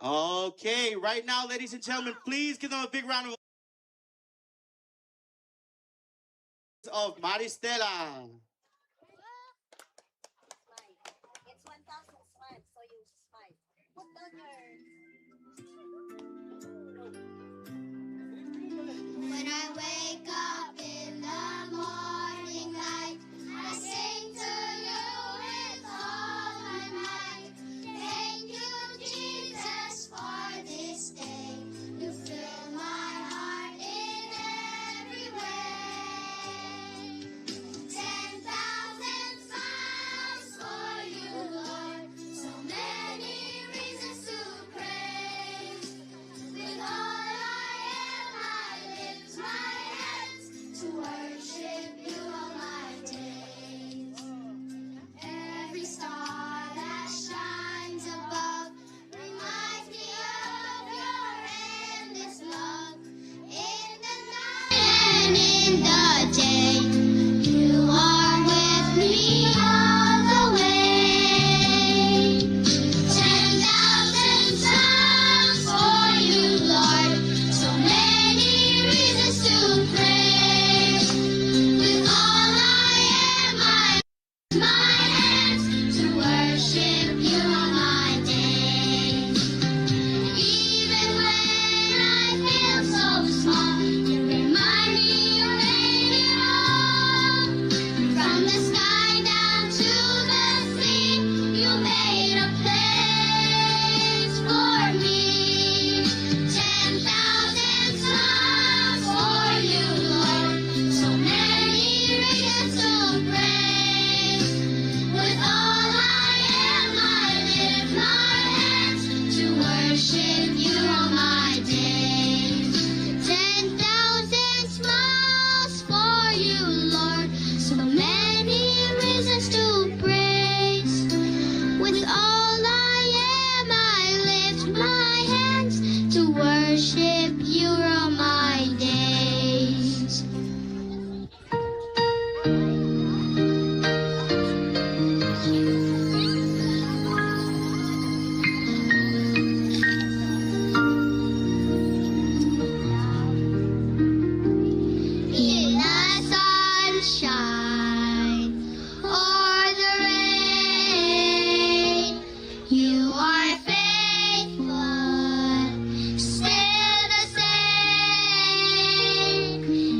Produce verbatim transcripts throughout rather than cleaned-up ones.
Okay, right now, ladies and gentlemen, please give them a big round of of Maristela. It's one thousand smiles, so you smile. Put down your When I wake up in the morning light, I sing to you with all my might. Thank you, Jesus, for this day. You fill my heart in every way. Ten thousand smiles for you, Lord. So many reasons to praise. With all I am, I lift my hands to worship you all my days. Every star that shines above reminds me of your endless love. In the night and in the day, you are with me all the way. Ten thousand songs for you, Lord. So many reasons to praise. With all I am, I my hands to worship you all my days. Even when I feel so small, you remind me you made it all. From the sky down to the sea, you made a place for me. Ten thousand songs for you, Lord. So many reasons to praise. With all I am, I lift my hands to worship you all my days. Ten thousand smiles for you, Lord. So many reasons to praise. With all I am, I lift my hands to worship you all my days. In the sunshine or the rain, you are faithful, still the same.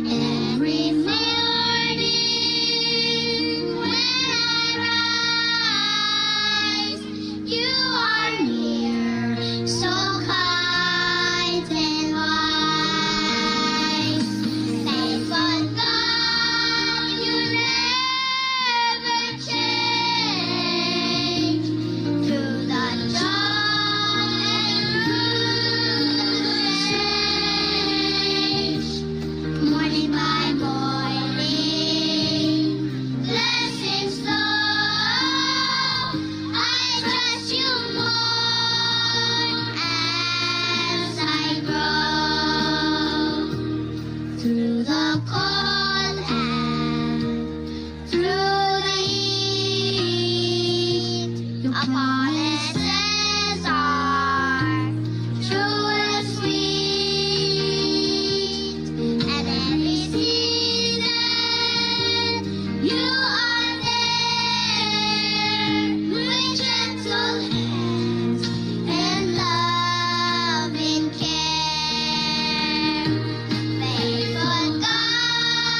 Every morning when I rise, you are near, so kind and wise. Faithful God, you never change. Through the storm and through the change, morning by morning, blessings flow. I trust you more as I grow. Through the cold and through the heat, your promises are true and sweet. At every season, you are there with gentle hands and loving care. Faithful God,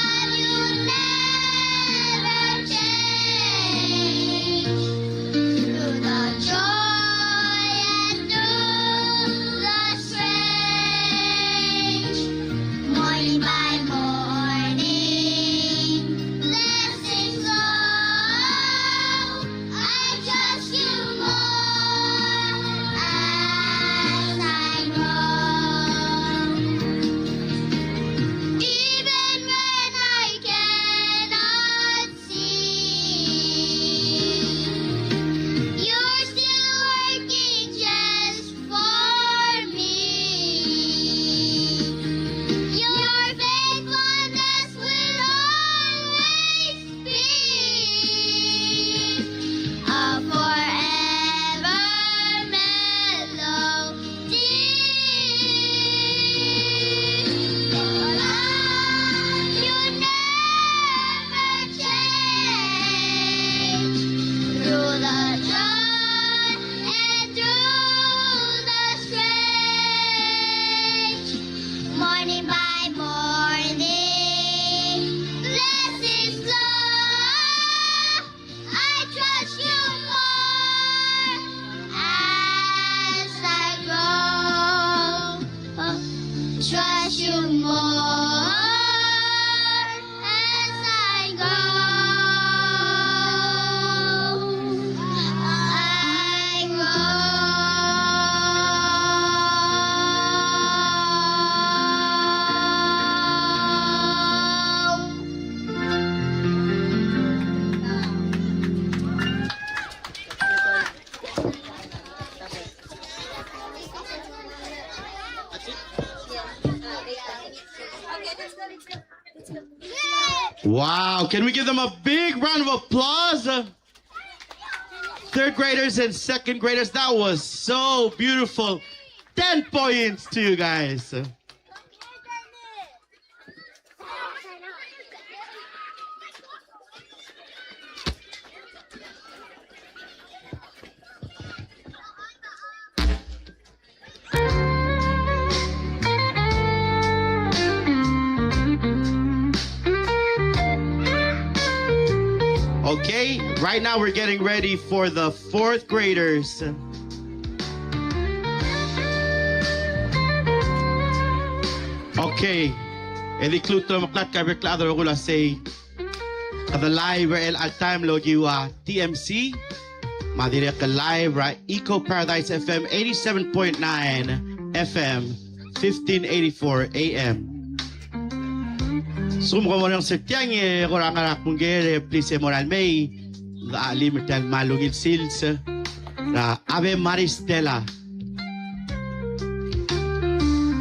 Wow, can we give them a big round of applause? Third graders and second graders, that was so beautiful. Ten points to you guys. Okay, right now we're getting ready for the fourth graders. Okay. E di klou el omeklatk a bek el chad el rokui el uasei kede live er chelecha el taem el okiu a T M C. Me a dirrek el live er a Eco Paradise F M eighty-seven point nine F M, fifteen eighty-four A M. Lsekum kom orrenges er tiang e kora ngar er a kmungker e please e mo er a lemei. Ng di chelim er tia el kmal ungil sils er a Ave Maris Stella.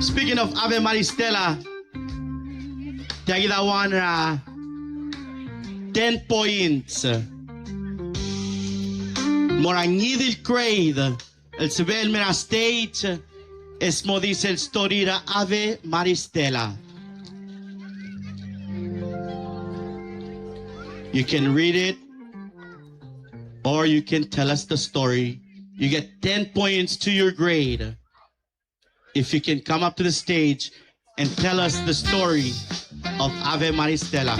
Speaking of Ave Maris Stella, tia kid a one er a ten points. Mo er a ngii di el grade el sebechel el mei er a stage e smodii sel story er a Ave Maris Stella. You can read it or you can tell us the story. You get ten points to your grade if you can come up to the stage and tell us the story of Ave Maris Stella.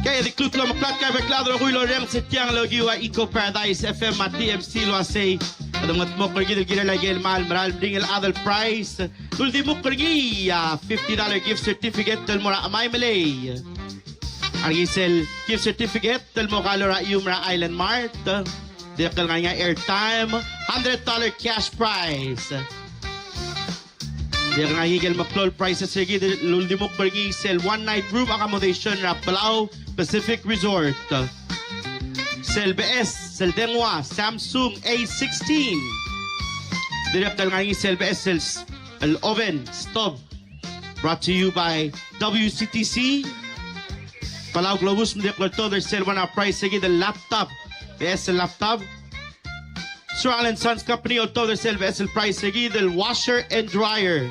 Okay, e di klou el omeklatk a bek el chad el rokui el orrenges er tiang el okiu a Eco Paradise F M me a T M C el uasei kede mengetmokl er kid el kirel a ikel kmal meral meringel el chad el prize. El uldimukl er ngii a fifty dollar gift certificate el mo er a Chemai Melei. A ngar er ngii sel gift certificate el mo kall er a ium er a Island Mart. Dirrek el ngar er ngii a airtime, hundred dollar cash prize. Dirrek el ngar er ngii ikel meklou el prizes er kid el uldimukl er ngii sel one night room accommodation er a Palau Pacific Resort. Sel beches, sel dengua, Samsung A sixteen. Dirrek el ngar er ngii sel beches, sel, el oven, stove. Brought to you by W C T C. Palau Globus, me ng di klou el oltobed er sel one a prize er kid el laptop. Beches el laptop. Sir Alan Sons Company, oltobed er sel beches el prize er kid el washer and dryer.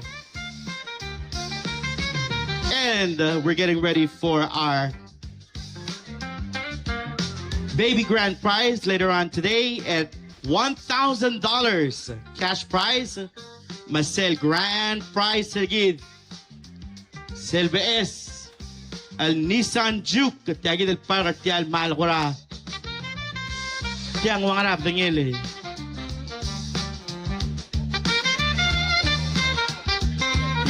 And, uh, we're getting ready for our baby grand prize later on today at one thousand dollars cash prize. Me sel grand prize er kid, sel beches el Nissan Juke, tia kid el park er tia el kmal kora tiang ua ngera bedengel e.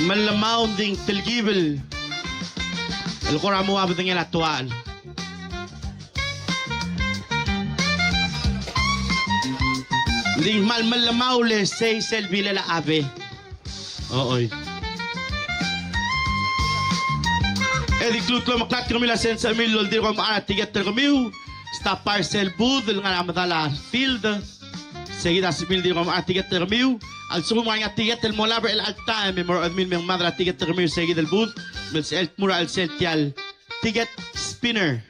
Mellemau, ng di ng telkib el kora mo ua bedengel a tuachel. Ng di ng kmal mellemau le sei sel bilel a Ave. Ochoi. E di klou el omeklatk er kemiu el uasei ng sebechemiu el oldirk omechar a tiket er kemiu. Stop er sel booth el ngar er a medal a field. Sei kid a sebechemiu el dirk omechar a tiket er kemiu. A lsekum ng ngar er ngii a tiket el mo olab er chelecha el taem e mo er a chedemiu el me ng mad er a tiket er kemiu, sei kid el booth me ng sebechel el tmuu er a chelsel tia el ticket spinner.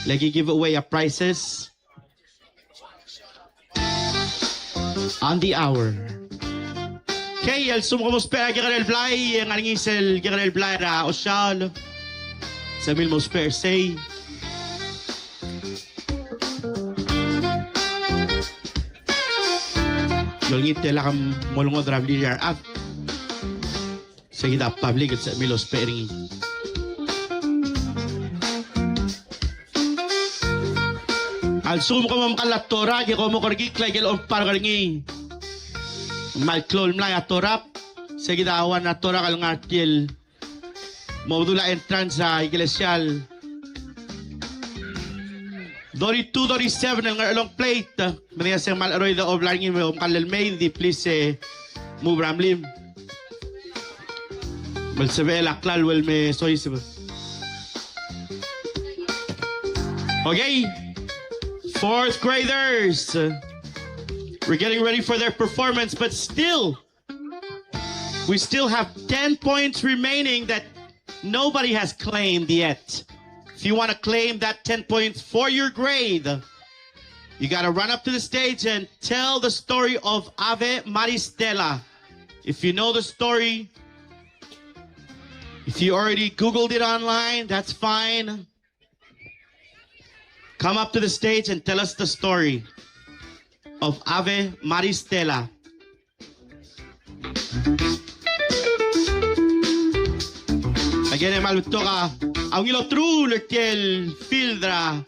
Le ki give away a prizes on the hour. Okay, a lsekum kom ousbech er a kekerei el blai, e ng ngar er ngii sel kekerei el blai er a Oshaol. Sebechemiu el mo ousbech er sei. Ng olengit e lak mo olengodech er a blir er a rechad. Sei kid a public el sebechemiu el ousbech er ngii. A lsekum kom omekall a torak e kom mo kerekikl a ikel ompark er ngii. Ng kmal klou el mlai a torak. Sei kid a one er a torak el ngar er tia el mo bedul a entrance er a ikelesia el thirty-two thirty-seven el ngar er a long plate. Me ng di a se ng kmal cheroid a obla er ngii me kom kall el mei, ng di please, e, move er a mlim. Me le sebechel a klalo el me soiseb. Okay. Fourth graders. We're getting ready for their performance, but still, We still have ten points remaining that nobody has claimed yet. If you want to claim that ten points for your grade, you got to run up to the stage and tell the story of Ave Maris Stella. If you know the story, if you already Googled it online, that's fine. Come up to the stage and tell us the story of Ave Maris Stella. Again, e kmal betok a ungil oterul er tia el field er a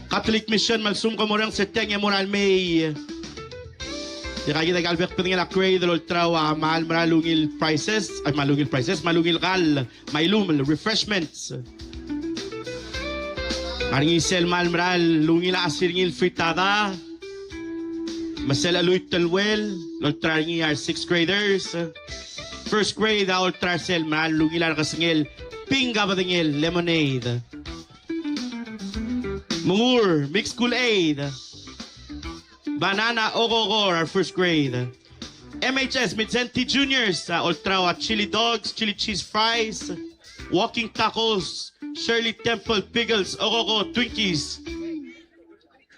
Catholic Mission, me a lsekum kom orrenges er tiang e mo er a lemei. E kid a kmal bek el bedengel a grade el olterau a kmal mera el ungil prizes, ai, kmal ungil prizes, kmal ungil kall, me a ilumel, refreshments. Ngar er ngii sel kmal mera el ungil a chesir ngii el fritada, me sel cheluit el uel el olterau er ngii a re sixth graders. First grade a olterau er sel mera el ungil a rekesengel pink a bedengel, lemonade. Mengur, mixed Kool-Aid. Banana, okoko, our first grade. M H S, Mindszenty Juniors, a olterau a chili dogs, chili cheese fries, walking tacos, Shirley Temple pickles, okoko, Twinkies.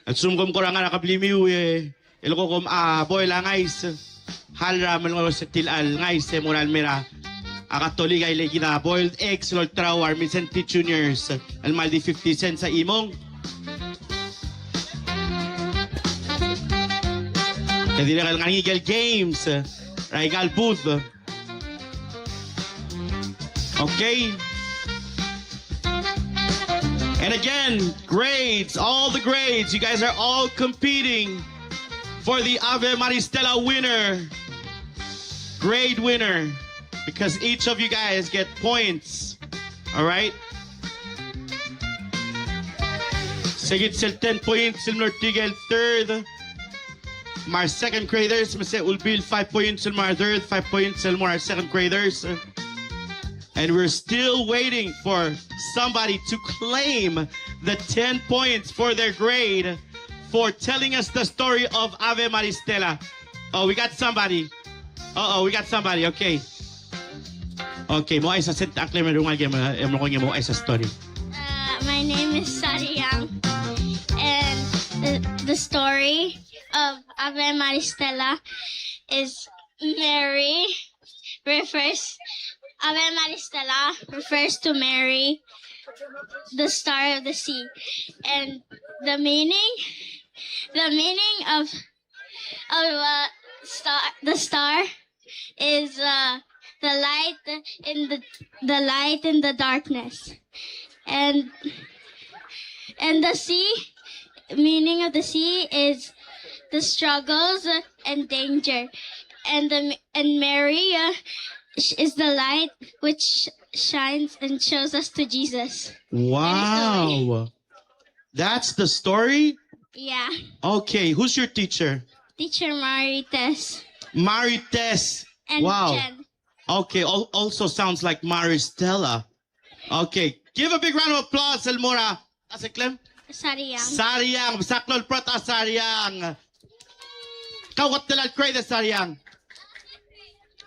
A lsekum kom kora ngar er a keblimiu e el ko kom a boil a ngais. Hal er a melengos er tia el ngais e mo er a lemei er a Katolik a ile kid a boiled eggs el olterau a re Mindszenty Juniors el kmal di fifty cents a chimong. E dirrek el ngar er ngii el games er aika el booth. Okay. And again, grades, all the grades, you guys are all competing for the Ave Maris Stella winner. Grade winner. Because each of you guys get points. All right? Seikid sel ten points el mlo er tirke el third. Me a re second graders, me se Ulbil, five points el mo er a third, five points el mo er a re second graders. And we're still waiting for somebody to claim the ten points for their grade for telling us the story of Ave Maris Stella. Oh, we got somebody. Uh-oh, we got somebody. Okay. Okay, mo uaisei a set, a claim er ngii a game, e mo er ngii e mo uaisei a story. Uh, my name is Sari Yang, and the, the story of Ave Maris Stella is Mary refers, Ave Maris Stella refers to Mary, the star of the sea, and the meaning, the meaning of, of, uh, star, the star is, uh, the light in the, the light in the darkness. And, and the sea, meaning of the sea is the struggles and danger. And the, and Mary, uh, sh-, is the light which shines and shows us to Jesus. Wow. That's the story? Yeah. Okay, who's your teacher? Teacher Marites. Marites. And wow. Jen. Okay, al-, also sounds like Maris Stella. Okay, give a big round of applause el mo er a, a se klem? Sariang. Sariang, msa klou el prot a Sariang. Kau kot el grade a Sariang?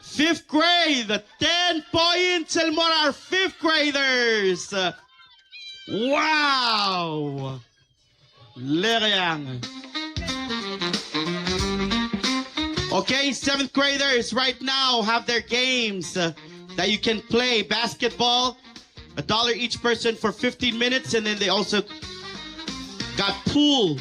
Fifth grade, ten points el mo er a re fifth graders. Wow. Leriang. Okay, seventh graders right now have their games, uh, that you can play. Basketball, a dollar each person for fifteen minutes, and then they also got pool,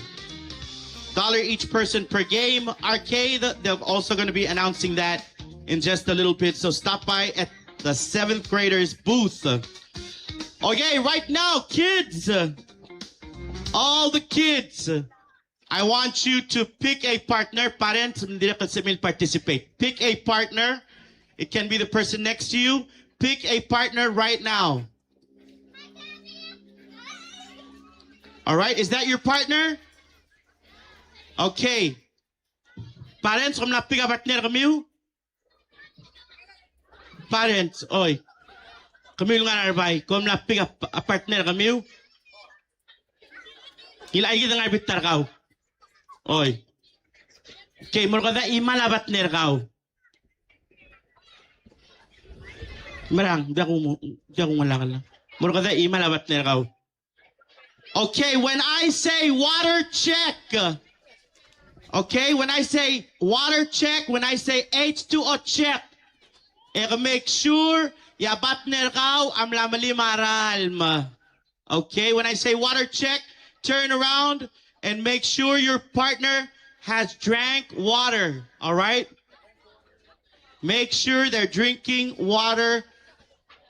dollar each person per game. Arcade, they're also gonna be announcing that in just a little bit, so stop by at the seventh graders booth. Okay, right now, kids, uh, all the kids, uh, I want you to pick a partner. Parents, ng dirrek el sebechir el participate. Pick a partner. It can be the person next to you. Pick a partner right now. All right, is that your partner? Okay. Parents, kom mla pick a partner er kemiu? Parents, oi. Kemiu el ngar er a rebai, kom mla pick a, a partner er kemiu? Ngilai kid a ngar er a bita er kau. Oi. Okay, mo er kau, a chimal a partner er kau? Merang, diak ku, diak ku ngelakl. Mo er kede chimal a partner er kau. Okay, when I say water, check. Okay, when I say water, check, when I say H two O, check. E ke make sure e a partner er kau a mla melim a ralm. Okay, when I say water, check, turn around and make sure your partner has drank water, all right? Make sure they're drinking water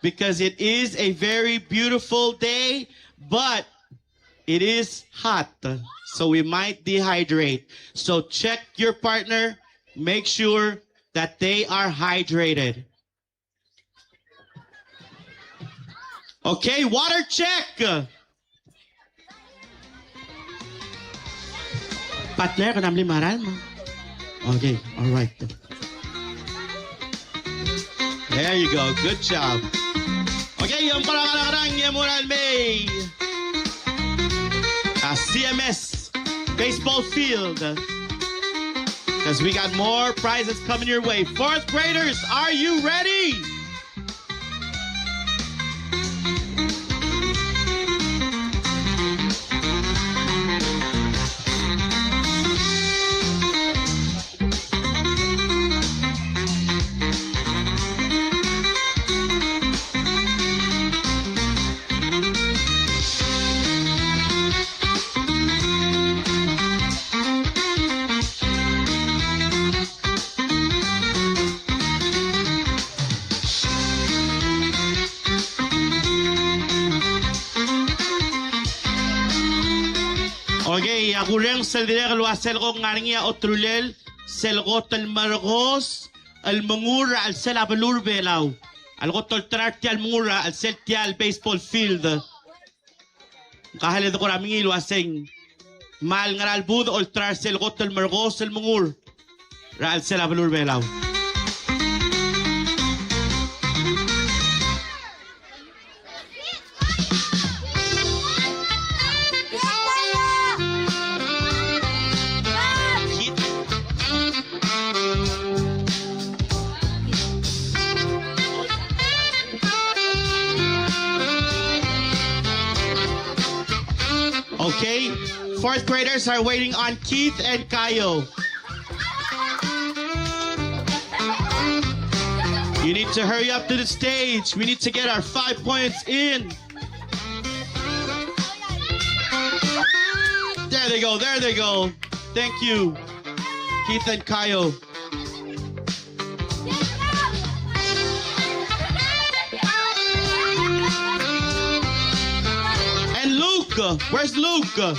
because it is a very beautiful day, but it is hot, so we might dehydrate. So check your partner, make sure that they are hydrated. Okay, water, check. Partner, ke mla melim a ralm? Okay, all right. There you go. Good job. Okay, e ng kora ngar er ngii a mo er a mei a C M S baseball field. 'Cause we got more prizes coming your way. Fourth graders, are you ready? Okay, a kurrenges el dirrek el ua sel kuk ngar er ngii a oterulel, sel kot el merkos el mengur er a chelsel a beluu er a Belau. A le kot olterau er tia el mengur er a chelsel tia el baseball field. Ng kmal di kora mengiil el ua se ng kmal ngera el budech el olterau er sel kot el merkos el mengur er a chelsel a beluu er a Belau. Okay, fourth graders are waiting on Keith and Kyle. You need to hurry up to the stage. We need to get our five points in. There they go, there they go. Thank you, Keith and Kyle. And Luke, where's Luke?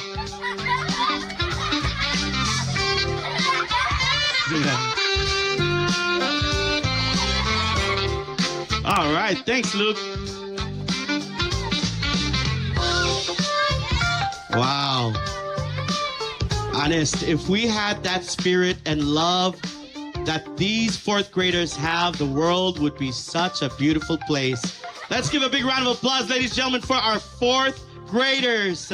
All right, thanks, Luke. Wow. Honest, if we had that spirit and love that these fourth graders have, the world would be such a beautiful place. Let's give a big round of applause, ladies and gentlemen, for our fourth graders.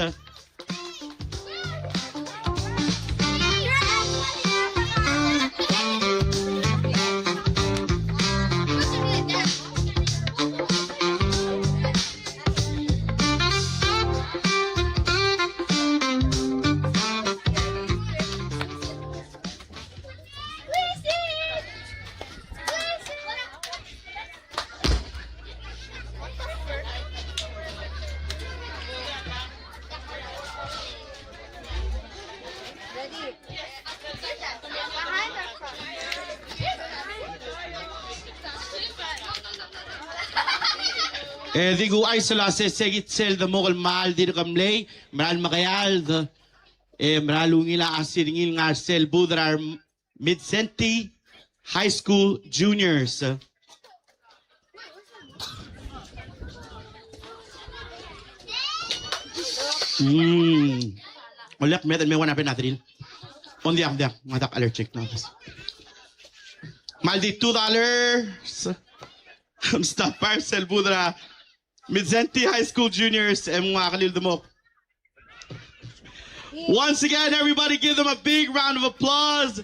E di kuchais el ua se se kid sel demok el kmal dirk mlei, mera el mekeald, e mera el ungil a chesiringil el ngar sel booth er a Mindszenty High School Juniors. Mm. Olek, me, me ua a penadryl. Ng diak, ng diak, ng diak allergic no. Kmal di two dollars. Stop by sel booth er a Mindszenty High School Juniors, e mnguu a kelir el demok. Once again, everybody give them a big round of applause.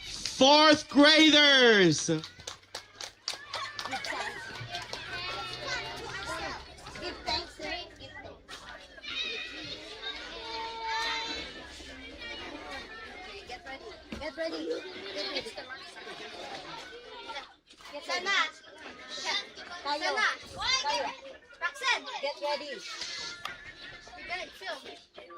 Fourth graders. Ready. Sana. Sana. Roxanne. Get ready. Get ready. Film. Get ready.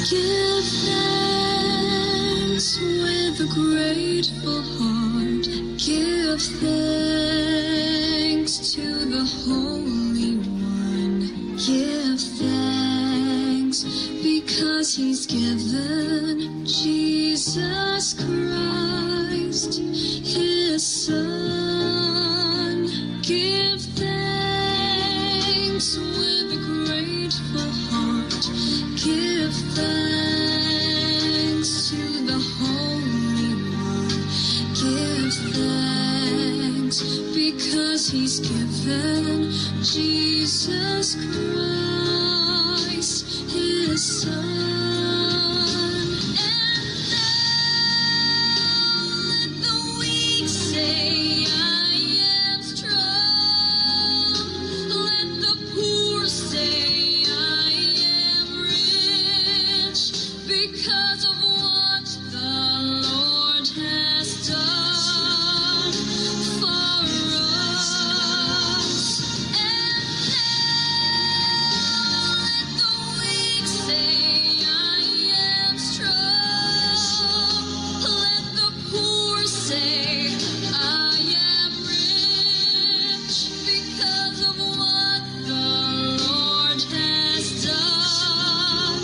Give thanks with a grateful heart. Give thanks to the Holy One. Give thanks because he's given Jesus Christ, his Son. Give thanks with a grateful heart. Give thanks to the Holy One. Give thanks because he's given Jesus Christ, his Son. And now let the weak say, "I am strong." Let the poor say, "I am rich," because of what the Lord has done for us. And now let the weak say, "I am strong." Let the poor say, "I am rich," because of what the Lord has done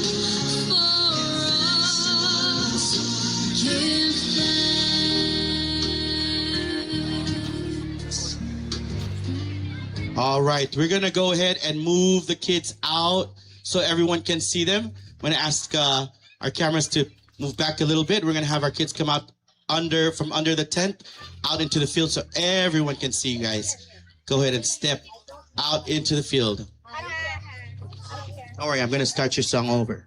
for us. Give thanks. All right, we're gonna go ahead and move the kids out so everyone can see them. I'm gonna ask, uh, our cameras to move back a little bit. We're gonna have our kids come out under, from under the tent, out into the field so everyone can see you guys. Go ahead and step out into the field. Don't worry, I'm gonna start your song over.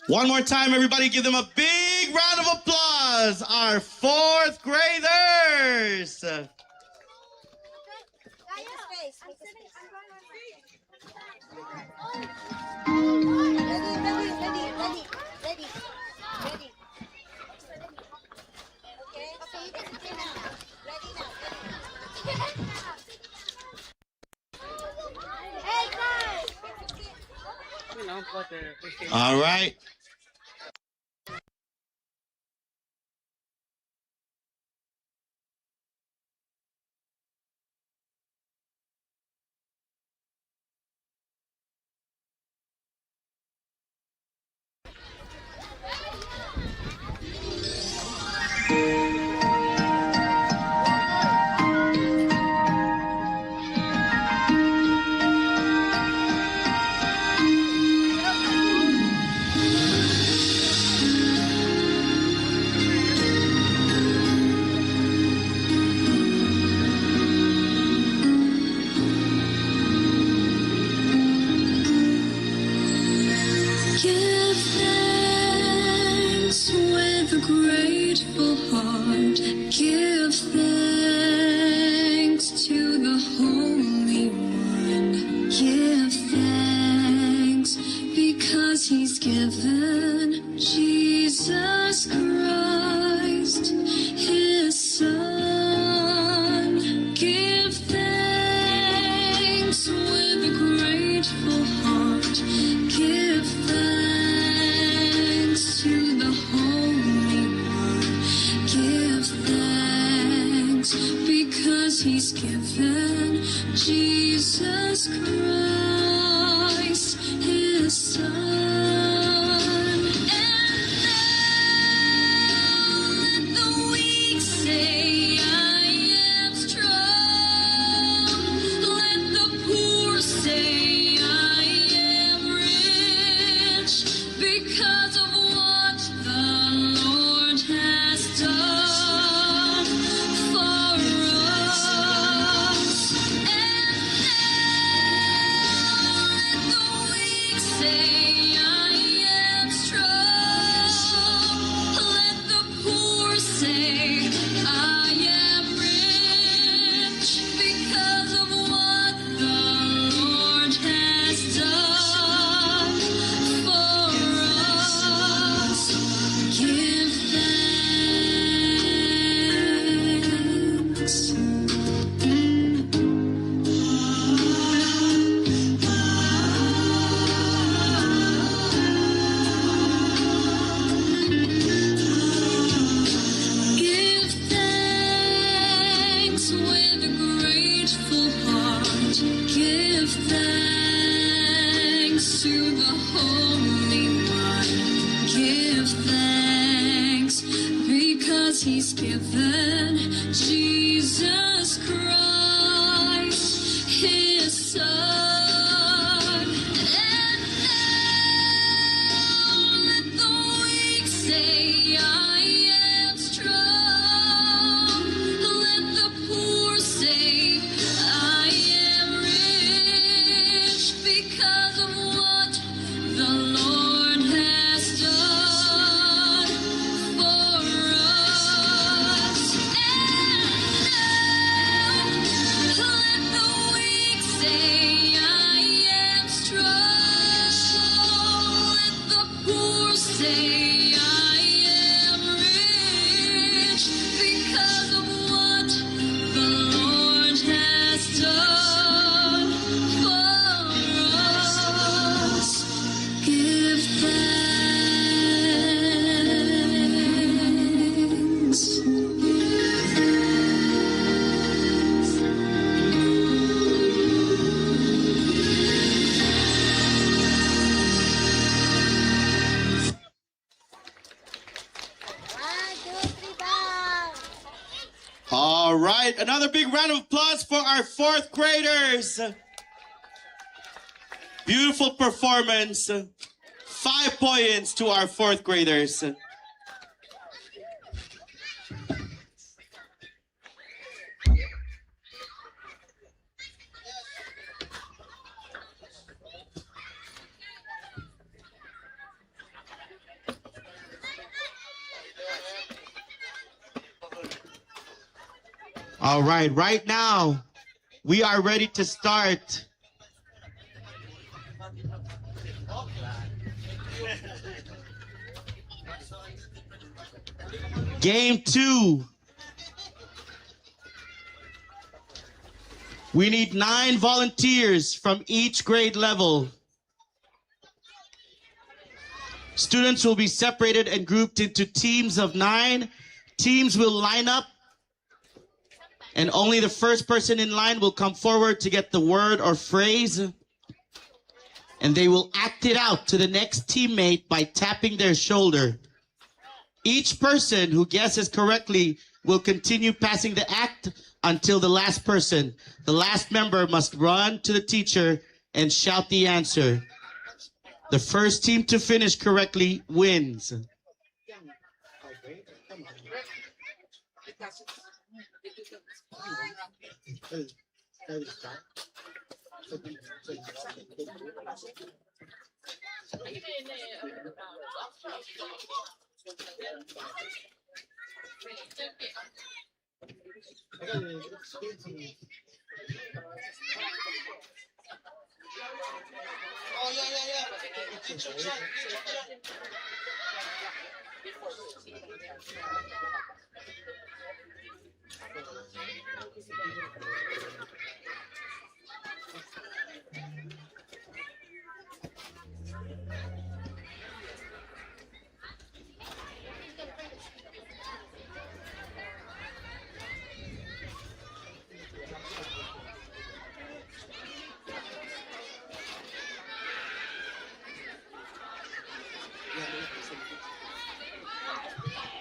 One more time, everybody, give them a big round of applause. Our fourth graders. Make a space, make a space. Ready, ready, ready, ready, ready, ready. Okay, okay, ready now. Ready now, ready. Hey, guys! All right. Give thanks with a grateful heart. Give thanks to the Holy One. Give thanks because he's given Jesus Christ, his Son. Give thanks with a grateful heart. Give thanks to the Holy One. Give thanks because he's given Jesus Christ, his Son. And now let the weak say, "I am strong." Let the poor say, "I am rich." He's given Jesus Christ, his Son. And now let the weak say, "I am strong." Let the poor say, "I am rich," because of what the Lord has done for us. And now let the weak say, "I am strong." Let the poor say, "I am rich," because of what the Lord has done for us. Give thanks. All right, another big round of applause for our fourth graders. Beautiful performance. Five points to our fourth graders. All right, right now, we are ready to start game two. We need nine volunteers from each grade level. Students will be separated and grouped into teams of nine. Teams will line up, and only the first person in line will come forward to get the word or phrase, and they will act it out to the next teammate by tapping their shoulder. Each person who guesses correctly will continue passing the act until the last person. The last member must run to the teacher and shout the answer. The first team to finish correctly wins.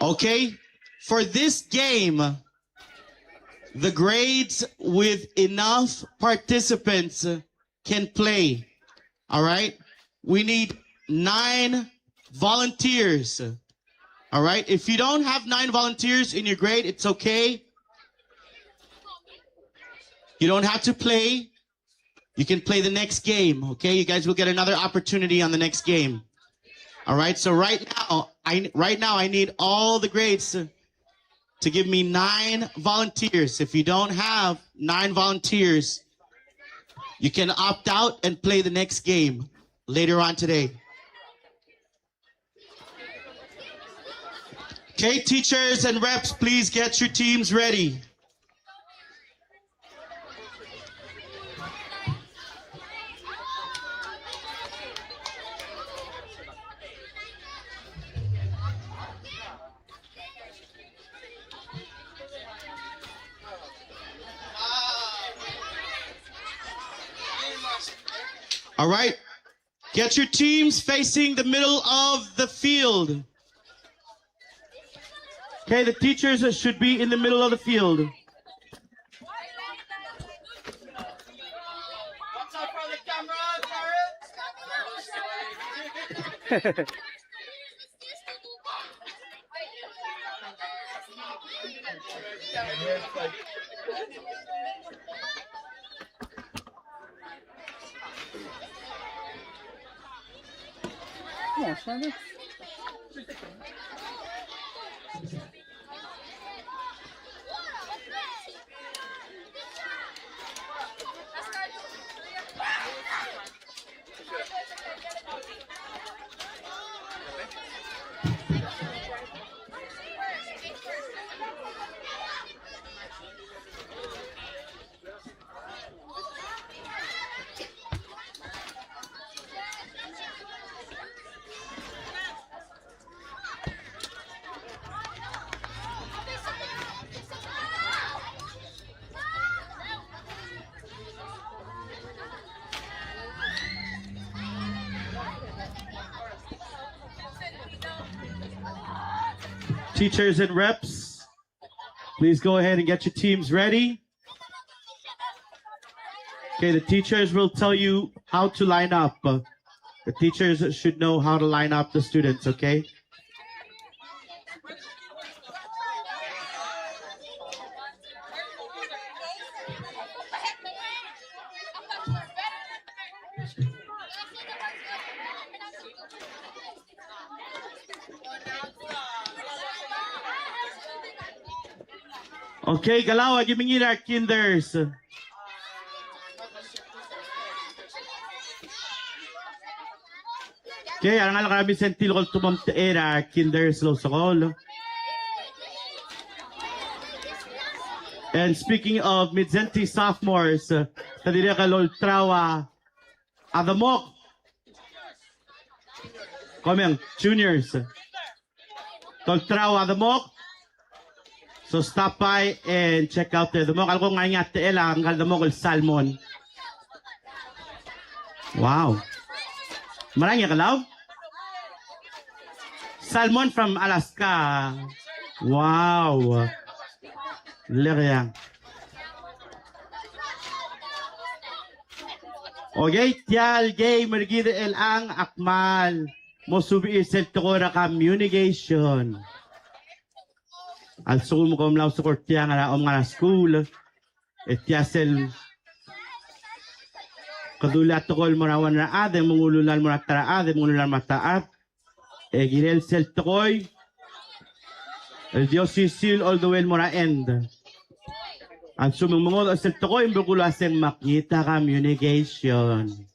Okay, for this game, the grades with enough participants can play. All right? We need nine volunteers. All right? If you don't have nine volunteers in your grade, it's okay. You don't have to play. You can play the next game, okay? You guys will get another opportunity on the next game. All right? So right now, I, right now I need all the grades to give me nine volunteers. If you don't have nine volunteers, you can opt out and play the next game later on today. Okay, teachers and reps, please get your teams ready. All right. Get your teams facing the middle of the field. Okay, the teachers should be in the middle of the field. Teachers and reps, please go ahead and get your teams ready. Okay, the teachers will tell you how to line up. The teachers should know how to line up the students, okay? Okay, Kelau, aki mengiil er a kinders. Okay, a rengalek er a Mindszenty el kuk ultuil er a kinders el ousekool. And speaking of Mindszenty sophomores, te dirrek el olterau a demok. Komeng, juniors. Te olterau a demok. So stop by and check out the demok. A lekong ngar er ngii a techel a ngkal demok el salmon. Wow. Merang e Kelau? Salmon from Alaska. Wow. Lekeang. Okay, tia el game er kid el ang a kmal mo suebek er sel tekoi er a communication. A lsekum kom mla ousekool er tiang er a omngar er a skuul, e tia sel kede ulea tekoi el mo er a one er a chad, e mo ngulular el mo er a ta er a chad, e mo ngulular el mo er a ta er a chad. E kirel sel tekoi el di osisiu el all the way el mo er a end. A lsekum e ng mengodech sel tekoi, me bo kulua se ng makngit a communication.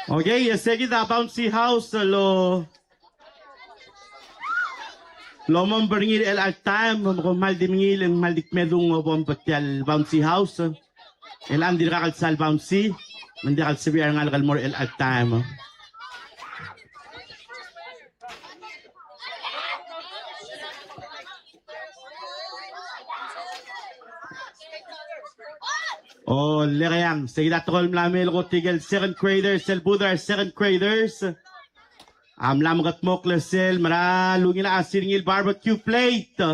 Okay, e se kid a bouncy house el lo, lomember er ngii er chelecha el taem, me kom kmal di mengiil, e ng kmal di kmedung e bo mbetia el bouncy house. Chelecha ng dirkak el sal bouncy, me ng diak el sebechir a rengalek el mo er chelecha el taem. O, lekeang, se kid a tekoi el mla mei el kot ikel second graders, el booth er a second graders. A mla mekedmokl er sel mera el ungil a chesir ngii el barbecue plate.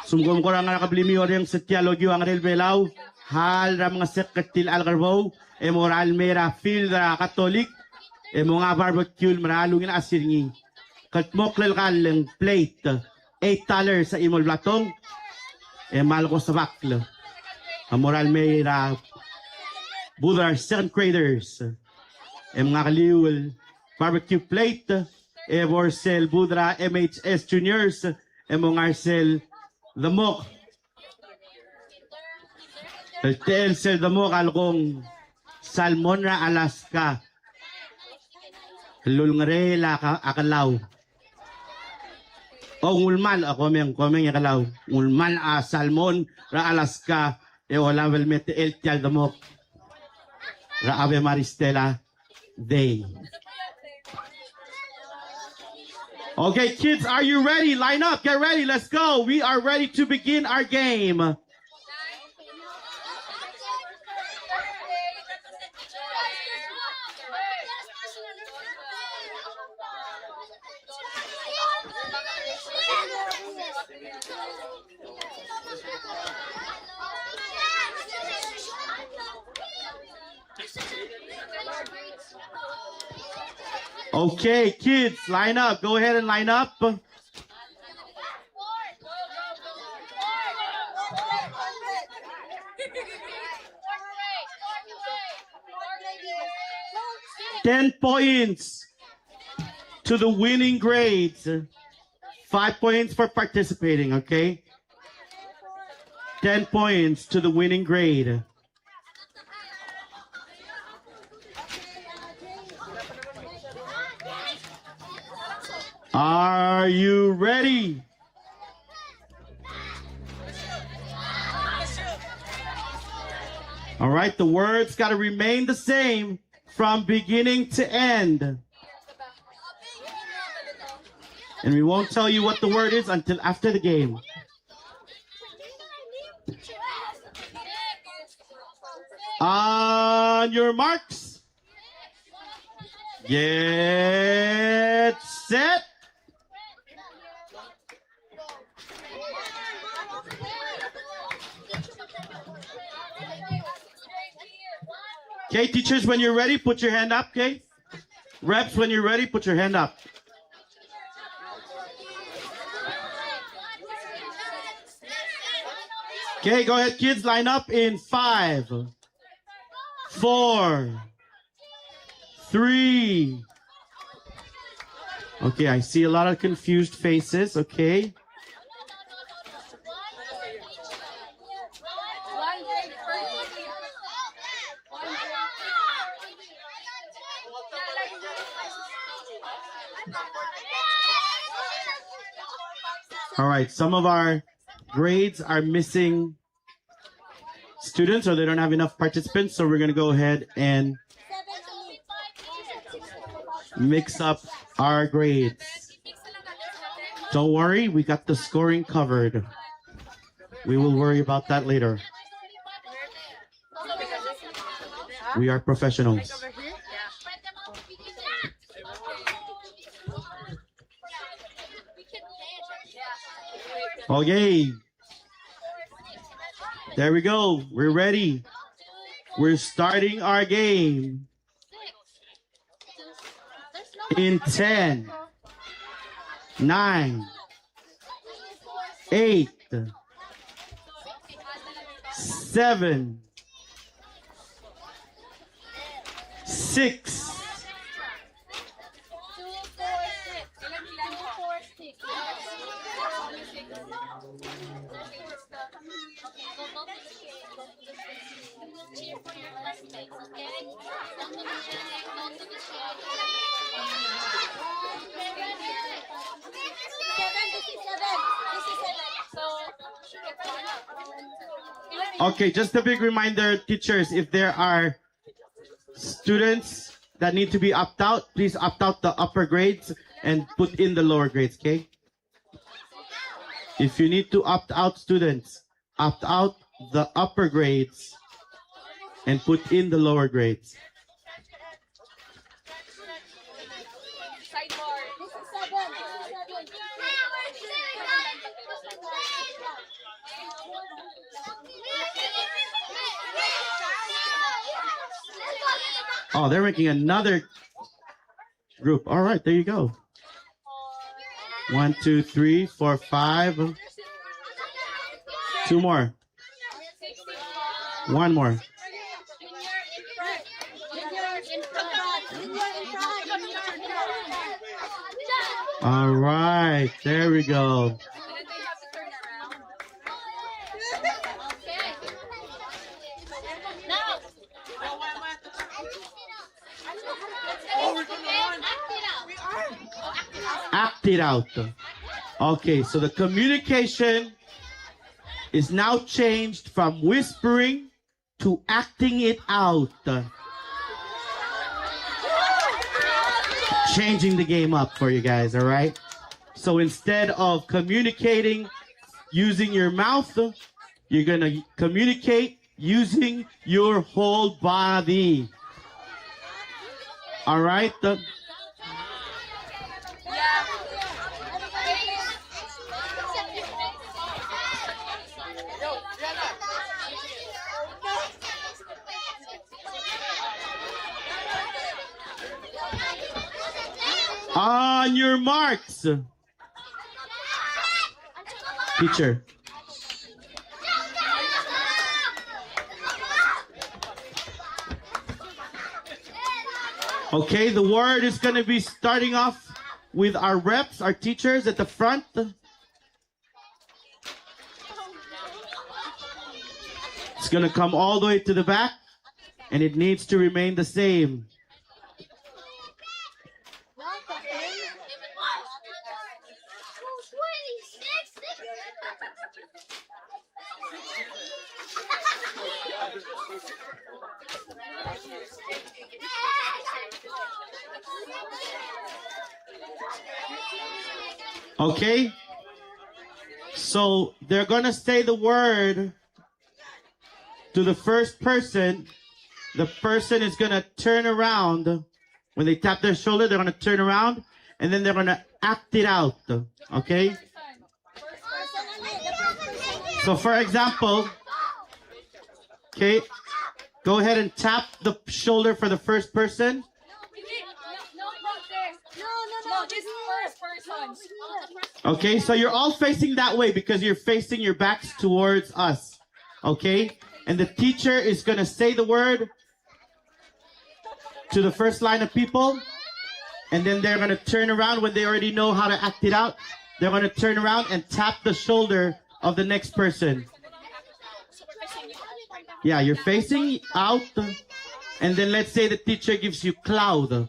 Sumkom kora ngar er a kebliil me a orrenges er tia el okiu a Ngerel Belau, hal er a mengesekl er tia el Kerbou, e mo er a lemei er a field er a Katolik, e mo ngar er a barbecue el mera el ungil a chesir ngii. Kedmokl el kall e ng plate, eight dollars a chimo el blatong, e mal kosebakl. A mo er a lemei er a booth er a second graders, e mngakliu el barbecue plate, e bo er sel booth er a M H S juniors, e mo ngar sel demok. El techel sel demok a lekong salmon er a Alaska. El ulengerel a Kelau. O, ng ulemall, a, komeng, komeng e Kelau. Ng ulemall a salmon er a Alaska, e olab el me techel tia el demok er a Ave Maris Stella Day. Okay, kids, are you ready? Line up, get ready, let's go. We are ready to begin our game. Okay, kids, line up. Go ahead and line up. Ten points to the winning grades. Five points for participating, okay? Ten points to the winning grade. Are you ready? All right, the words got to remain the same from beginning to end. And we won't tell you what the word is until after the game. On your marks. Get set. Okay, teachers, when you're ready, put your hand up, okay? Reps, when you're ready, put your hand up. Okay, go ahead, kids, line up in five, four, three. Okay, I see a lot of confused faces, okay? All right, some of our grades are missing students, or they don't have enough participants, so we're going to go ahead and mix up our grades. Don't worry, we got the scoring covered. We will worry about that later. We are professionals. Okay. There we go. We're ready. We're starting our game in ten, nine, eight, seven, six, Okay, just a big reminder, teachers, if there are students that need to be opt out, please opt out the upper grades and put in the lower grades, okay? If you need to opt out students, opt out the upper grades and put in the lower grades. Oh, they're making another group. All right, there you go. One, two, three, four, five. Two more. One more. All right, there we go. Act it out. Okay, so the communication is now changed from whispering to acting it out. Changing the game up for you guys, all right? So instead of communicating using your mouth, you're going to communicate using your whole body. All right? The On your marks. Teacher. Okay, the word is going to be starting off with our reps, our teachers at the front. It's going to come all the way to the back, and it needs to remain the same. Okay? So they're going to say the word to the first person. The person is going to turn around. When they tap their shoulder, they're going to turn around, and then they're going to act it out. Okay? So, for example, okay, go ahead and tap the shoulder for the first person. Okay, so you're all facing that way because you're facing your backs towards us. Okay? And the teacher is going to say the word to the first line of people, and then they're going to turn around when they already know how to act it out. They're going to turn around and tap the shoulder of the next person. Yeah, you're facing out, and then let's say the teacher gives you cloud.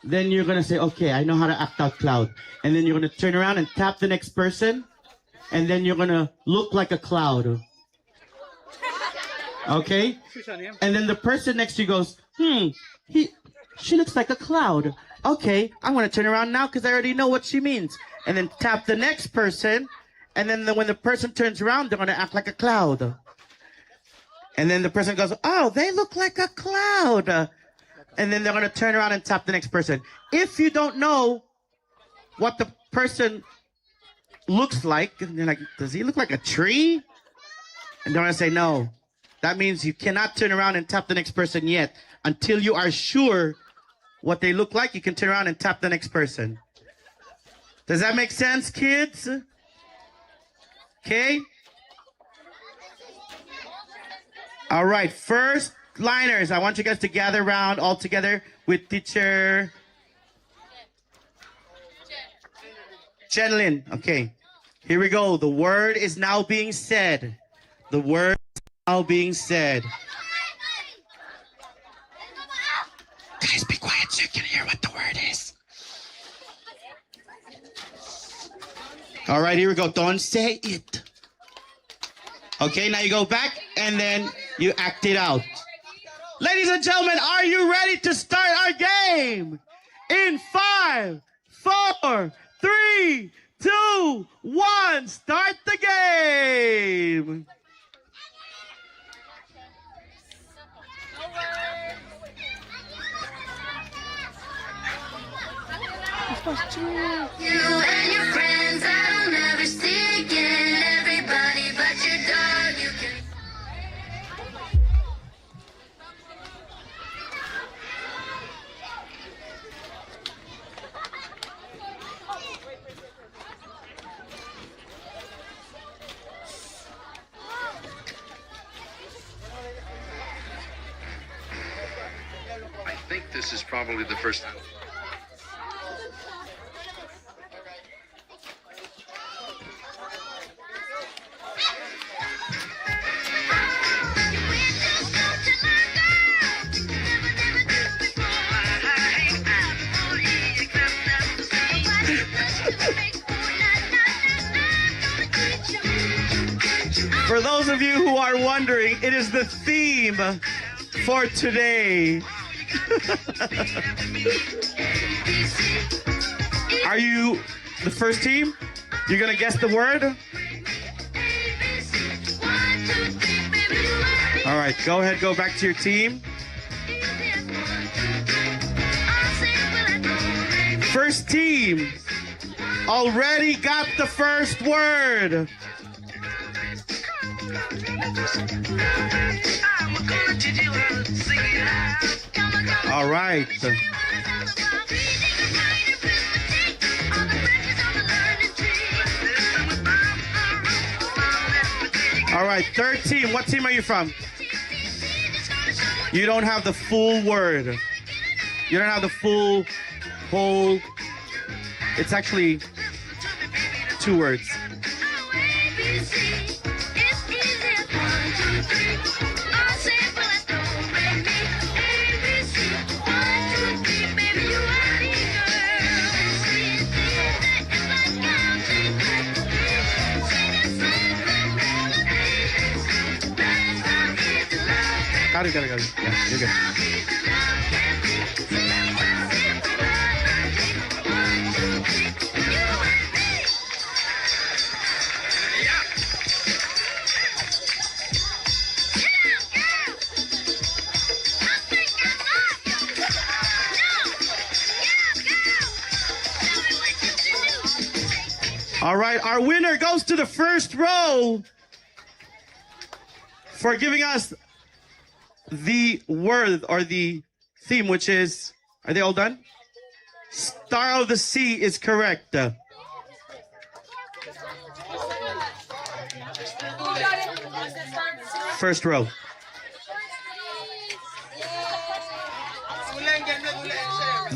Then you're going to say, "Okay, I know how to act out cloud." And then you're going to turn around and tap the next person, and then you're going to look like a cloud. Okay? And then the person next to you goes, "Hmm, he, she looks like a cloud. Okay, I'm going to turn around now because I already know what she means." And then tap the next person. And then the, when the person turns around, they're going to act like a cloud. And then the person goes, "Oh, they look like a cloud." And then they're going to turn around and tap the next person. If you don't know what the person looks like, and they're like, "Does he look like a tree?" And they're going to say, "No." That means you cannot turn around and tap the next person yet. Until you are sure what they look like, you can turn around and tap the next person. Does that make sense, kids? Okay? All right, first liners, I want you guys to gather around all together with teacher Jenlin. Okay, here we go. The word is now being said. The word is now being said. Guys, be quiet so you can hear what the word is. All right, here we go. Don't say it. Okay, now you go back and then you act it out. Ladies and gentlemen, are you ready to start our game? In five, four, three, two, one, start the game. You and your friends I don't ever see again. Everybody but your dog, you can. I think this is probably the first time. For those of you who are wondering, it is the theme for today. All Are you the first team? You're gonna guess the word? All right, go ahead, go back to your team. First team already got the first word. All right. All right, third team. What team are you from? You don't have the full word. You don't have the full, whole. It's actually two words. Got it, got it, got it. Yeah, you're good. All right, our winner goes to the first row for giving us the word or the theme, which is, are they all done? Star of the Sea is correct. First row.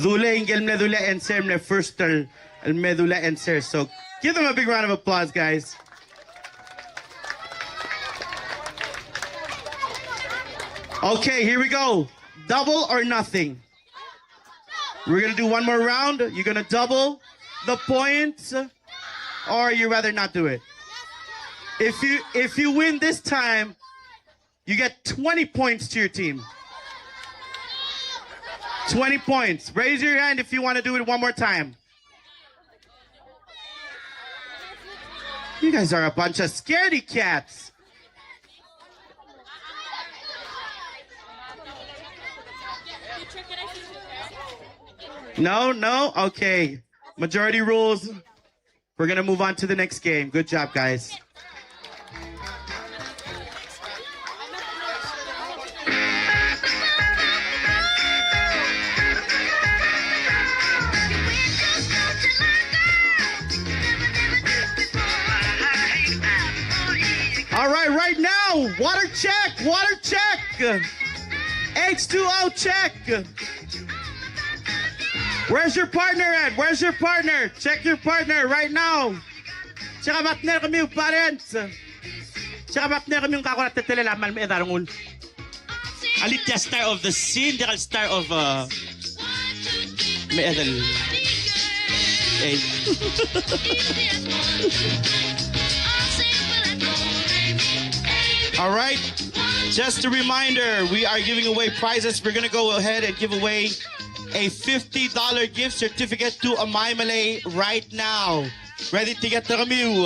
Dulei ngike el mle dulii e ng sel mle first el, el mle dulii e ng sel. So give them a big round of applause, guys. Okay, here we go. Double or nothing. We're gonna do one more round. You're gonna double the points, or you rather not do it. If you, if you win this time, you get twenty points to your team. Twenty points. Raise your hand if you wanna do it one more time. You guys are a bunch of scaredy cats. No, no? Okay. Majority rules. We're gonna move on to the next game. Good job, guys. All right, right now, water check, water check. H two O check. Where's your partner at? Where's your partner? Check your partner right now. Check a partner er kemiu, parents. Check a partner er kemiu, ng kora teletelel a kmal meched a rengul. Alii tia star of the scene, tia el star of, uh, meched el. Hey. All right. Just a reminder, we are giving away prizes. We're gonna go ahead and give away a fifty dollar gift certificate to Amai Malay right now. Ready tiket er kemiu?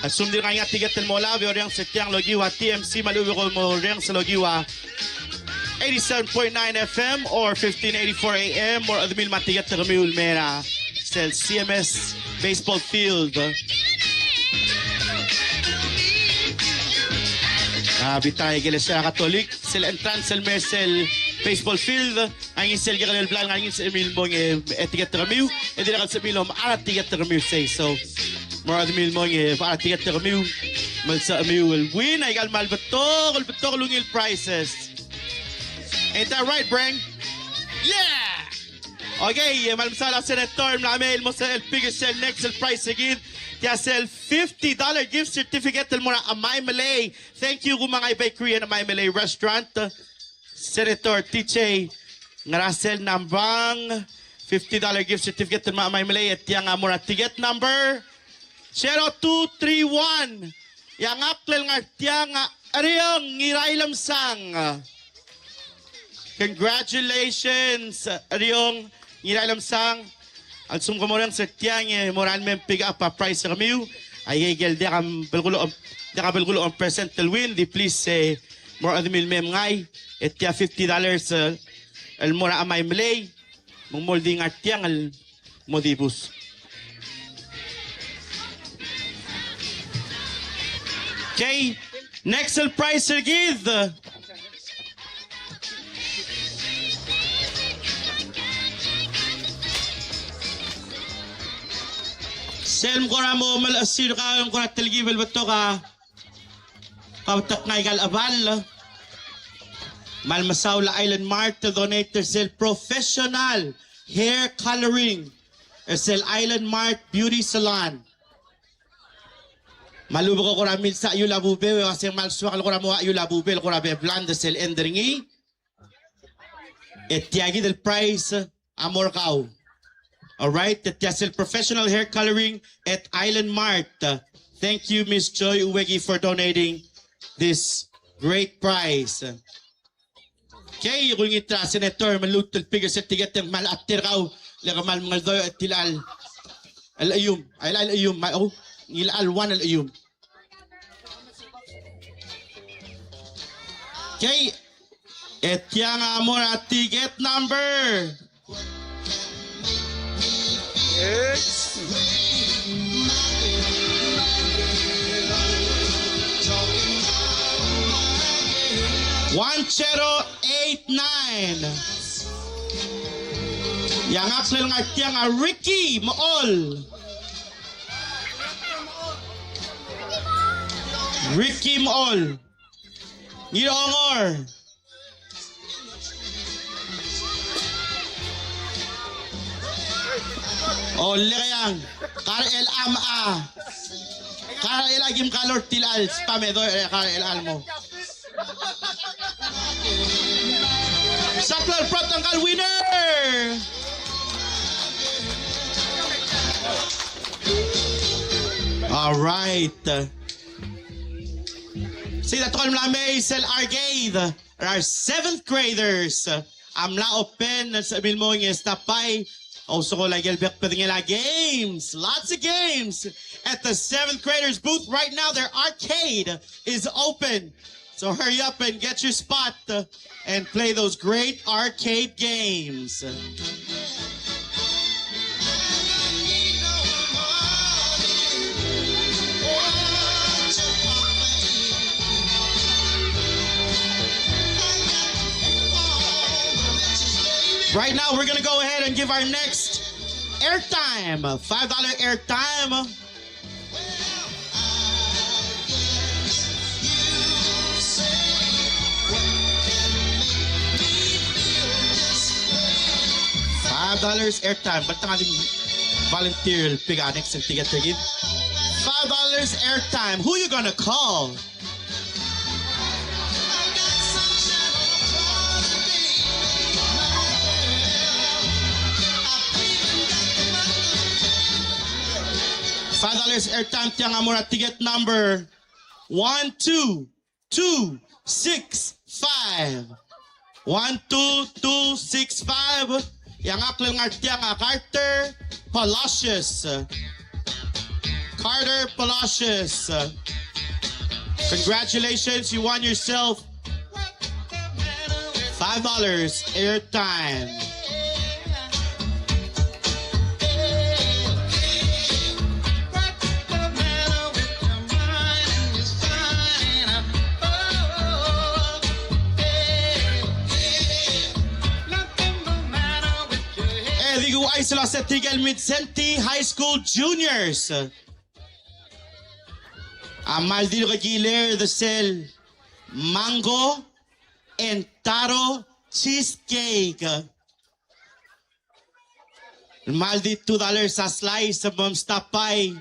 A lsekum ng dirk ngar er ngii a tiket el mo olab e orrenges er tiang el okiu a T M C me a lechub e kom orrenges el okiu a eighty-seven point nine F M or fifteen eighty-four A M, mo er a chedemiu el mo er a tiket er kemiu el mei er a sel C M S baseball field. A bita a ikelesia er a Katolik, sel entrance el mei er sel baseball field, a ngii sel kekerei el blai el ngar er ngii el sebechemiu el mo er ngii e tiket er kemiu, e dirrek el sebechemiu el omechar a tiket er kemiu sei. So, mo er a chedemiu el mo er ngii e omechar a tiket er kemiu, me sebechemiu el win aika el kmal betok el, betok el ungil prizes. Ain't that right, Brang? Yeah! Okay, e kmal mesaul a Senator el mla mei el mo sebechel el pick er sel next el prize er kid. Tia sel fifty dollar gift certificate el mo er a Amai Malay. Thank you, Kumangai Bakery and Amai Malay Restaurant. Senator T J Ngerasel Nambang, fifty dollar gift certificate el mo er a Amai Malay, e tiang a mo er a ticket number zero two three one. E a ngakl el ngar tiang a Eriong Ngirailemsang. Congratulations, Eriong Ngirailemsang. A lsekum ke mo orrenges er tiang e mo er a lemei e pick up a prize er kemiu. Aike el diak a belkul, diak a belkul a present el win, di please, e, mo er a chedemiu el mei e mngai. E tia fifty dollars, e, el mo er a Amai Mlei. Me ng mo di ngar tiang el mo dibus. Okay, next el prize er kid. Sel kora mo melechesir kau, kora telkib el betok a Kau betok ngai kal chebal. Me a le mesaul a Island Mart el donate er sel professional hair coloring er sel Island Mart Beauty Salon. Me a lubek e kora milsa a chiul a bubeu, e ua se ng kmal soak el kora mo ua chiul a bubeu el kora be blonde er sel end er ngii. E tia kid el prize a mo er kau. All right, e tia sel professional hair coloring at Island Mart. Thank you, Miss Joy Uwegi, for donating this great prize. Okay, kulengit er a Senator me lmuut el pick er sel ticket e ng kmal a ter kau, le ke kmal mengeldoiu er tilecha el, el cheium, a ilecha el cheium, me a, oh, ng ilecha el one el cheium. Okay. E tiang a mo er a ticket number. One zero eight nine. E a ngklel ngar tiang a Ricky Mool. Ricky Mool. Ngirongor. O, le kaiang. Kar el am a. Kar el a kim kalor tilal. Spam e doi, kar el almo. Saklol Protongkal winner. All right. Sei a tekoi el mla mei sel arcade, our seventh graders. A mla open, se milmong e stop by. Also, like el bek bedengel a games, lots of games at the seventh graders booth right now. Their arcade is open. So hurry up and get your spot, uh, and play those great arcade games. Right now, we're gonna go ahead and give our next airtime, five dollar airtime. Five dollars airtime. Ba't tang a di volunteer el pick a next el ticket er kid? Five dollars airtime. Who you gonna call? Five dollars airtime, tiang a mo er a ticket number one two two six five. One two two six five. E a ngklel ngar tiang a Carter Palacios. Carter Palacios. Congratulations, you won yourself five dollars airtime. E di kuuchais el ua se tirke el Mindszenty High School Juniors a kmal di kuk kilerd er sel mango and taro cheesecake. Kmal di two dollars a slice, me bo mstop by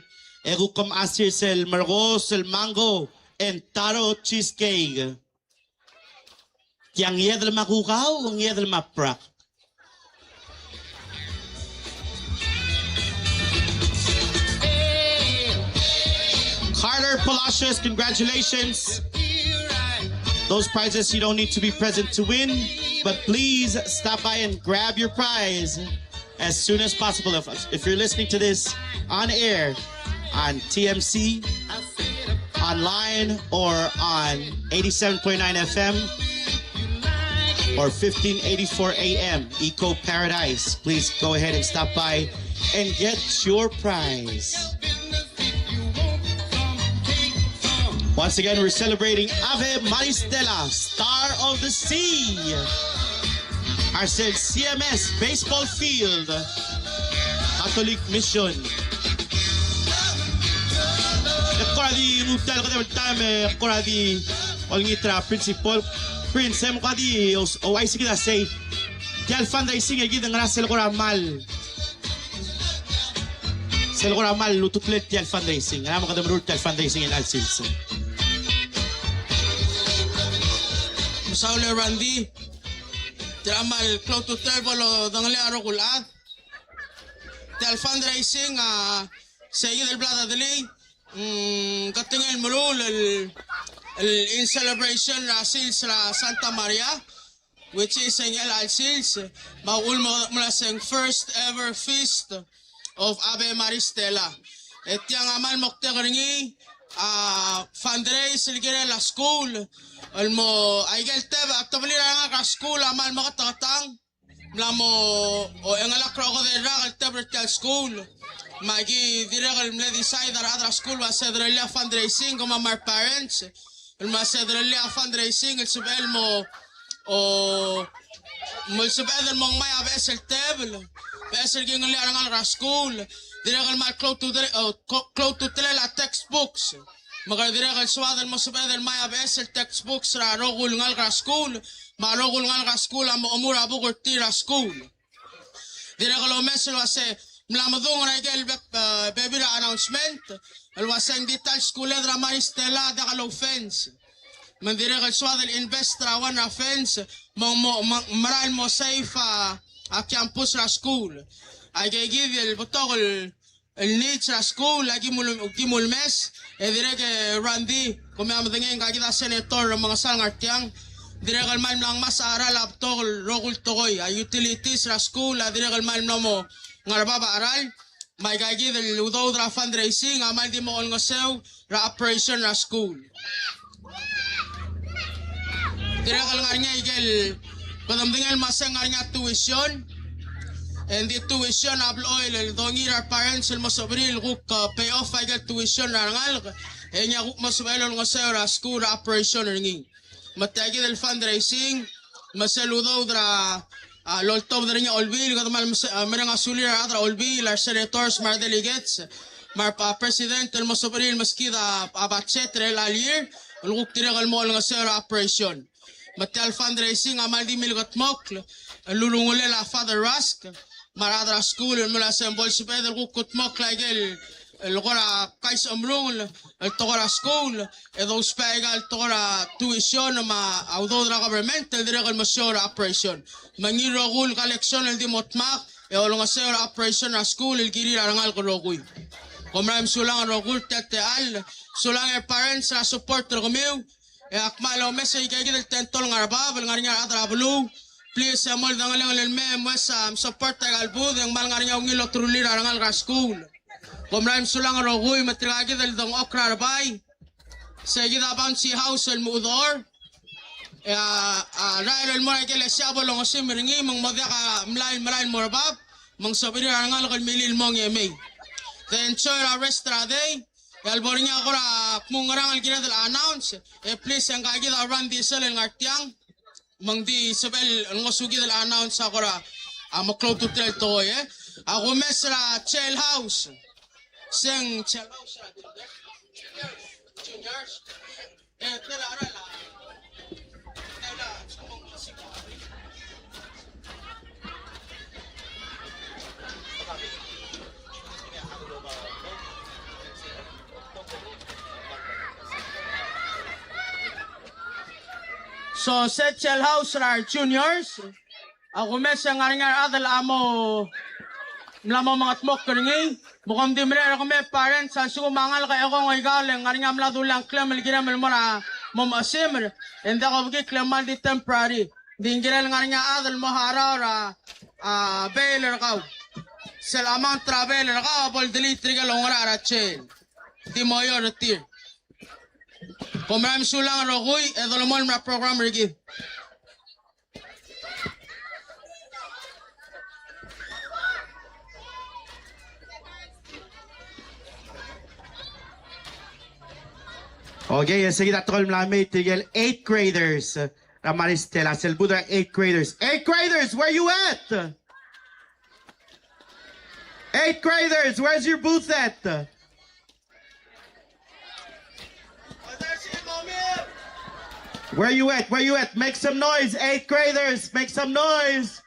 e kuk mechas er sel merekong sel mango and taro cheesecake. Tiang iedel me a kukau, ng iedel me a brak. Carter Palacios, congratulations. Those prizes, you don't need to be present to win, but please stop by and grab your prize. as soon as possible. If, if you're listening to this on air, on T M C, online, or on eighty-seven point nine F M or fifteen eighty-four A M, Eco Paradise, please go ahead and stop by and get your prize. Once again, we're celebrating Ave Maristella, Star of the Sea. Ar sel C M S Baseball Field, Catholic Mission. E kora di nguu tia el kedeb el taem, e kora di olengit er a principal. Prince, e mo kora di ouchais er kid a sei. Tia el fundraising e kid ngera sel kora mal Sel kora mal ultutelel tia el fundraising. Ngera me kede meruul tia el fundraising er chelecha el sils? Mesaul e Randy. Tia el mal klou a ultutelel bo lodengelii a rokui el chad. Tia el fundraising a sei kid el bla dedelii. Mm, ketengel meruul el, el in celebration er a sils er a Santa Maria, which is e ng chelecha el sils, me a uchul me ng mla se ng first ever feast of Ave Maristella. E tiang a mal moktek er ngii a fundraise el kirel a skuul el mo, aike el tebel, a tebelir a rengalek er a skuul a mal meketeketang. Mla mo, o, engelakl er a okedei el rak el tebel er tia el skuul. Me aki dirrek el mle decide a rechad er a skuul el ua se derellii a fundraising, kemam a re parents el ua se derellii a fundraising el sebechel el mo, o, mo el sebeched el mo ngmai a beches el tebel, beches el kingellii a rengalek er a skuul. Dirrek el mal klou a ultutelel, o, klou a ultutelel a textbooks. Me kede dirrek el soad el mo sebeched el ngmai a beches el textbooks er a rokui el ngalek er a skuul, me a rokui el ngalek er a skuul a mo omuu er a buk er tir er a skuul. Dirrek el omes el ua se ng mla medung er aike el bek, e, bebil er a announcement el ua se ng di ta el skuuled er a Maristella a diak el ou fence. Me ng dirrek el soad el invest er a one er a fence, me ng mo, me ng mera el mo safe a, a campus er a skuul. Aike kid el betok el el needs er a skuul, aki mul-, aki mulemes, e dirrek e Randy, kom mla medengei e ngka kid a senator er a Mengesau el ngar tiang, dirrek el mal mla ngmasech a cheral a betok el rokui el tekoi, a utilities er a skuul, a dirrek el mal mla mo ngar er a bab a cheral, me aika kid el udoud er a fundraising, a mal di mo olengeseu er a operation er a skuul. Dirrek el ngar er ngii aike el, kede medengei el ua se ng ngar er ngii a tuition. E ng di tuition a blechoel el dongiil er a re parents el mo sebechir el kuk, e, pay off aike el tuition er a rengalek. E ngii a kuk mo sebechel el olengeseu er a skuul er a operation er ngii. Me tia kid el fundraising, me sel udoud er a, a, loltobed er ngii a Olbiil, kede mal mese-, a, mereng a sulir a rechad er a Olbiil, a re senators me a re delegates, me a re, a, president el mo sebechir el meskid a, a, budget er chelecha el year, el kuk dirrek el mo olengeseu er a operation. Me tia el fundraising a mal di milkedmokl el ulungulel a Father Rusk me a rechad er a skuul el mla se ng bo lsebeched el kuk kudmokl aike el, el kora kaisemrungel el tekoi er a skuul, e dousbech aika el tekoi er a tuition me a udoud er a government el dirrek el mo show er a operation. Me ngii el rokui el collection el di mo dmak e olengeseu er a operation er a skuul el kirir a rengalek el rokui. Kom mera el mesulang el rokui er tia el techall, sulang e re parents er a support er kemiu, e ak kmal omes e aika kid el tentol ngar er a bab el ngar er ngii a rechad er a beluu. Please, e mo oldengelengel el mei e mo mesa, me support aika el booth, e ng kmal ngar er ngii a ungil el oterulir a rengalek er a skuul. Kom mera el mesulang el rokui, me tirka kid el dengchokl er a rebai. Sei kid a bouncy house el muchedor. E a, a rael el mo er a ikel sia bo longesim er ngii, me ng mo diak a mlai el merael el mo er a bab, me ng sebechir a rengalek el milil el mong e mei. De enjoy er a rest er a day. E a lebo er ngii a kora kmo ng ngerang el kired el announce, e please, e ngka kid a Randy Diesel el ngar tiang, me ng di sebechel el ngosukid el announce a kora, a, meklou a ultutelel el tekoi, e. A kumes er a jailhouse. Se ng jailhouse er a juniors. So, se jailhouse er a re juniors. A kumes e ng ngar er ngii a rechad el mo mla mo mengedmokl er ngii, me kom di merek er kemiu e parents, a lsekum a ngalek e chekong e ikal e ng ngar er ngii a mla dulii a ngklem el kirem el mo er a mo mechesimer, e ng diak kobekikl e kmal di temporary. Ng di ng kirel ngar er ngii a chad el mo harau er a, a, bail er kau. sel amount er a bail er kau a bo el delete er ngii el oungerachel er a jail. Di mo eou er tir. Kom kmal mesulang el rokui, e dolemolem er a program er kid. Okay, e sei kid a tekoi el mla mei tirke el eighth graders. Ramaristela, sel booth er a eighth graders. Eighth graders, where you at? Eighth graders, where's your booth at? Where you at? Where you at? Make some noise, eighth graders. Make some noise.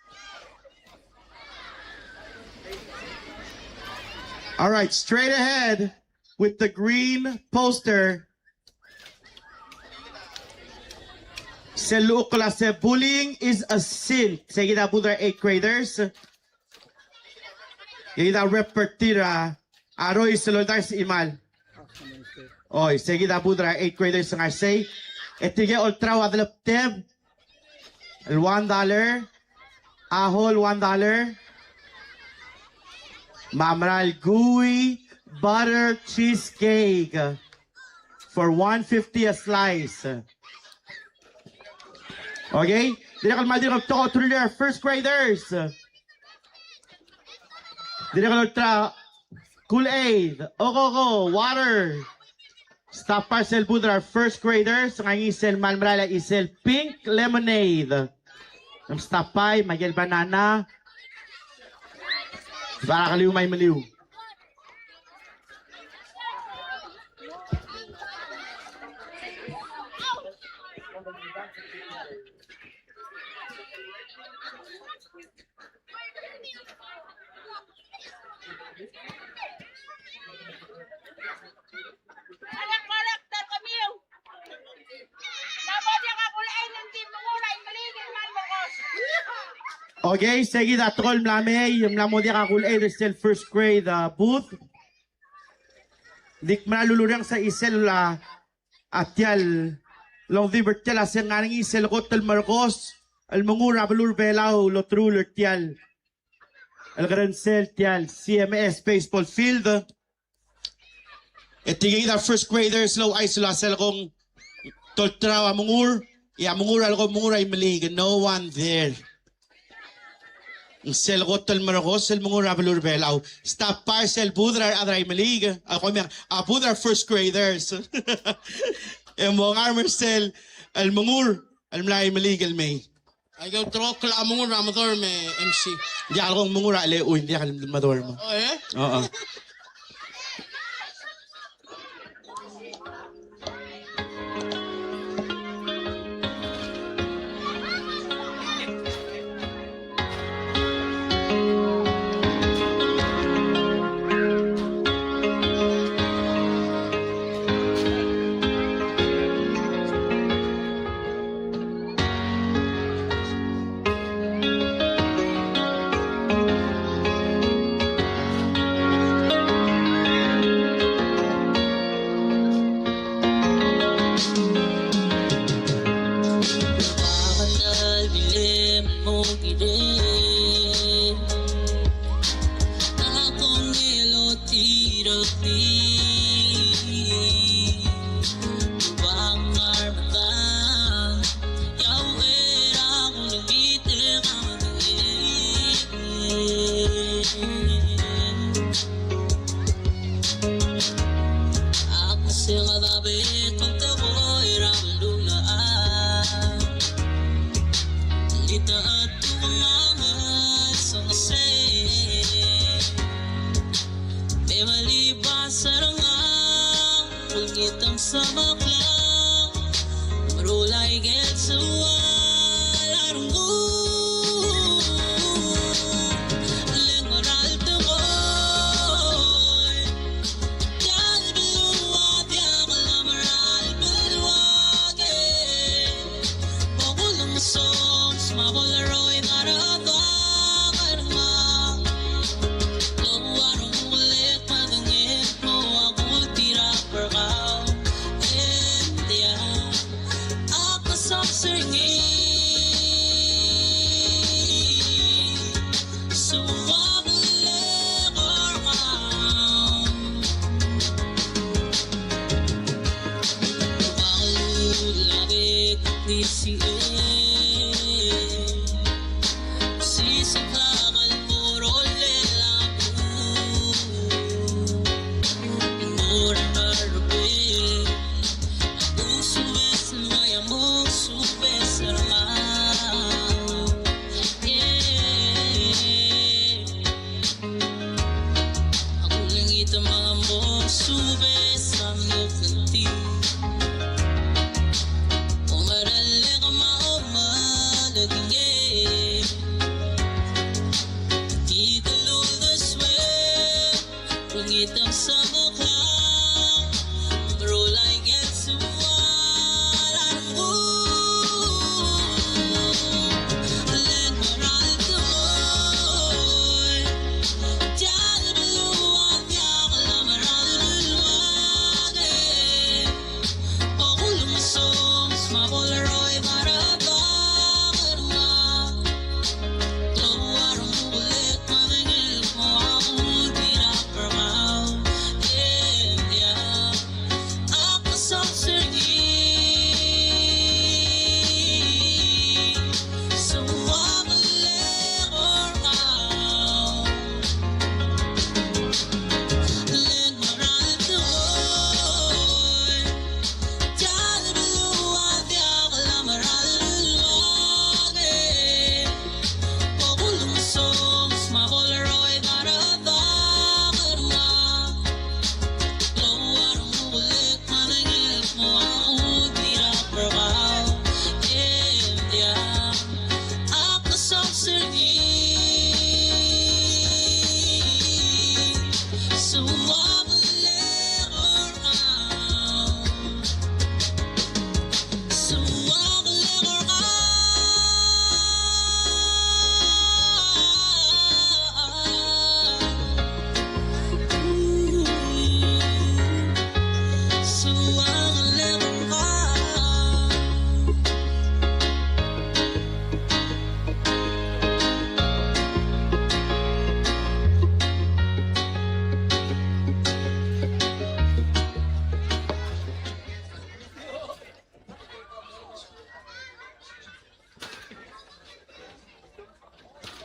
All right, straight ahead with the green poster. Sel llechukl a se bullying is a sin. Sei kid a booth er a eighth graders. Kid a rep er tir a Roy sel oldars imal. Oi, sei kid a booth er a eighth graders ngar sei. E tirke olterau a delebteb el one dollar, a whole one dollar. Me a mera el gooey butter cheesecake for one fifty a slice. Okay? Dirrek el kmal dirrek el betok a ultutelel a first graders. Dirrek el olterau a Kool-Aid, okoko, water. Stop by sel booth er a first graders, ngar ngii sel kmal mera el chisel pink lemonade. Ng stop by, me a ikel banana. Barak el iu me a imeliu. Okay, sei kid a tekoi el mla mei, mla mo diak a Kool-Aid er sel first grade, uh, booth. Di kmal ulureng se chisel a, a tia el ongdibel er tia el a se ng ngar ngii sel kot el merkos el mengur a beluu er a Belau el oteruul er tia el el kerensel tia el C M S baseball field. E tirke kid a first graders el ouchais el uasei kung tolterau a mengur, e a mengur a leko mengur a Imeliik, no one there. Ng sel kot el merkos el mengur a beluu er a Belau. Stop by sel booth er a rechad er a Imeliik, a komi a booth er a first graders. E mongar me sel el mengur el mla Imeliik el mei. Aike ulterekokl a mengur er a Medorm, e M C. Diak el kung mengur a Cheleuid, diak el Medorm. O, e? O, o.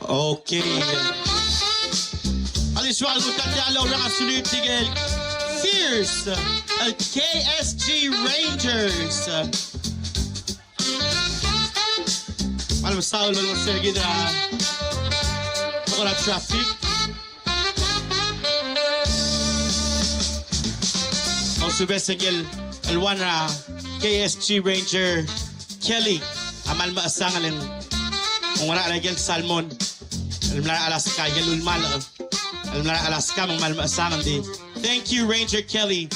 Okay. Alii, soak el kuk tia el oureng a salutii el Fierce, el K S G Rangers. Me a le mesaul el mo er kid er a, er a traffic. Ousbech er ngii el one er a K S G Ranger Kelly a kmal mechesang el ng ngar er a ikel salmon el mla er a Alaska, ikel ulemalech el mla er a Alaska me ng kmal mechesang el di. Thank you, Ranger Kelly.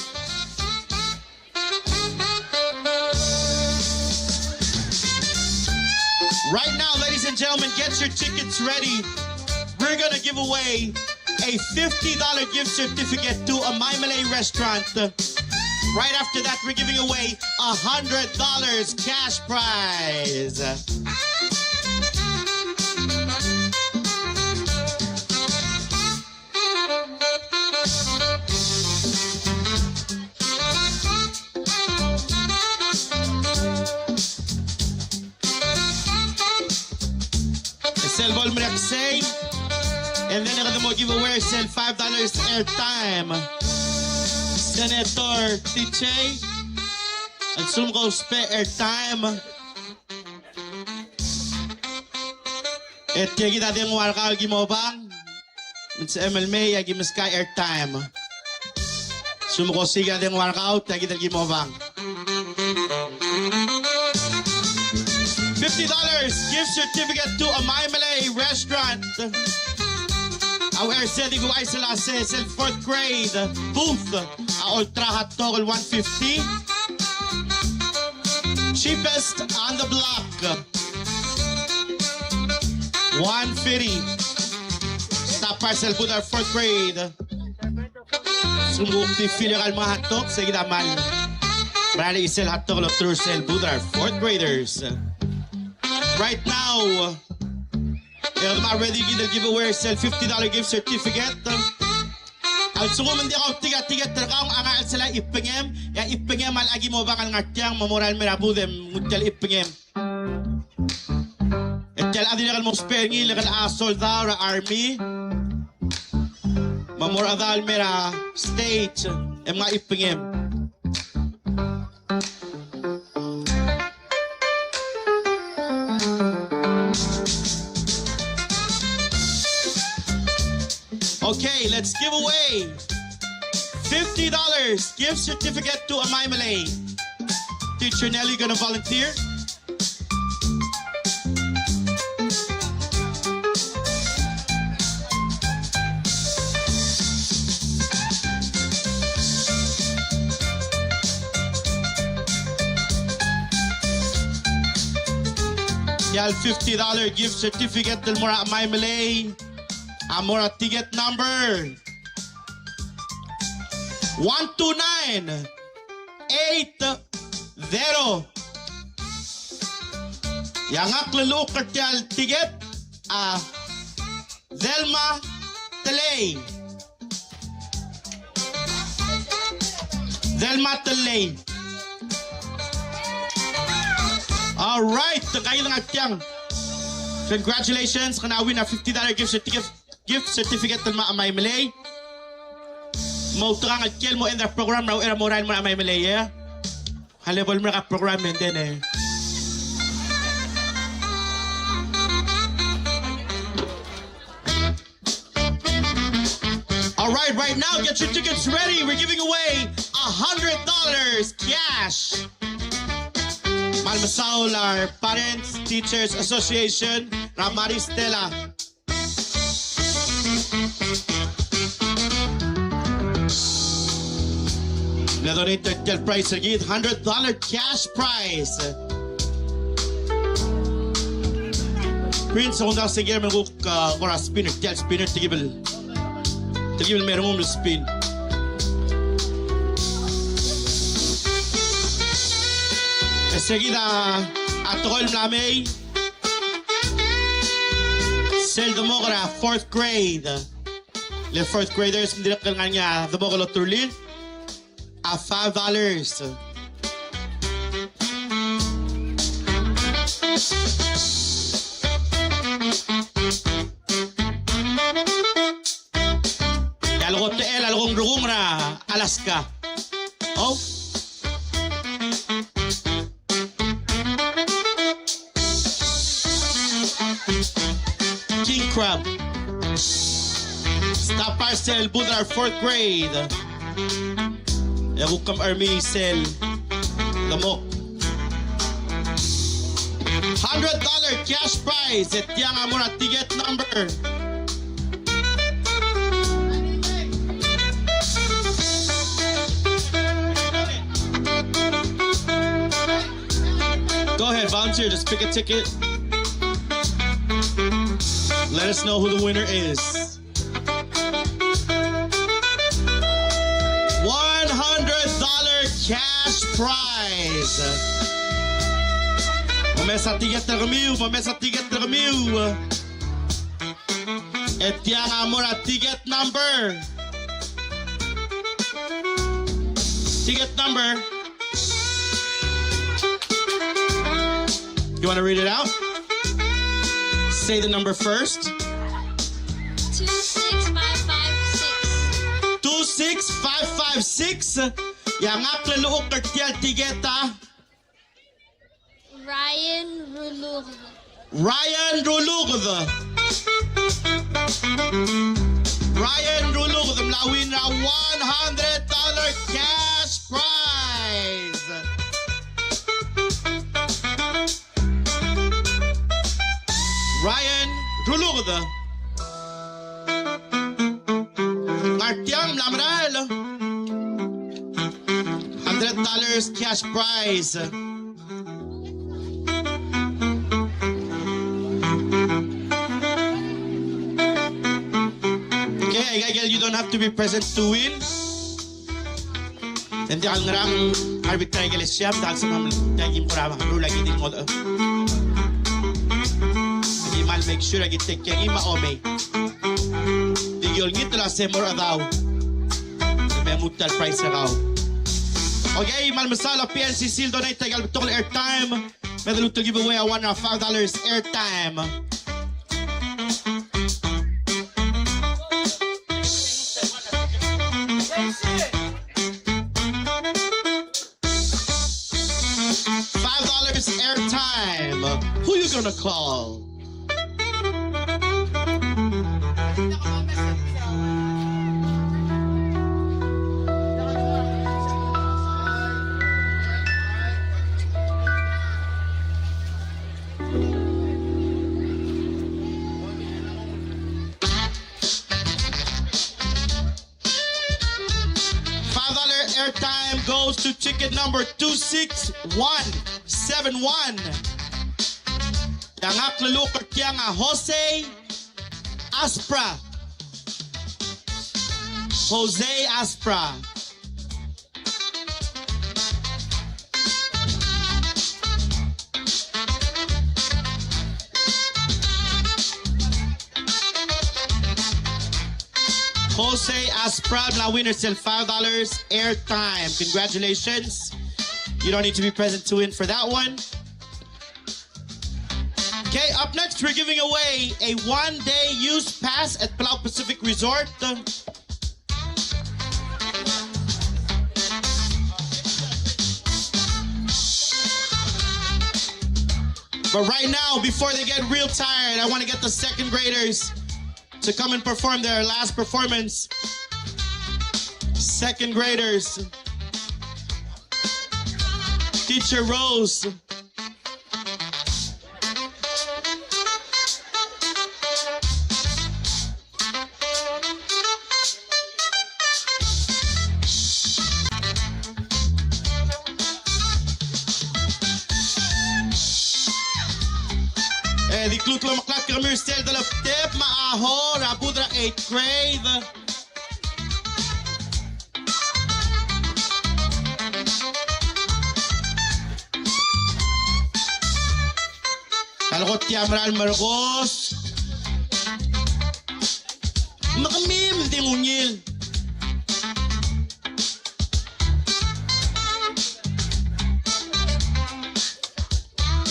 Right now, ladies and gentlemen, get your tickets ready. We're gonna give away a fifty dollar gift certificate to a Maimele restaurant. Right after that, we're giving away a hundred dollars cash prize. Sel bo lemerek sei, and then e kede mo give away sel five dollars airtime. Senator Tichei, a lsekum ke ousbech airtime. E tia kid a dengua er kau el ki mo bang. Me ng sebechem el mei e aki meskau a airtime. Lsekum ke osiik a dengua er kau, tia kid el ki mo bang. Fifty dollars gift certificate to a Maimele restaurant. A uchei er se di kuchais el uasei sel fourth grade booth a olterau a hot dog el one fifty. Cheapest on the block. One fifty. Stop by sel booth er a fourth grade. Lsekum kuk di fill er kau el mo hot dog, se kid a kmal mera el chisel hot dog el olterau er sel booth er a fourth graders. Right now, e kede kmal ready kid el give away sel fifty dollar gift certificate. A lsekum ng diak a osiik a ticket er kau, a ngar er sel chipengem, e a chipengem a locha ki mo bang el ngar tiang me mo er a mera booth e nguu tia el chipengem. E tia el chad a dirrek el mo ousbech er ngii, le kede a sold out er a Army. Me mo er a chad el mera stage e mngai a chipengem. Okay, let's give away fifty dollars gift certificate to a Maimele. Teacher Nelly gonna volunteer. Tia el fifty dollar gift certificate el mo er a Maimelei a mo er a ticket number one two nine eight zero. E a ngak el llechukl er tia el ticket a Delma Telei. Delma Telei. All right, te kaingeseu er tiang. Congratulations, kede win a fifty dollar gift certificate, gift certificate el mo er a Maimelei. Mo outekangel el mo end er a program er a uchei er a mo er a mo er a Maimelei, e. Hale bo el mo er a program and then, e. All right, right now, get your tickets ready. We're giving away a hundred dollars cash. Kmal mesaul a Parents Teachers Association, er a Maris Stella. Mla donate er tia el prize er kid, hundred dollar cash prize. Prince, kung dang se kid me ng kuk, uh, kora spinner, tia el spinner, tekibel. Tekibel me a rengum el spin. E se kid a, a tekoi el mla mei. Sel demok er a fourth grade. Le fourth graders, me ng dirrek el ngar er ngii a demok el oterulii a five dollars. E a leko techel a leko ng rukung er a Alaska. Oh. King crab. Stop by sel booth er a fourth grade. E kuk mei sel demok. Hundred dollar cash prize, e tiang a mo er a ticket number. Go ahead, volunteer, just pick a ticket. Let us know who the winner is. One hundred dollar cash prize. Mo mesa ticket er kemiu, mo mesa ticket er kemiu. E tiang a mo er a ticket number. Ticket number. You wanna read it out? Say the number first. Two six five five six. Two six five five six. E a ngak el llechukl er tia el ticket a Ryan Ruluked. Ryan Ruluked. Ryan Ruluked a mla win er a one hundred dollar cash prize. Ryan Ruluked. Ngar tiang mla merael. Hundred dollars cash prize. Okay, aika el, you don't have to be present to win. Ng diak el ngerang, a rebetok er a ikelesia, diak el sebechem, diak el kim kora meruul a ki di ngodech. Aki kmal make sure a ki take care er ngii me a omei. Di ki olengit el uase mo er a chedaol. Me lmuut a prize er kau. Okay, kmal mesaul a P N C C el donate aika el betok el airtime. Me de lmuut el give away a one er a five dollars airtime. Five dollars airtime. Who you gonna call? Five dollar airtime goes to ticket number two six one seven one. Ngak a lolukl er tiang a Jose Aspra. Jose Aspra. Jose Aspra, mla win er sel five dollars airtime. Congratulations. You don't need to be present to win for that one. Okay, up next, we're giving away a one-day use pass at Palau Pacific Resort. But right now, before they get real tired, I want to get the second graders to come and perform their last performance. Second graders. Teacher Rose. E di klou el omeklatk er kemiu er sel delebteb me a Aho er a budech er a eighth grade. A leko tia mera el merekos. Me kemiu me di ngungil.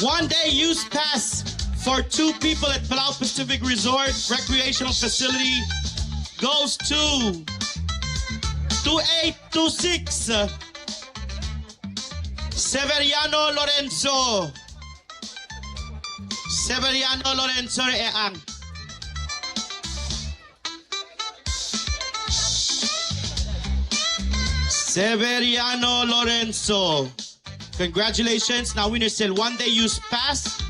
One day use pass for two people at Palau Pacific Resort Recreational Facility goes to two eight two six, Severiano Lorenzo. Severiano Lorenzo er a Echang. Severiano Lorenzo. Congratulations, ng winner er sel one day use pass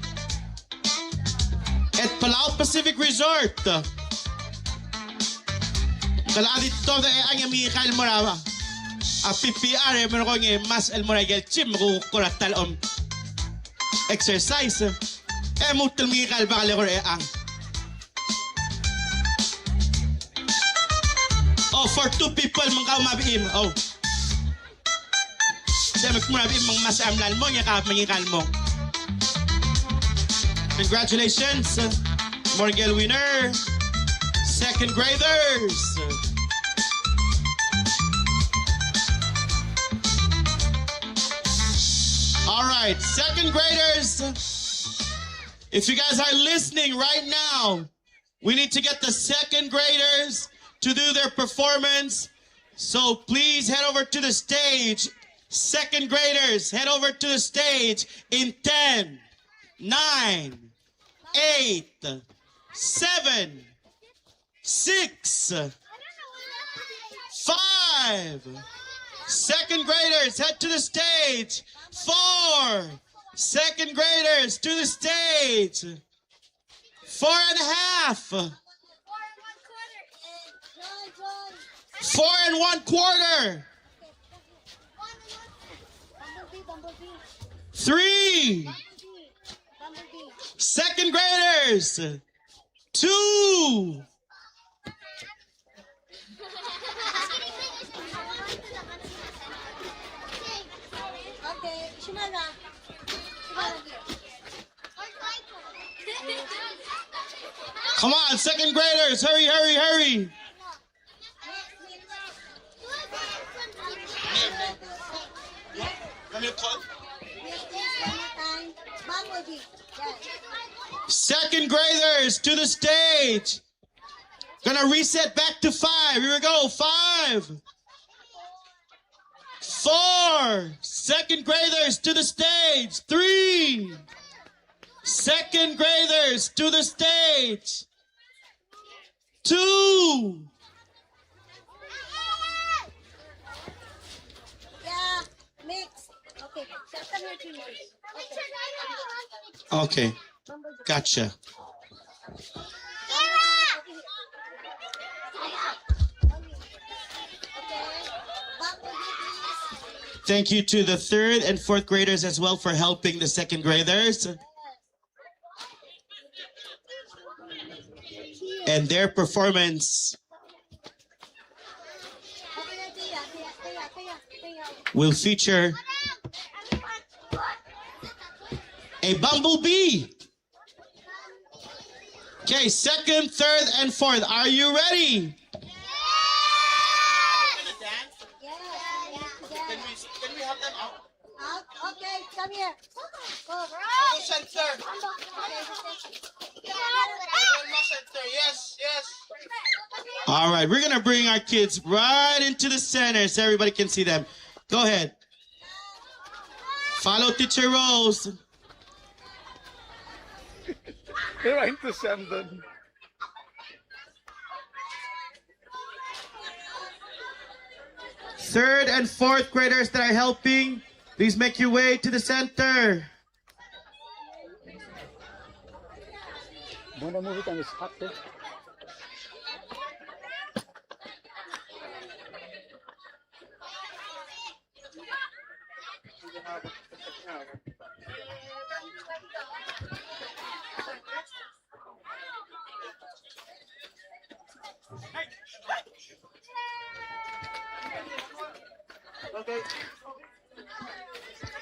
at Palau Pacific Resort. Kala di tobed e ng mengiil el mo er a, a, P P R e merekong e mas el mo er a ikel gym me kuk kora ta el om exercise. E mo tel mengiil el bak el eko er a Echang. Oh, for two people, me ng kau me a bechim. Oh. Te me kmo er a bechim me ng mesa a mla el mong, e kau me ng kmal mong. Congratulations, Morgel winner. Second graders. All right, second graders. If you guys are listening right now, we need to get the second graders to do their performance. So please head over to the stage. Second graders, head over to the stage in ten, nine, eight, seven, six, five. Second graders, head to the stage. Four. Second graders, to the stage. Four and a half. Four and one quarter. Three. Second graders. Two. Okay, Shimada. Come on, second graders, hurry, hurry, hurry. Second graders, to the stage. Gonna reset back to five. Here we go. Five. Four. Second graders, to the stage. Three. Second graders, to the stage. Two. Yeah, mix. Okay, so come here to me. Okay. Okay. Gotcha. Thank you to the third and fourth graders as well for helping the second graders. And their performance will feature a bumblebee. Okay, second, third, and fourth. Are you ready? Can we, can we have them out? Okay, come here. Go. Center. Yes, yes. All right, we're gonna bring our kids right into the center so everybody can see them. Go ahead. Follow Teacher Rose. They're right to send them. Third and fourth graders that are helping, please make your way to the center. Buena movie on the spot, eh?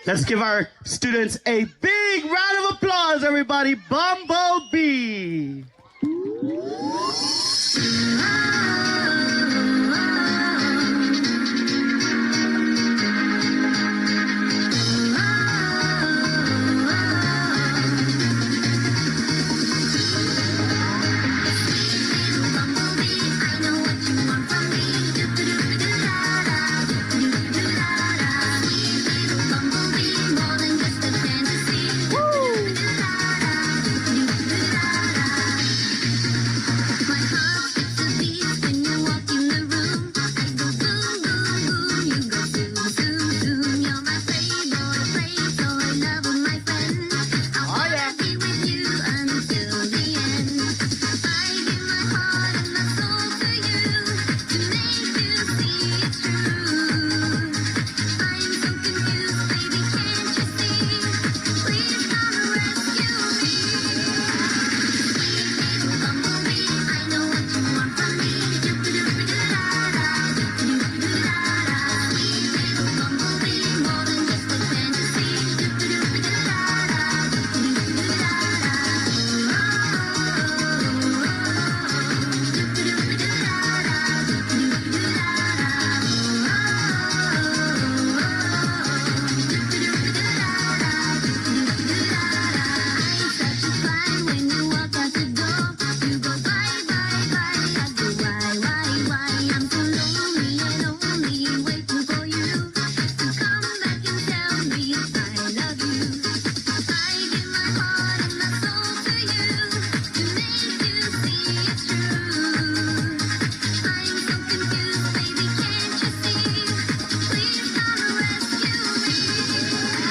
Let's give our students a big round of applause, everybody. Bumblebee.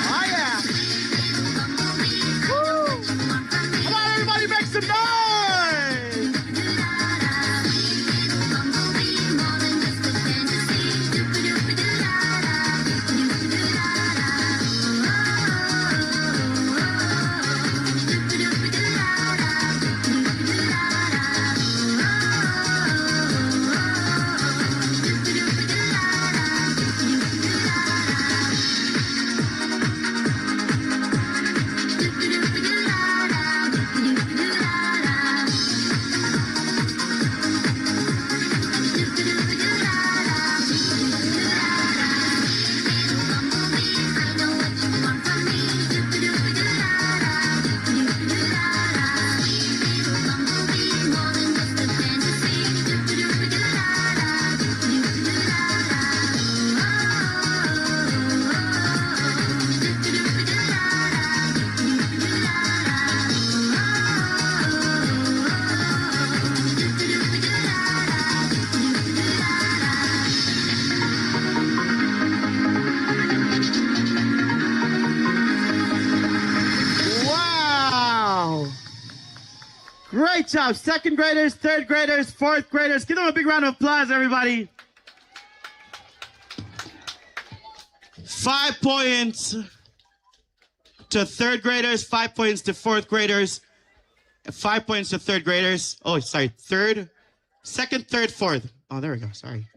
Oh, yeah. Woo! Come on, everybody, make some noise! Wow! Great job, second graders, third graders, fourth graders. Give them a big round of applause, everybody. Five points to third graders, five points to fourth graders. Five points to third graders. Oh, sorry, third, second, third, fourth. Oh, there we go. Sorry.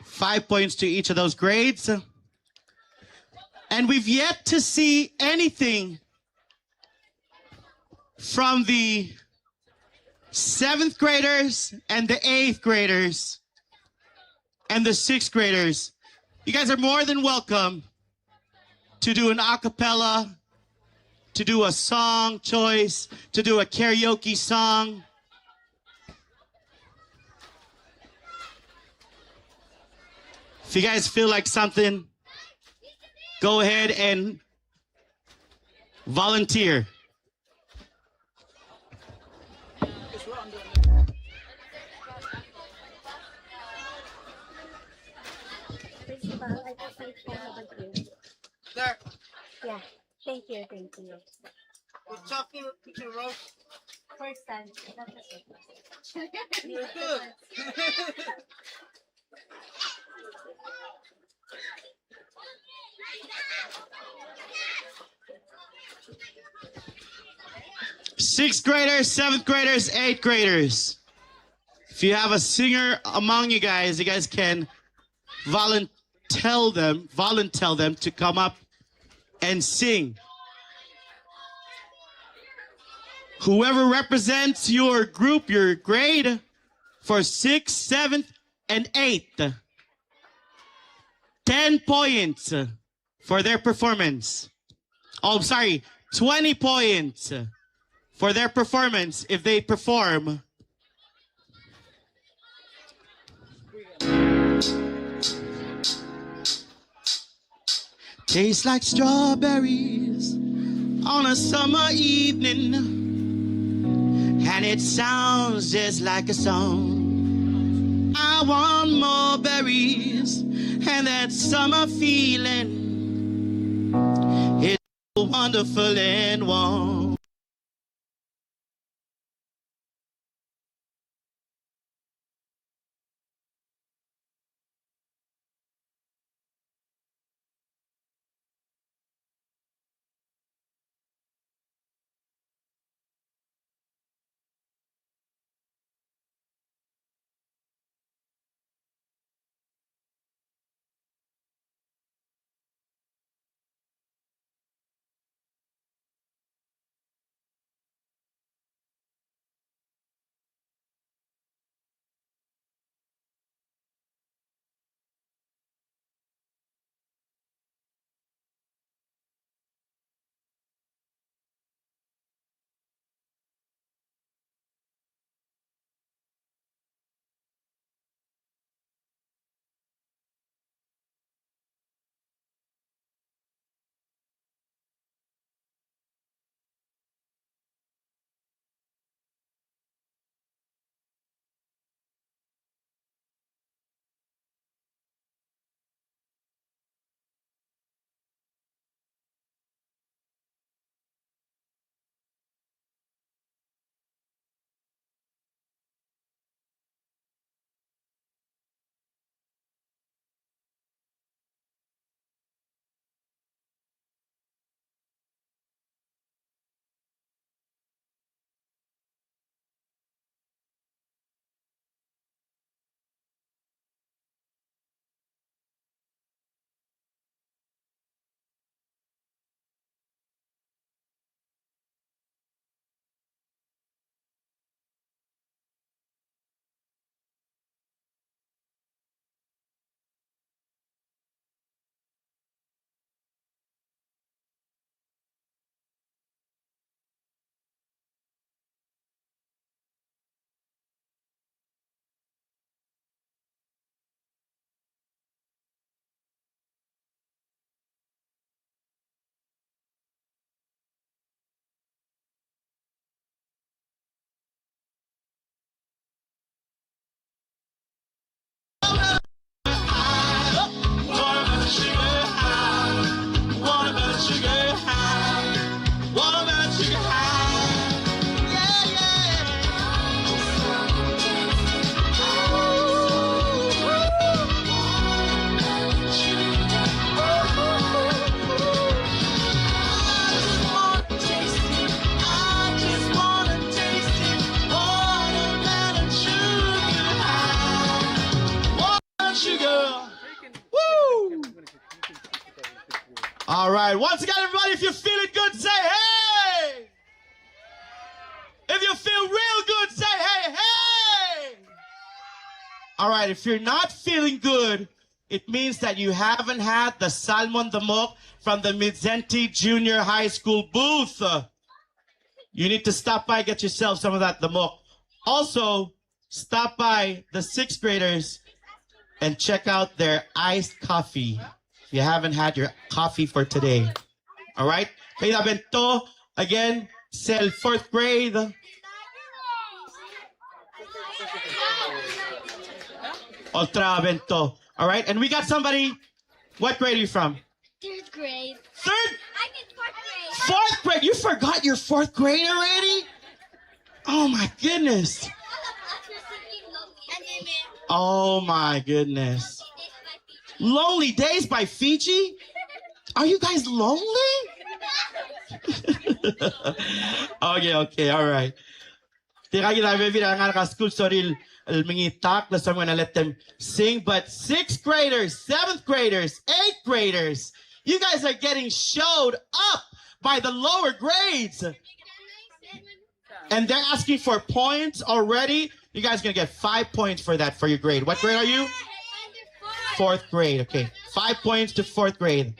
Five points to each of those grades. And we've yet to see anything from the seventh graders and the eighth graders and the sixth graders. You guys are more than welcome to do an a cappella, to do a song choice, to do a karaoke song. If you guys feel like something, go ahead and volunteer. Principal, I just need phone number, please. There. Yeah. Thank you, thank you. Good job, teacher Rose. First time. Not the second. You're good. Sixth graders, seventh graders, eighth graders. If you have a singer among you guys, you guys can volunteer them, volunteer them to come up and sing. Whoever represents your group, your grade, for sixth, seventh, and eighth, ten points for their performance. Oh, I'm sorry, twenty points for their performance if they perform. Tastes like strawberries on a summer evening, and it sounds just like a song. I want more berries and that summer feeling. It's so wonderful and warm. All right. Once again, everybody, if you're feeling good, say hey. If you feel real good, say hey, hey. All right. If you're not feeling good, it means that you haven't had the salmon demok from the Mindszenty Junior High School booth. You need to stop by, get yourself some of that demok. Also, stop by the sixth graders and check out their iced coffee. If you haven't had your coffee for today. All right? Kede bento, again, sel fourth grade. Ultra bento. All right? And we got somebody. What grade are you from? Third grade. Third? I'm in fourth grade. Fourth grade? You forgot your fourth grade already? Oh my goodness. Oh my goodness. Lonely Days by Fiji? Are you guys lonely? Okay, okay, all right. Tirka kid a bebil er a rengalek er a skuul, sorir el mengitakl, so I'm gonna let them sing. But sixth graders, seventh graders, eighth graders, you guys are getting showed up by the lower grades. And they're asking for points already. You guys are gonna get five points for that, for your grade. What grade are you? Fourth grade, okay. Five points to fourth grade.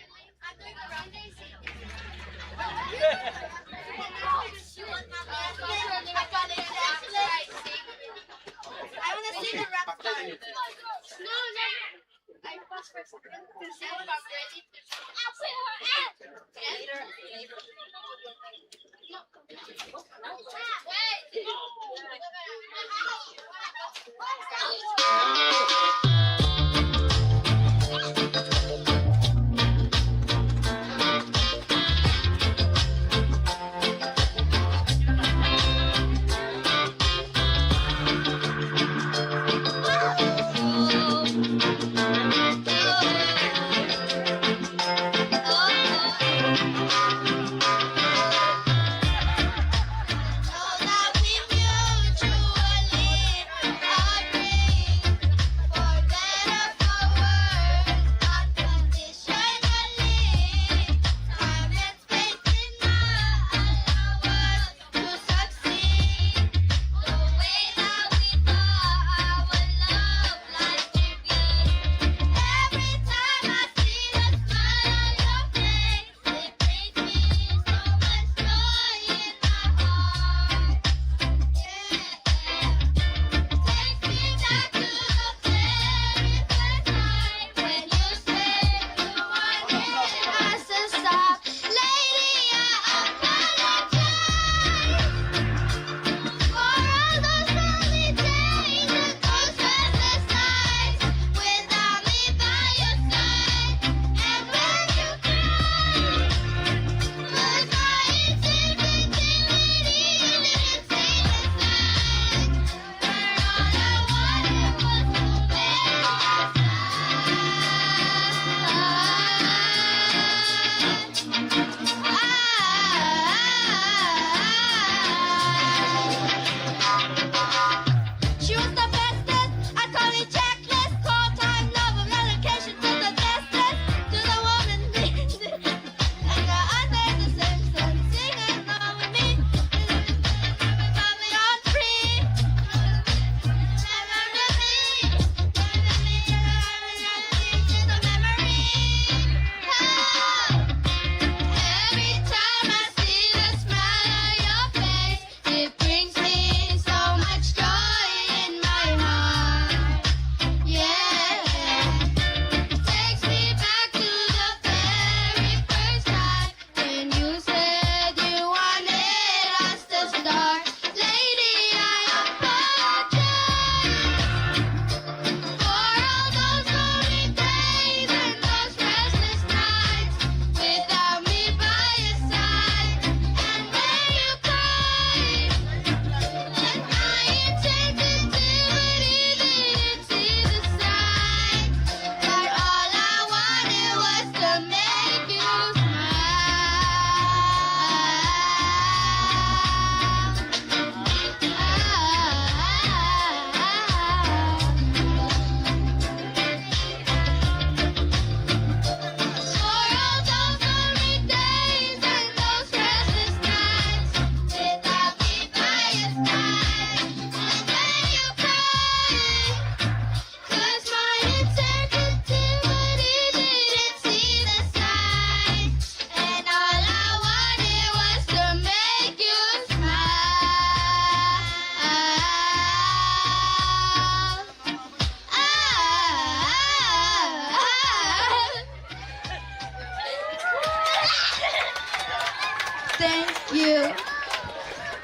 Thank you.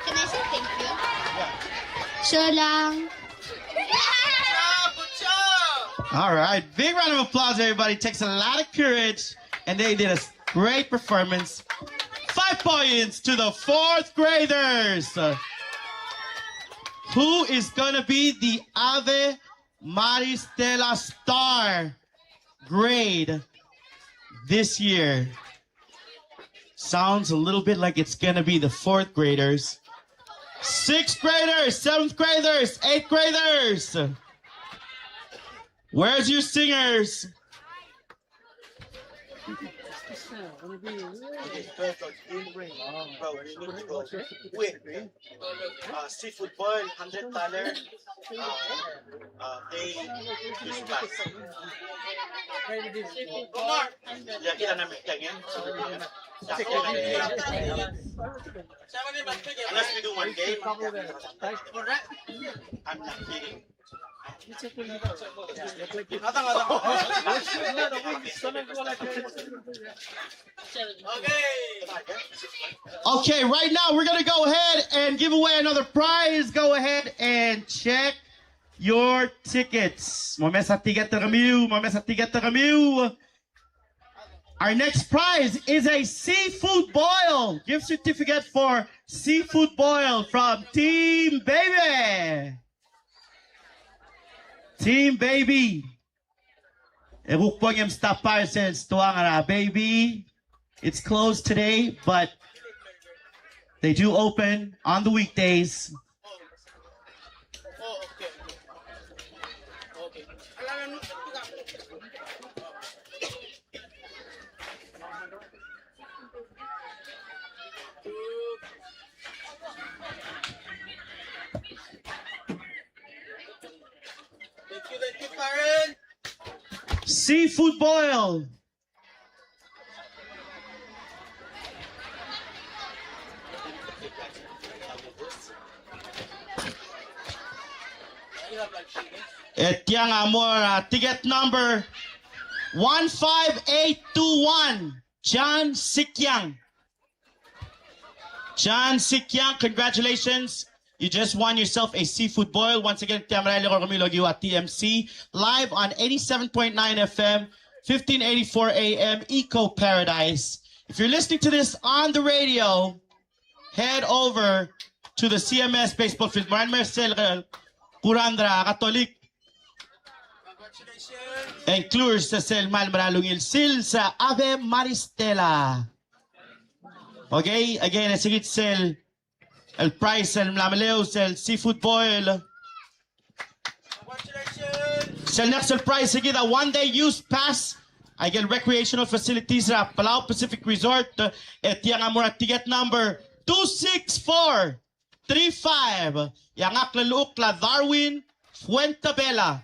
Can I say thank you? Solang. Good job, good job. All right, big round of applause, everybody. Takes a lot of courage, and they did a great performance. Five points to the fourth graders. Who is gonna be the Ave Maris Stella star grade this year? Sounds a little bit like it's gonna be the fourth graders. Sixth graders, seventh graders, eighth graders. Where's your singers? Okay, first, uh, we need to go with, uh, seafood boil, hundred dollar. Uh, uh, they use glass. Ya kita namit kanya. Unless we do one game. I'm not kidding. Okay, right now we're gonna go ahead and give away another prize. Go ahead and check your tickets. Mo mesa tiket er kemiu, mo mesa tiket er kemiu. Our next prize is a seafood boil. Gift certificate for seafood boil from Team Baby. Team Baby. E kuk bo mstop er sel stoang er a Baby. It's closed today, but they do open on the weekdays. Seafood boil. E tiang a mo er a ticket number one five eight two one, John Sikyang. John Sikyang, congratulations. You just won yourself a seafood boil. Once again, tia merael el eko er kemiu el okiu a T M C, live on eighty-seven point nine F M, fifteen eighty-four A M, Eco Paradise. If you're listening to this on the radio, head over to the C M S baseball field. Mo er a mei er sel kurang er a Katolik. Includes sel kmal mera el ungil sils a Ave Maris Stella. Okay, again, e se kid sel el prize el mla meleu, sel seafood boil. Sel next el prize se kid a one day use pass aike el recreational facilities er a Palau Pacific Resort. E tiang a mo er a ticket number two six four three five. E a ngak el llechukl a Darwin Fuentebela.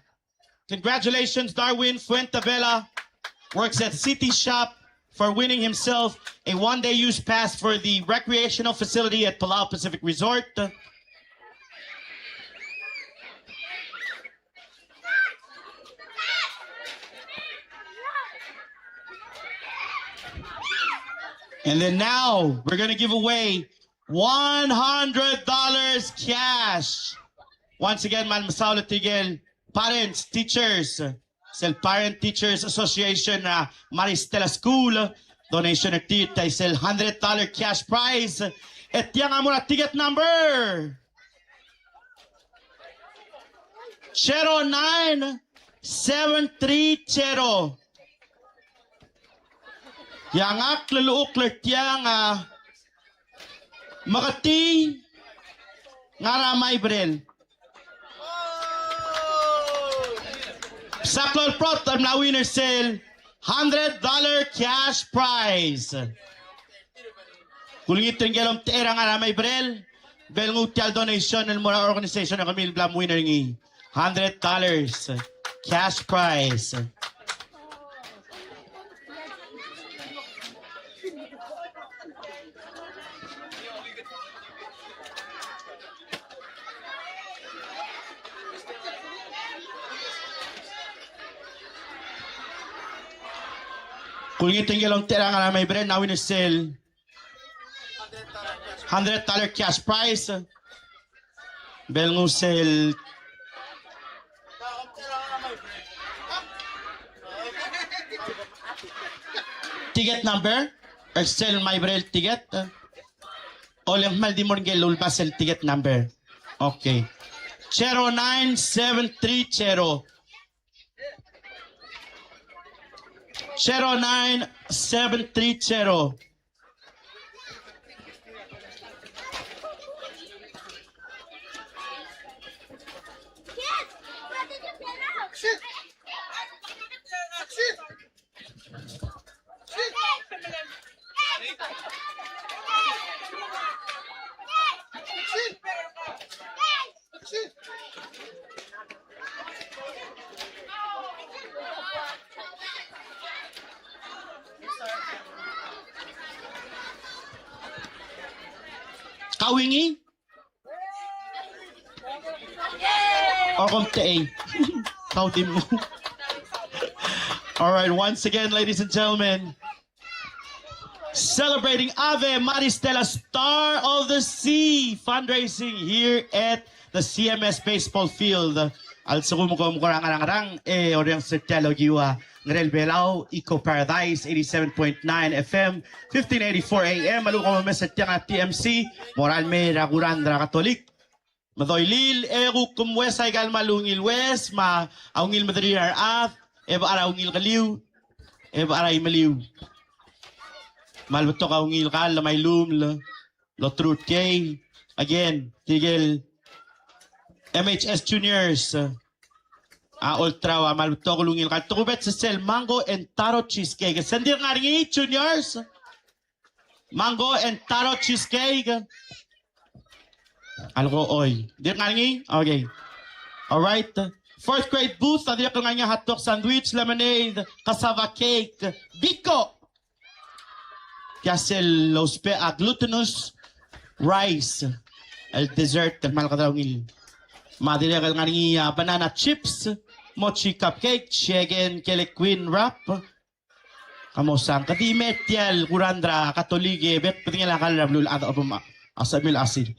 Congratulations, Darwin Fuentebela. Works at City Shop for winning himself a one-day use pass for the recreational facility at Palau Pacific Resort. And then now we're gonna give away one hundred dollars cash. Once again, me kmal mesaul er tirke el parents, teachers, sel Parent Teachers Association er a Maris Stella School, donation er tir, tia sel hundred dollar cash prize. E tiang a mo er a ticket number zero nine seven three zero. E a ngak el llechukl er tiang a Meketii Ngaramaibral. Sa klou el prot el mla winner sel hundred dollar cash prize. Kulengit er ngike el omtechei er a Ngaramaibral, me lenguu tia el donation el mo er a organization er kemiu el bla mo winner er ngii. Hundred dollars cash prize. Kulengit er ngike el omtechei er a Ngaramaibral, mla winner sel Hundred dollar cash prize. Belngusel ticket number. Excel my braille ticket. Oleng mal di mo er ngii el ulbasel ticket number. Okay. Zero nine seven three zero. Zero nine seven three zero. Kau ngii? O kom tei. Kau di mo. All right, once again, ladies and gentlemen, celebrating Ave Maristella, Star of the Sea fundraising here at the C M S baseball field. A lsekum kom kora ngar er a ngerang, e orrenges er tia el okiu a Ngerel Belau, Eco Paradise, eighty-seven point nine F M, fifteen eighty-four A M, me a lsekum kom omes er tiang a T M C, mo er a lemei er a kurand er a Katolik. Me doilil, e kuk moues aika el kmal ungil ues, me a ungil mederir a rechad, e bechar a ungil keliu, e bechar a imeliu. Me a lebetok a ungil kall me a ilumel el oterur tiei. Again, tirke el M H S Juniors a olterau a kmal betok el ungil kall. Tokubets sel Mango and Taro Cheesecake. Se ng dirk ngar er ngii, Juniors? Mango and Taro Cheesecake. Algo oi. Dirk ngar er ngii? Okay. All right. Fourth grade booth, a dirrek el ngar er ngii a hot dog sandwich, lemonade, cassava cake, biko. Tia sel lousbech a glutinous rice el dessert el kmal kede ungil. Me a dirrek el ngar er ngii a banana chips, mochi cupcake, chicken, kele queen wrap. Kamo sang, kede mei er tia el kurand er a Katolik e bek bedengel a kall er a beluulechad a obengked a sebechemiu el chasir.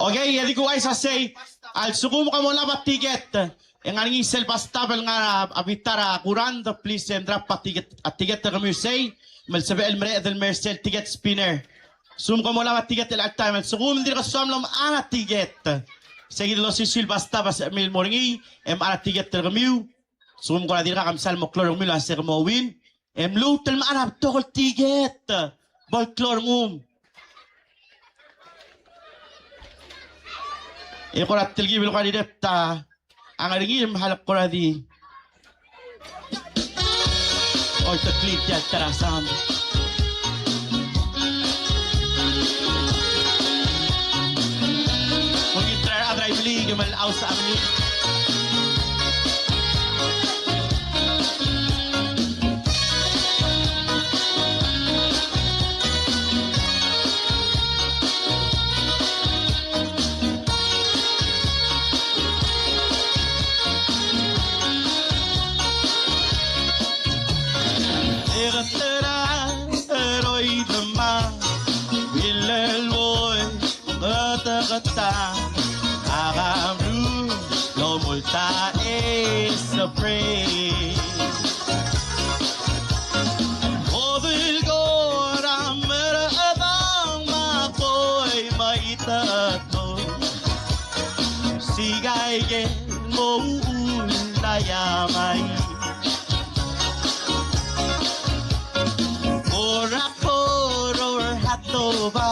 Okay, e di kuchais a sei, a lsekum kom olab a tiket, e ng ngar er ngii sel bus stop el ngar er a bita er a kurand, please, e mdrap a tiket, a tiket er kemiu sei, me le sebechel el mereched el mei er sel ticket spinner. Lsekum kom olab a tiket el chelecha el taem, a lsekum ng dirk soam el omechar a tiket, se kid el osisiu el bus stop a sebechemiu el mo er ngii, e mechar a tiket er kemiu. Lsekum kora dirkak msal mo klou er kemiu el uase ke mo win, e mluut el mechar a betok el tiket. Bo el klou er ngum. E kora telkib el kora dirrek ta A ngar er ngii me a le kora di. Oi, te klii tia el ta er a sound. Ungil ta er a rechad er a Imeliik me a le Ausa Imeliik. Sigaike mo uchul a yamai. Kora koror a toba,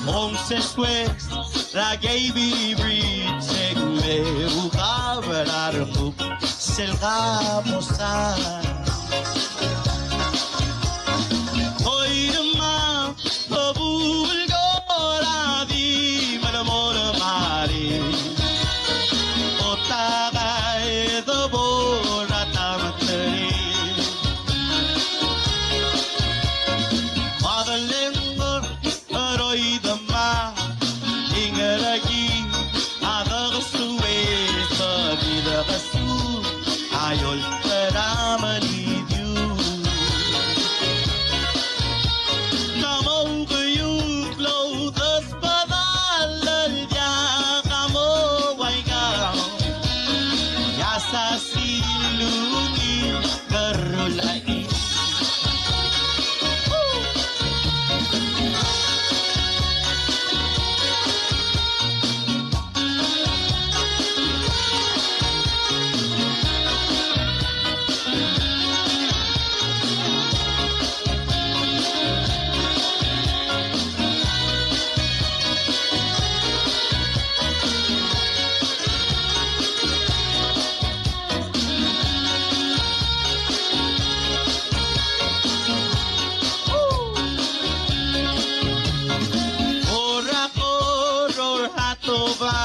omses wes er a K B Bridge, e ng me ukab er a renguk sel kamosa. Oirma, Melidiu. Ng mo keiukl el oudesbedall el diak a mo ua ikang. E a sils el ungil kerul a chais. Ora koror a toba,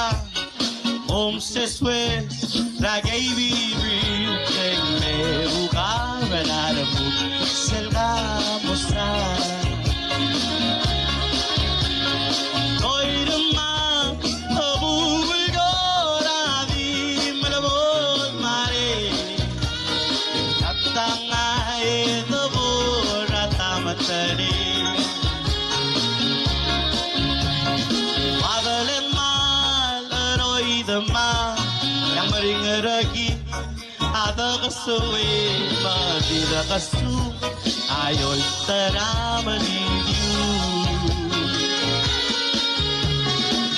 omsesues er a keibibil e ng me ukab er a renguk sel kamosar. Koidemam a bubul kora di melebol mare. Tatang a edebor a tametelei. Uadelengmal er oidemam, e a meringel er kid a dekesuem me a di dekesu a iolt er a Melidiu.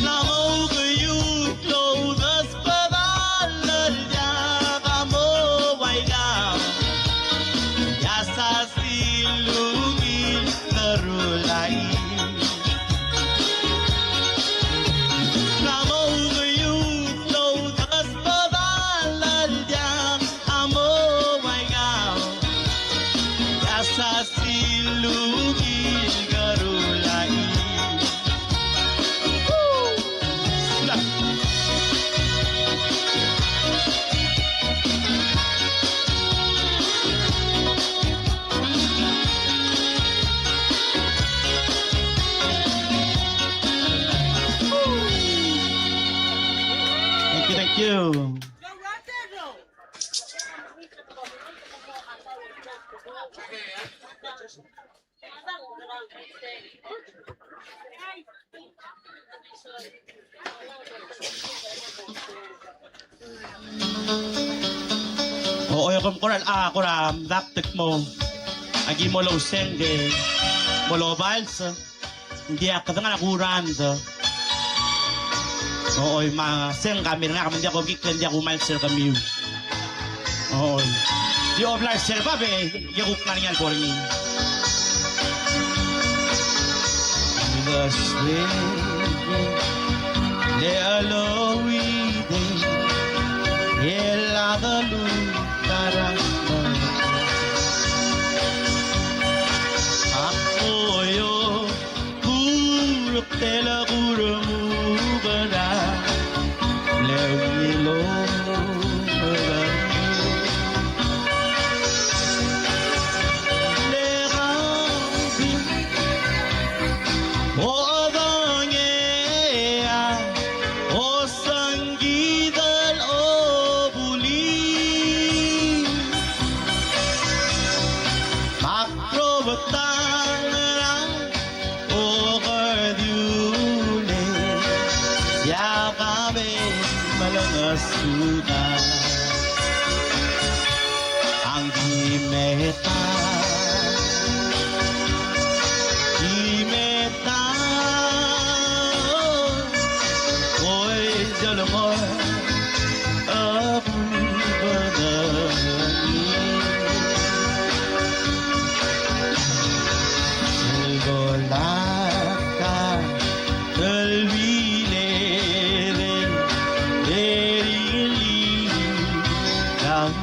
Ng mo keiukl el oudesbedall el diak a mo ua ikang. E a sils el ungil kerul a chais. Ng mo keiukl el oudesbedall el diak a mo ua ikang. E a sils el ungil kerul a chais. Thank you, thank you. O, e kom kora, a, kora medakt el kmo aki mo louseng e mo lobals. Ng diak, kede ngar er a kurangd. Oi, me a sengkam er ngak me ng diak kobkik, ng diak kumals er kemiu. Oi. Di oblar sel babe, e kuk ngar er ngii a lebo er ngii. Di le suebek, le louidei, e a delul ta er a mong. Ak oio Kurk tela kurmuk a da, le ungil o, le kambi, o dongei a, o sengkid el obuli. Mak robetang er a oker di ulei, e a kabe melengesudang. Ang di meta, di meta, oi, jolmol, a bul benengii. Golaka, el bilere, e ringel ikang.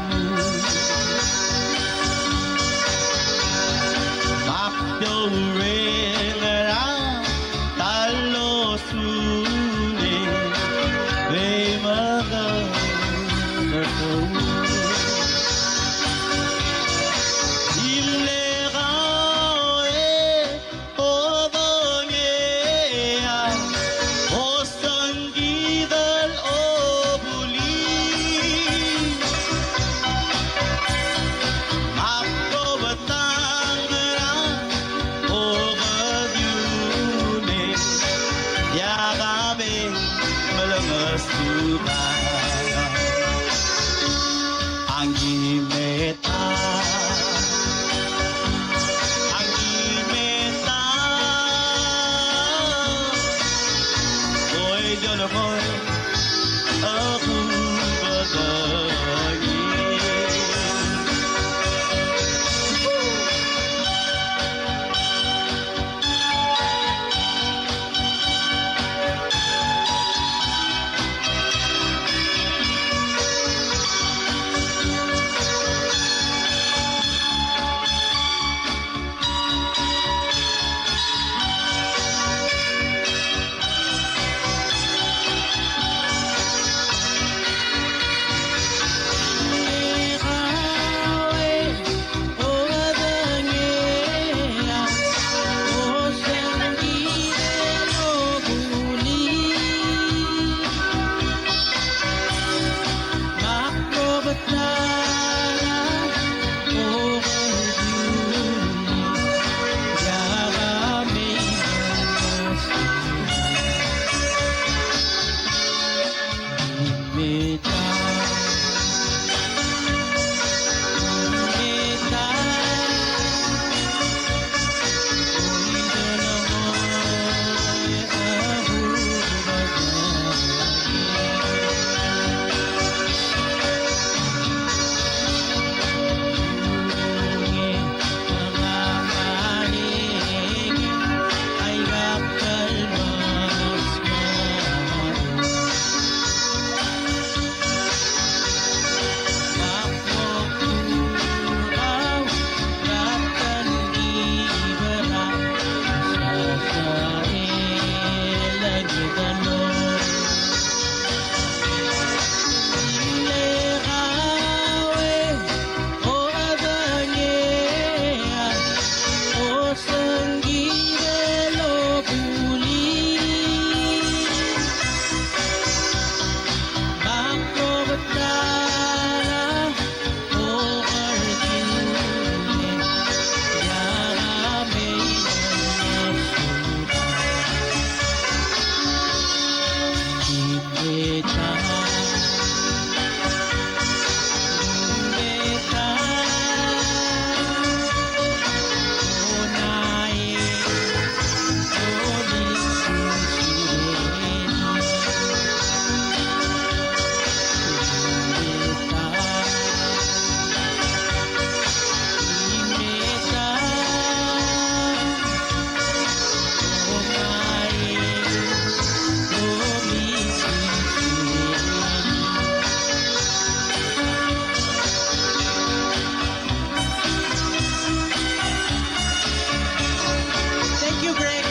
Thank you, Greg.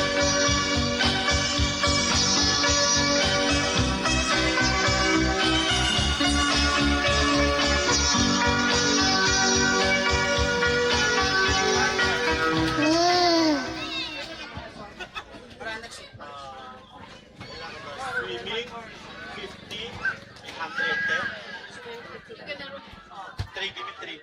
Swimming, fifty, hundred, eh? Three, give me three.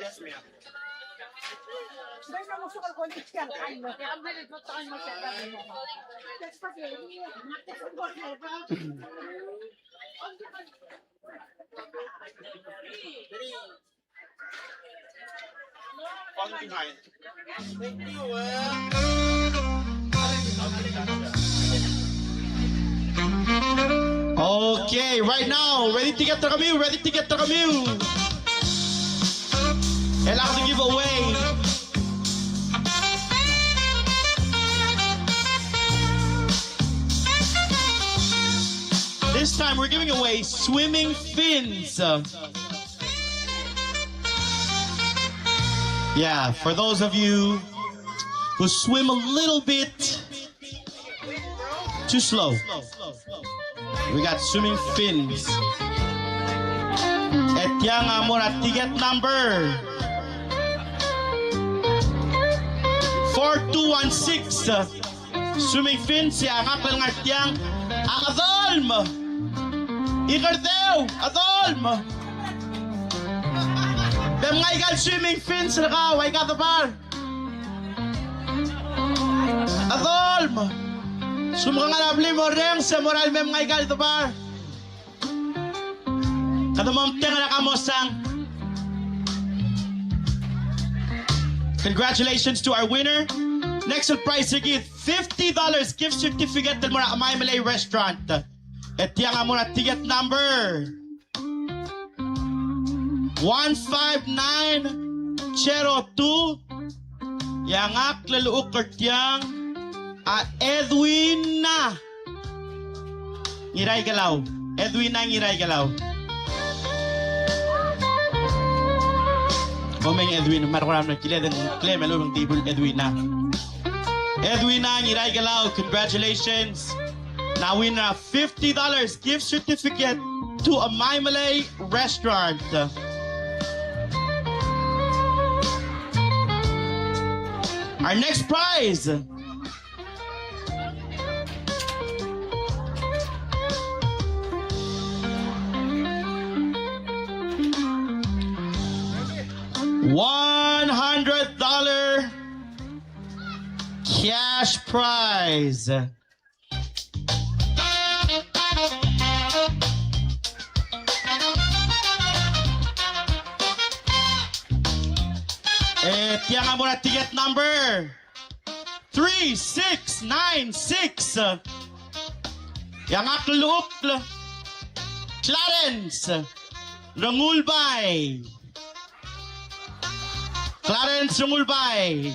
Yes, ma'am. Falling behind. Okay, right now, ready tiket er kemiu, ready tiket er kemiu. El ak di give away. This time we're giving away swimming fins. Yeah, for those of you who swim a little bit too slow, we got swimming fins. E tiang a mo er a ticket number four two one six. Swimming fin, se a ngak el ngar tiang a Adolm Ikerdeu, Adolm. Te mngai aika el swimming fins er kau, aika the bar. A dolm. Sum ke ngar er a blim el orrenges e mo er a lemei me mngai aika the bar. Kede mo omtechei er a kamosang. Congratulations to our winner. Next prize er kid, fifty dollars gift certificate el mo er a Amaimelei Restaurant. E tiang a mo er a ticket number one five nine zero two. E a ngak el llechukl er tiang a Edwina Ngiraikelau. Edwina Ngiraikelau. Komeng Edwina, me a kora mle kired el ngklem el obengterir Edwina. Edwina Ngiraikelau, congratulations. Now win a fifty dollars gift certificate to Amaimelei Restaurant. Our next prize. One hundred dollar cash prize. E tiang a mo er a ticket number three six nine six. E a ngak el llechukl, Clarence Rengulbai. Clarence Rengulbai.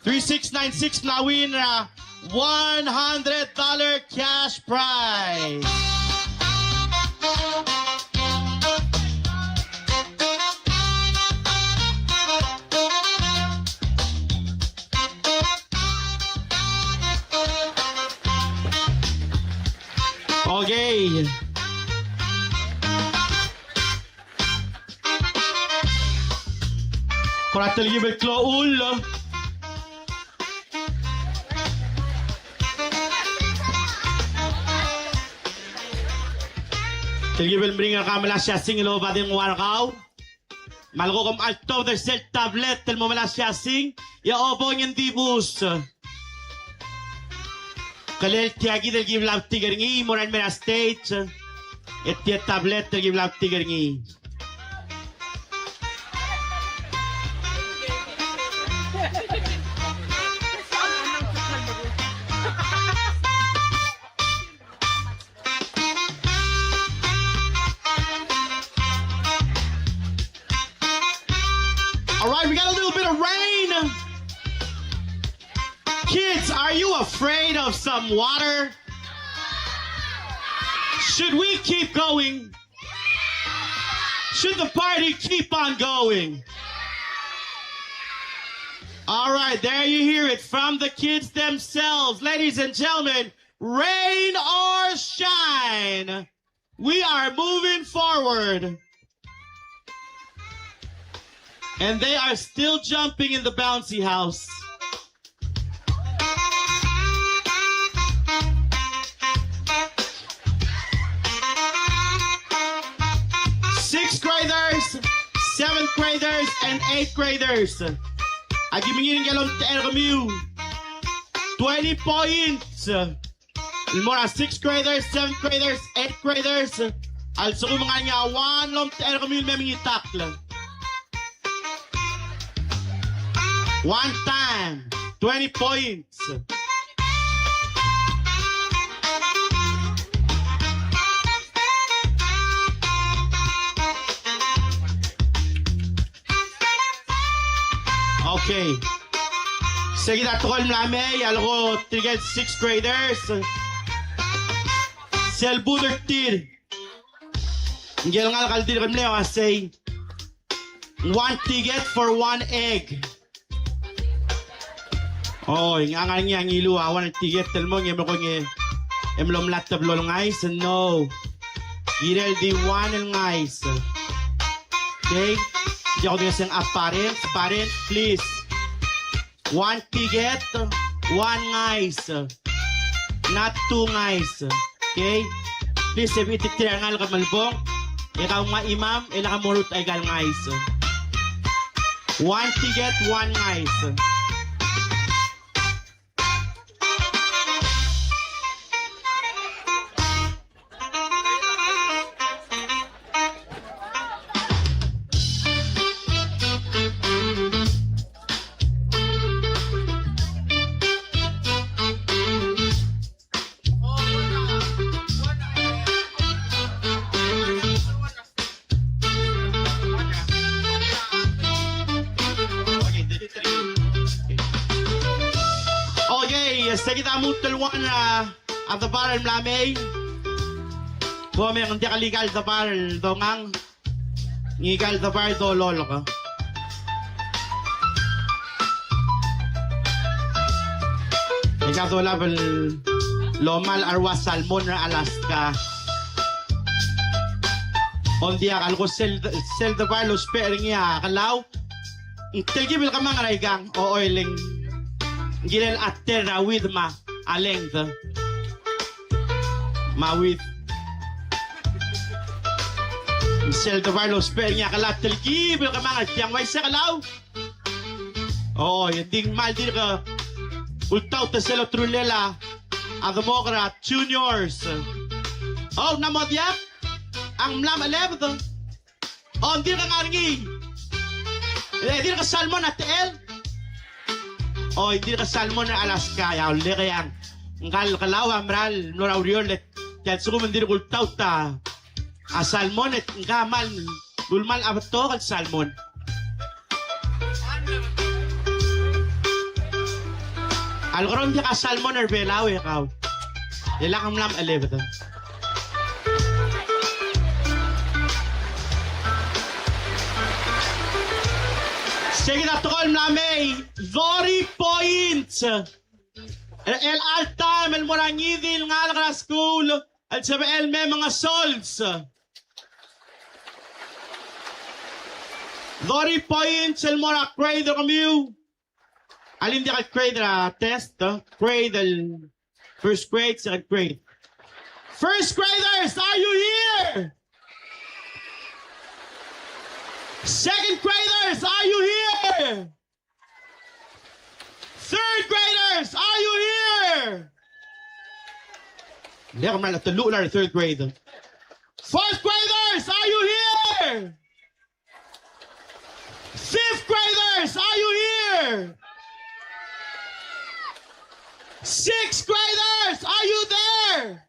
Three six nine six, mla win er a one hundred dollar cash prize. Okay. Kora telkib el klou a chull. Telkib el meringel er kau me lak siasing el oba dengua er kau. Me a leko kom altobed er sel tablet el mo melai a siasing, e a obong e ng dibus. Kelel tia kid el ki bla outik er ngii, mo er a mera stage, e tia tablet el ki bla outik er ngii. All right, we got a little bit of rain. Kids, are you afraid of some water? Should we keep going? Should the party keep on going? All right, there you hear it from the kids themselves. Ladies and gentlemen, rain or shine, we are moving forward. And they are still jumping in the bouncy house. Sixth graders, seventh graders, and eighth graders. Aki mengii er ngii el omtechei er kemiu. Twenty points. El mo er a sixth graders, seventh graders, eighth graders. A lsekum e ng ngar er ngii a one el omtechei er kemiu el me mengitakl. One time, twenty points. Okay. Se kid a tekoi el mla mei, a leko tirke el sixth graders. Sel booth er tir. Ngike el ngalek a le dirk mle uasei, one ticket for one egg. Oi, ng ngar er ngii a ngiluu a one ticket el mong e mlo kongei e mlo mlateblo el ngais, no. Kirel di one el ngais. Okay? Diak kudengei se ng a parents, parents, please. One ticket, one ngais. Not two ngais. Okay? Please, e bechititerir a rengalek el melbong. E kau nguu a chimam, e lak a mo er a ikal ngais. One ticket, one ngais. Okay, e sei kid a lmuut el one a, a debar el mla mei. Kom e ng diak el ikal debar el dongang. Ngika el debar el dololk. Ngika dolab el lomal a rua salmon er a Alaska. Ng diak a leko sel, sel debar el ousbech er ngii a Kelau. Ng telkib el kemanget er a ikang, o, oileng. Ng kirel a ter er a wid me a length. Me a wid. Sel debar el ousbech er ngii a Kelau, telkib el kemanget er tiang, uaisei Kelau. O, e ng di ng kmal dirk ultaut sel oterulel a demok er a juniors. O, ng mo diak, a ng mla melebed. O, ng dirk ngar er ngii. E dirk salmon a techel. O, e dirk salmon er a Alaska, e a ulekoi a ngkal Kelau a mera el mlo er a ureor le tia el sekum ng dirk ultaut a salmon e ngka a kmal, ulemall a betok el salmon. A leko ng diak a salmon er a Belau e kau. E lak ng mla melebed. Sei kid a tekoi el mla mei, thirty points. El, el all time el mo er a ngii di el ngalek er a skuul el sebechel el me mengesols. Thirty points el mo er a grade er kemiu. Alii, ng diak el grade er a test, e? Grade el first grade, second grade. First graders, are you here? Second graders, are you here? Third graders, are you here? Ng diak a mera el teluchel a re third grade. Fourth graders, are you here? Fifth graders, are you here? Sixth graders, are you there?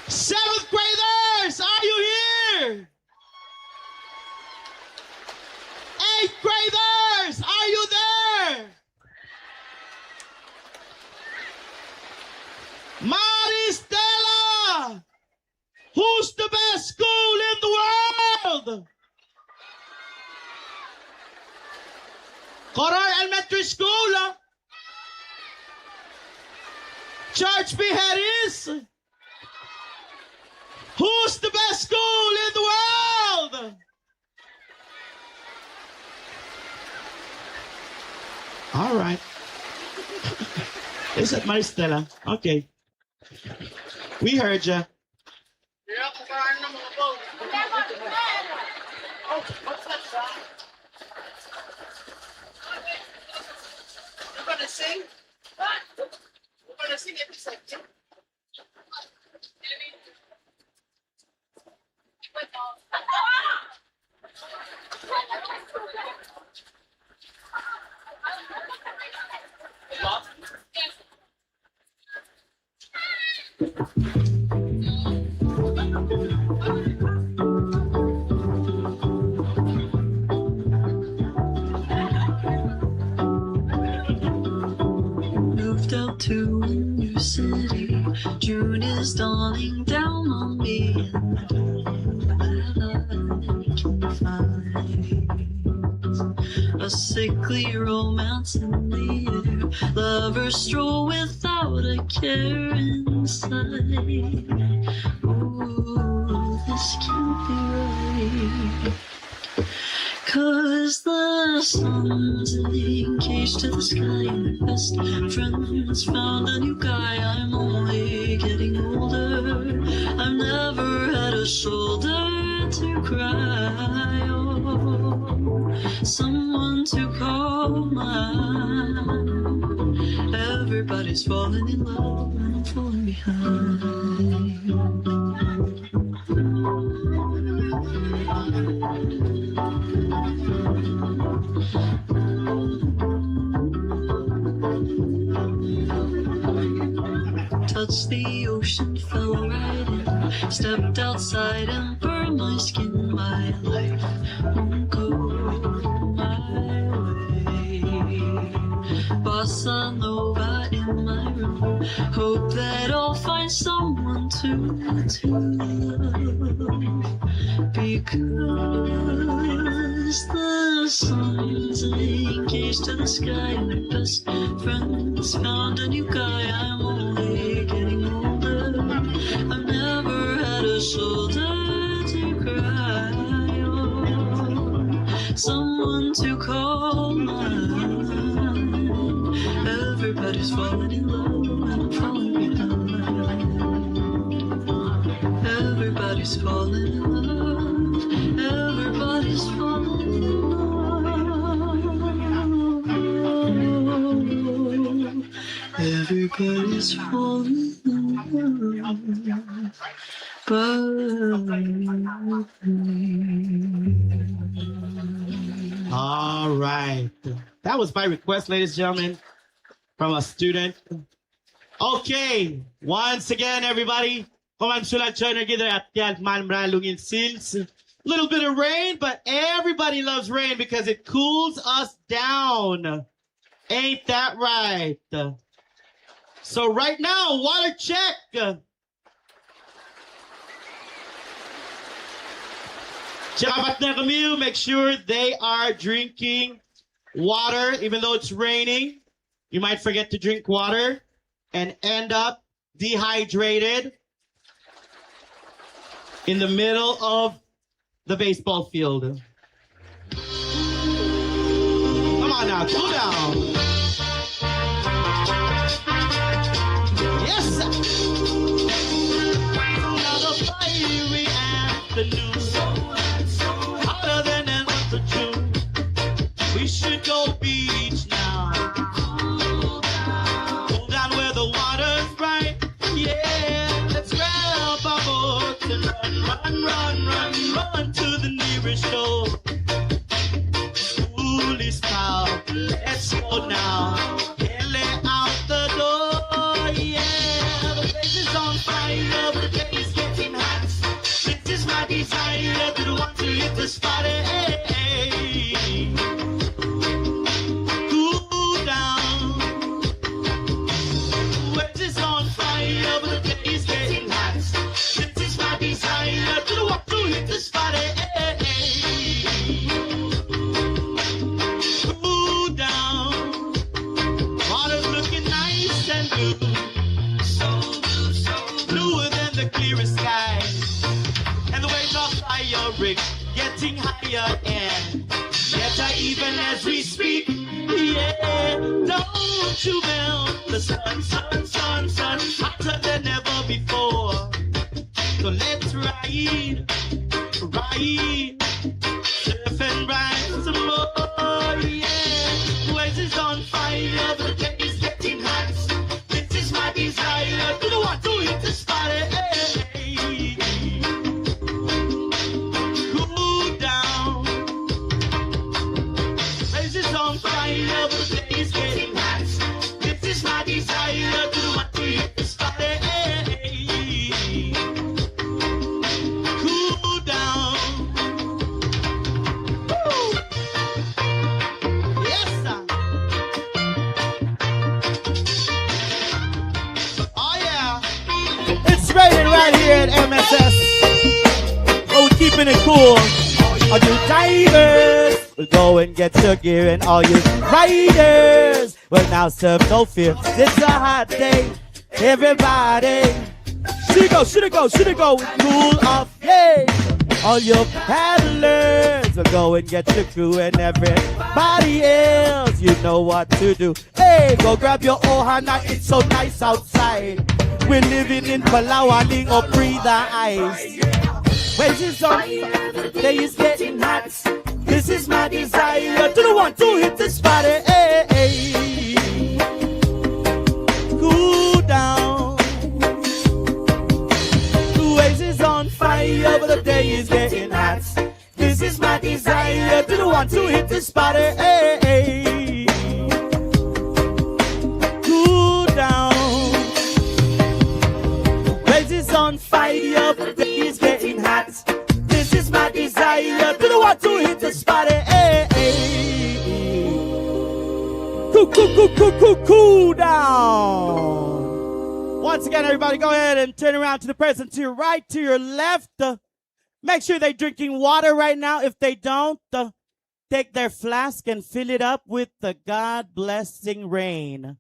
Seventh graders, are you here? Eighth graders, are you there? Maris Stella! Who's the best school in the world? Koror Elementary School, George B. Harris. Who's the best school in the world? All right. Is it Maris Stella? Okay. We heard you. We're gonna sing. We're gonna sing every second. Moved out to a new city. June is dawning down on me, and I don't know where I can find a sickly romance in the air. Lovers stroll without a care in sight. Ooh, this can't be right. 'Cause the sun's engaged to the sky and my best friend's found a new guy. I'm only getting older. I'm Someone to call mine. Everybody's falling in love and falling behind. Touched the ocean, fell right in. Stepped outside and burned my skin. My life won't go my way. Bossa nova in my room. Hope that I'll find someone to, to love. Because the sun's engaged to the sky, and my best friend's found a new guy. I'm only getting older. I've never had a shoulder to cry on. Someone to call mine. Everybody's falling in love and falling behind. Everybody's falling in love. Everybody's falling in love. Everybody's falling in love. But all right. That was by request, ladies and gentlemen, from a student. Okay. Once again, everybody, kom kmal mesulang el join er kid er a tia el kmal merael el ungil sils. Little bit of rain, but everybody loves rain because it cools us down. Ain't that right? So right now, water check. Check a partner er kemiu, make sure they are drinking water, even though it's raining. You might forget to drink water and end up dehydrated in the middle of the baseball field. Come on now, cool down. Yes, sir. Another fiery afternoon, hotter than the month of June. We should go beach now. Cool down where the water's bright. Yeah, let's grab our boats and run, run, run, run, run to the nearest shore. School is out, let's go now. Get out the door, yeah. The place is on fire, the day is getting hot. This is my desire, to the one to hit the spot, eh, eh, eh. Cool down. West is on fire, but the day is getting hot. This is my desire, to the one to hit the spot, eh, eh, eh. Cool down. Water's looking nice and blue. So blue, so blue. Bluer than the clearest sky. And the waves are firing, getting higher and better even as we speak. Yeah, don't you melt the sun, sun, sun, sun, hotter than ever before. So let's ride, ride, surf and ride some more, yeah. Waves is on fire, the day is getting hot. This is my desire, to the one to hit the spot, eh, eh, eh. Cool down. Waves is on fire, the day is getting hot. This is my desire, to the one to hit the spot, eh, eh, eh. Cool down. Woo! Yes, sir. Oh, yeah. It's raining right here at M S S. Oh, we're keeping it cool. All you divers, we'll go and get your gear, and all you riders, well, now serve no fear. It's a hot day. Everybody, should go, should go, should go, cool off, yay! All your paddlers will go and get your crew and everybody else. You know what to do. Hey, go grab your ohana, it's so nice outside. We're living in Palau, aling, oh, breathe the ice. Waves is on, day is getting hot. This is my desire to the one to hit the spot. Hey, hey. Cool down. The waves is on fire, but the day is getting hot. This is my desire to the one to hit the spot. Hey, hey. Cool down. The waves is on fire, but the day is getting hot. This is my desire to the one to hit the spot. Hey, hey. Cool, cool, cool, cool, cool, cool down. Once again, everybody, go ahead and turn around to the person to your right, to your left. Uh, make sure they're drinking water right now. If they don't, uh, take their flask and fill it up with the God blessing rain.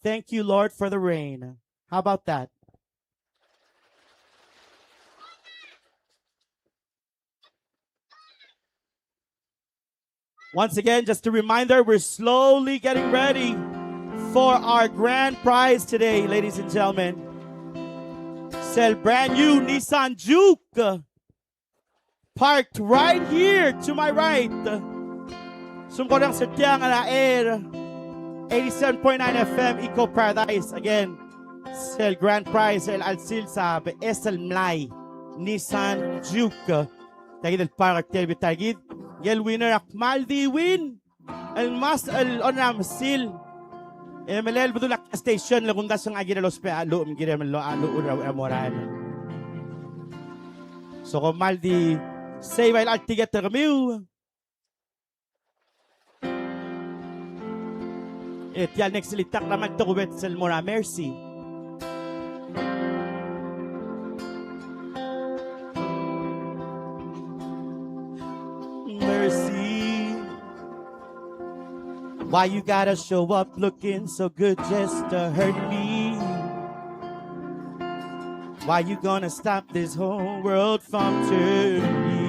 Thank you, Lord, for the rain. How about that? Once again, just a reminder, we're slowly getting ready for our grand prize today, ladies and gentlemen. Sel brand new Nissan Juke, parked right here to my right. Sel mo kora ng sel tiang a air, eighty-seven point nine F M Eco Paradise. Again, sel grand prize, el alsil sa be esel mlai Nissan Juke. Tia kid el park er tia el bita er kid. Ngii el winner a kmal di win el mas el on er a mesil. E melel bedul a station el kumdasu ng kirel ousbech a lluich, kirel el lluich er a morael. So kom kmal di save a ticket er kemiu. E tia el next el itak a kmal tokubets el mo er a Mercy. Mercy, why you gotta show up looking so good just to hurt me? Why you gonna stop this whole world from turning?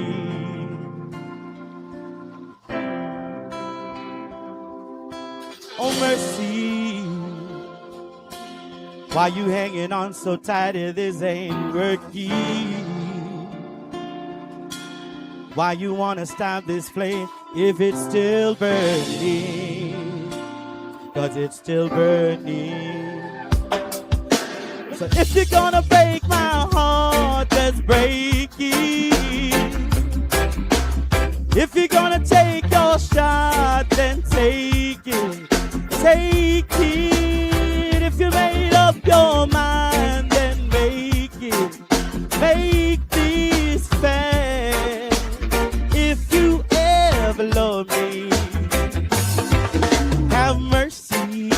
Oh, Mercy, why you hanging on so tight if this ain't working? Why you wanna stop this flame if it's still burning? 'Cause it's still burning. So if you're gonna break my heart, just break it. If you're gonna take your shot, then take it. Take it. If you made up your mind, then make it. Make this fair. If you ever love me, have mercy.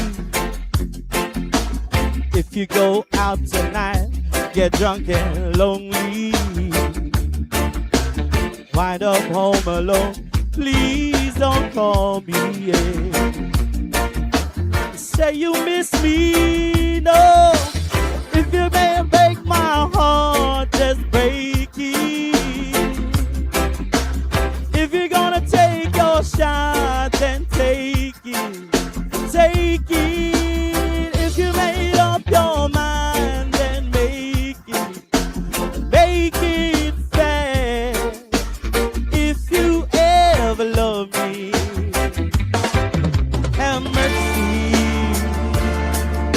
If you go out tonight, get drunk and lonely, wind up home alone, please don't call me, yeah. Say you miss me, no. If you may break my heart, just break it. If you're gonna take your shot, then take it. Take it. If you made up your mind, then make it. Make it fair. If you ever love me, have mercy.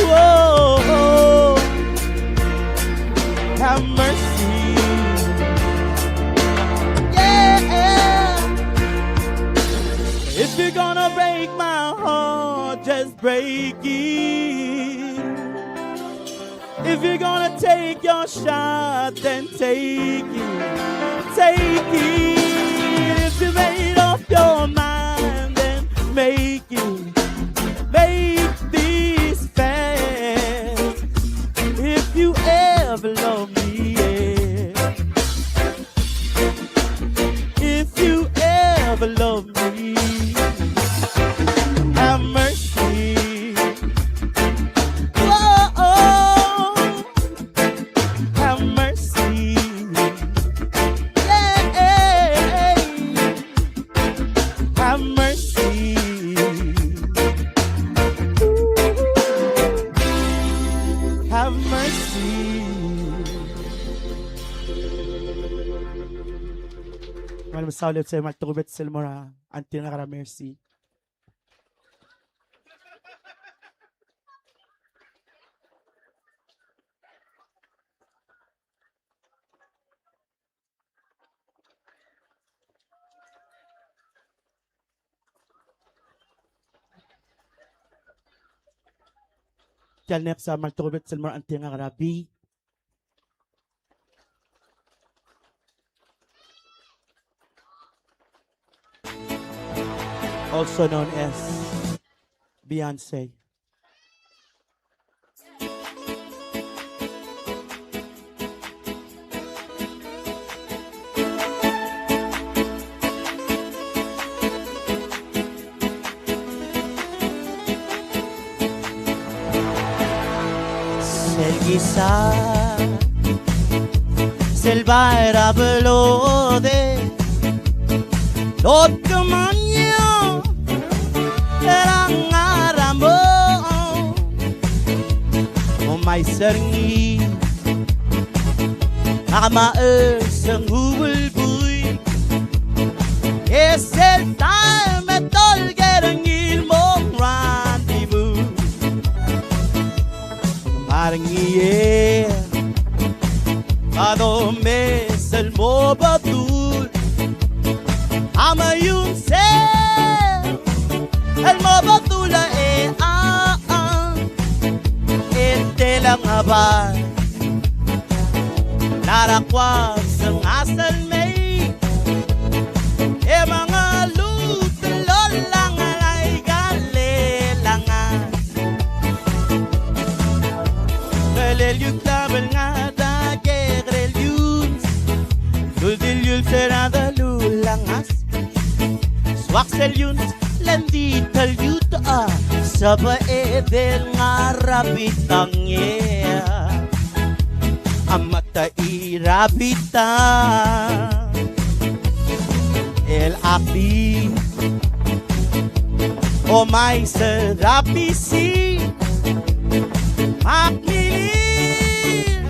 Whoa, have mercy. Yeah. If you're gonna break my heart, just break it. If you're gonna take your shot, then take it. Take it. If you made up your mind, then make it. Make this fast. If you ever love me, yeah. If you ever love me, have mercy. Whoa, have mercy. Yeah, have mercy. Have mercy. Kmal mesaul el se kmal tokubets el mo er a auntie er ngak er a Mercy. Tia el next a kmal tokubets el mo er a auntie er ngak er a Bee, also known as Beyonce. Sel kisa, sel bai er a belode, lotemania er a ngar er a mo, mo maiser ngii, a ma er se ng ubelbui, e sel taem e tolker ngii el mo rendezvous. Me a re ngii e a domes el mo bedul a meiungse el mo bedul e a, a, e telang a bai lara kuas el ngasech el mei e mengeluut el olengai a ikelangas. Belel iuklab el ngar er a kekerel iungs, duldiluls er a delul a ngas. Soak sel iungs le ng di teliut a sebeched el ngar er a bitang e a mata er a bitang el ak di omais er a bisi, ak milir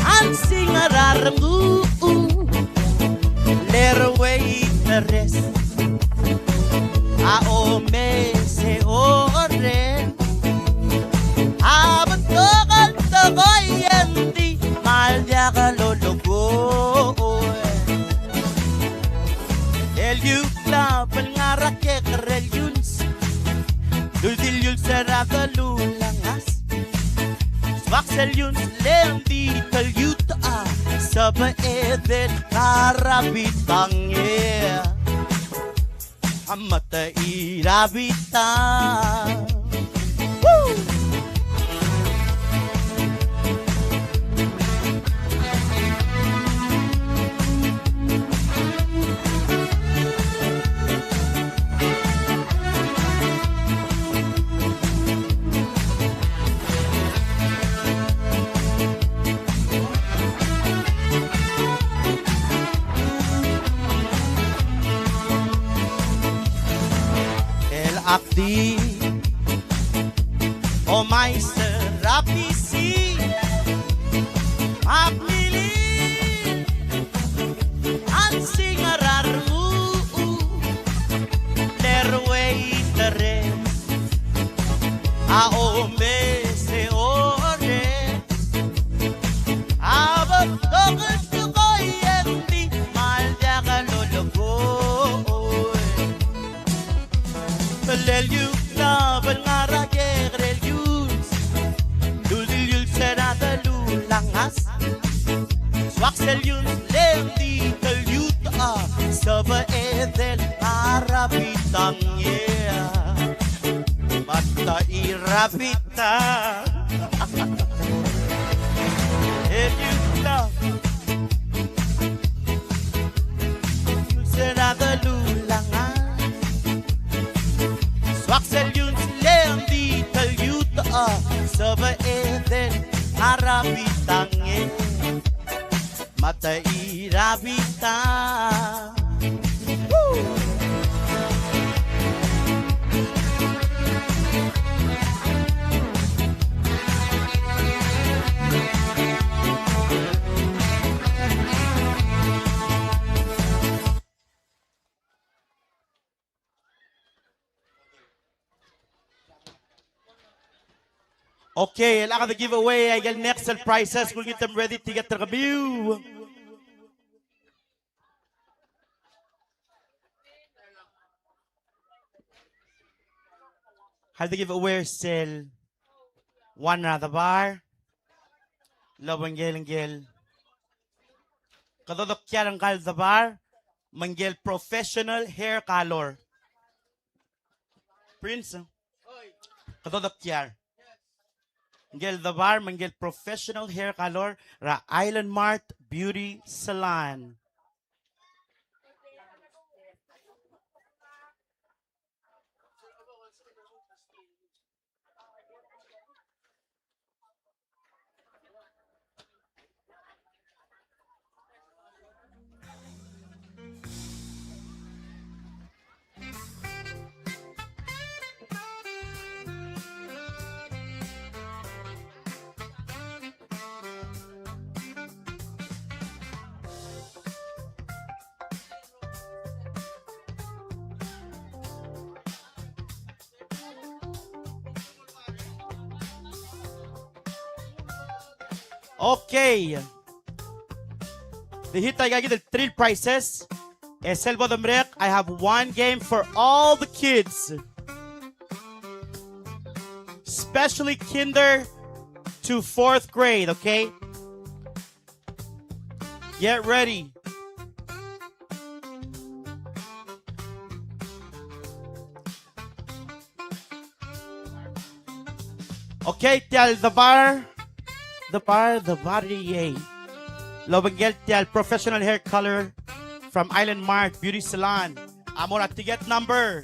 a lsingel er a rengul le re waitress a omes e orreng a betok el tekoi e ng di me a ldiak lolekoi. El iuklab el ngar er a kekerel iungs, duldiluls er a delul a ngas. Soak sel iungs le ng di teliut a sebeched el ngar er a bitang e a mata er a bitang. Woo! El ak di omais er a bisi, ak milir a lsingel er a rengul le re waitress a omes e orreng a betok el tekoi e ng di me a ldiak lolekoi. Belel iuklab el ngar er a kekerel iungs, duldiluls er a delul a ngas. Soak sel iungs le ng di teliut a sebeched el ngar er a bitang e a mata er a bitang. El iuklab er a delul a ngas. Soak sel iungs le ng di teliut a sebeched el ngar er a bitang e a mata er a bitang. Woo! Okay, el chad el giveaway, aike el next el prizes, kulengit e ready tiket er kemiu. Chad el giveaway er sel one er a debar. Lobengkel, ngkel. Kede odokiar ngka el debar, me ngkel professional hair color. Prince, kede odokiar. Ngkel debar, me ngkel professional hair color, er a Island Mart Beauty Salon. Okay. Di hit aika kid el three prizes. E sel bo de merek, I have one game for all the kids. Especially kinder to fourth grade, okay? Get ready. Okay, tia el debar, debar, debar, yay. Lobengkel tia el professional hair color from Island Mart Beauty Salon. A mo er a ticket number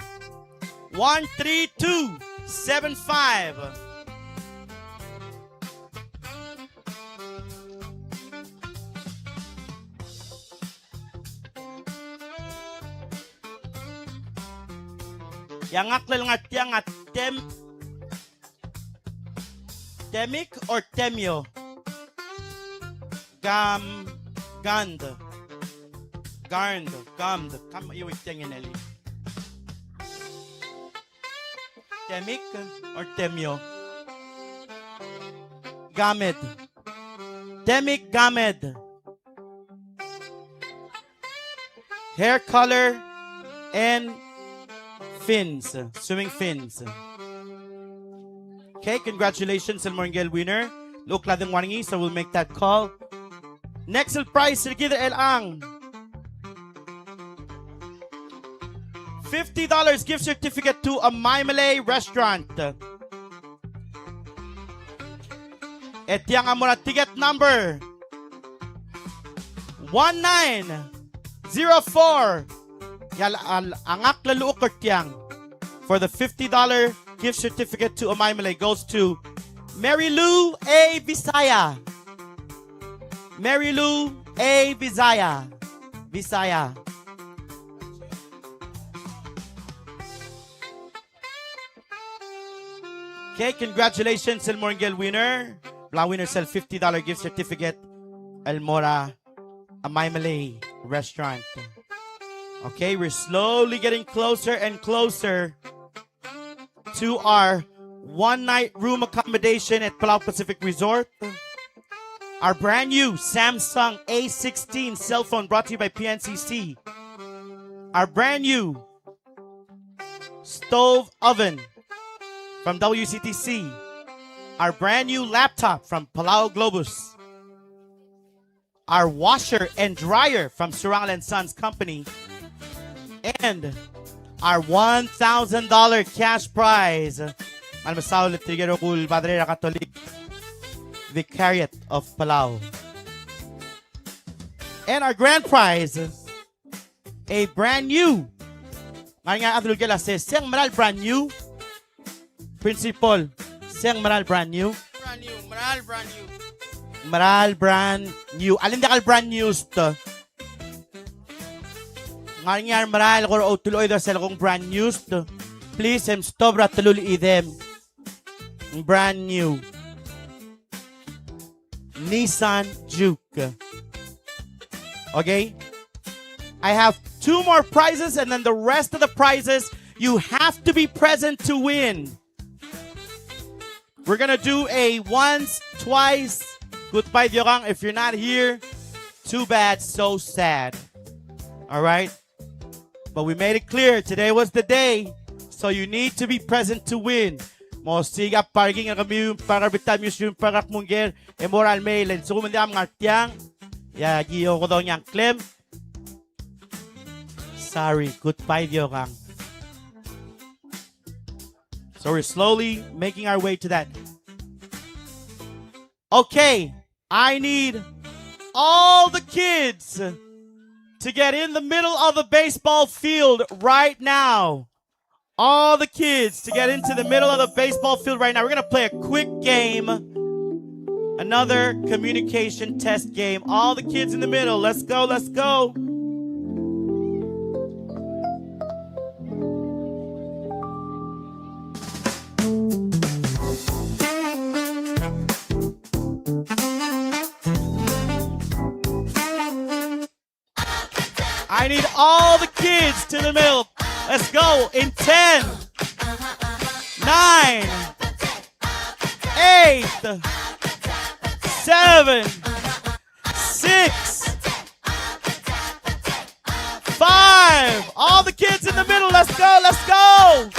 one three two seven five. E a ngklel ngar tiang a Tem-, Temic or Temio? Gam-, Gand. Garnd, Gamd. Kam iuiting en eli. Temic or Temio? Gamed. Temic Gamed. Hair color and fins, swimming fins. Okay, congratulations el mo er ngii el winner. Lechub a dengua er ngii, so we'll make that call. Next el prize er kid er chelechang, fifty dollars gift certificate to a Maimalei restaurant. E tiang a mo er a ticket number one nine zero four. E a, a, a ngak el llechukl er tiang for the fifty dollar gift certificate to a Maimalei goes to Mary Lou A. Visaya. Mary Lou A. Visaya. Visaya. Okay, congratulations el mo er ngii el winner. Bla winner sel fifty dollar gift certificate el mo er a Maimalei restaurant. Okay, we're slowly getting closer and closer to our one night room accommodation at Palau Pacific Resort. Our brand new Samsung A sixteen cell phone brought to you by P N C C. Our brand new stove oven from W C T C. Our brand new laptop from Palau Globus. Our washer and dryer from Surangel and Sons Company. And our one thousand dollar cash prize. Me a mesaul el tirke el rokui el padre er a Katolik Vicariate of Palau. And our grand prize, a brand new. Ngar er ngii a chad el uleker el uasei, se ng mera el brand new? Principal, se ng mera el brand new? Brand new, mera el brand new. Mera el brand new. Alii, ng diak el brand new sto. Ngar er ngii a remerael el kora ultuil er sel kmo ng brand new sto. Please, e mstop er a telul el chidem. Brand new Nissan Juke. Okay? I have two more prizes, and then the rest of the prizes, you have to be present to win. We're gonna do a once, twice. Goodbye, Diokang. If you're not here, too bad, so sad. All right? But we made it clear, today was the day, so you need to be present to win. Mo siik a parking er kemiu, park er a bita el museum, park er a kmo ker, e mo er a lemei, le ng sekum ng diak a ngar tiang, e aki okedong a ngklem. Sorry, goodbye, Diokang. So we're slowly making our way to that. Okay, I need all the kids to get in the middle of the baseball field right now. All the kids to get into the middle of the baseball field right now. We're gonna play a quick game. Another communication test game. All the kids in the middle. Let's go, let's go. I need all the kids to the middle. Let's go in ten, nine, eight, seven, six, five. All the kids in the middle. Let's go. Let's go.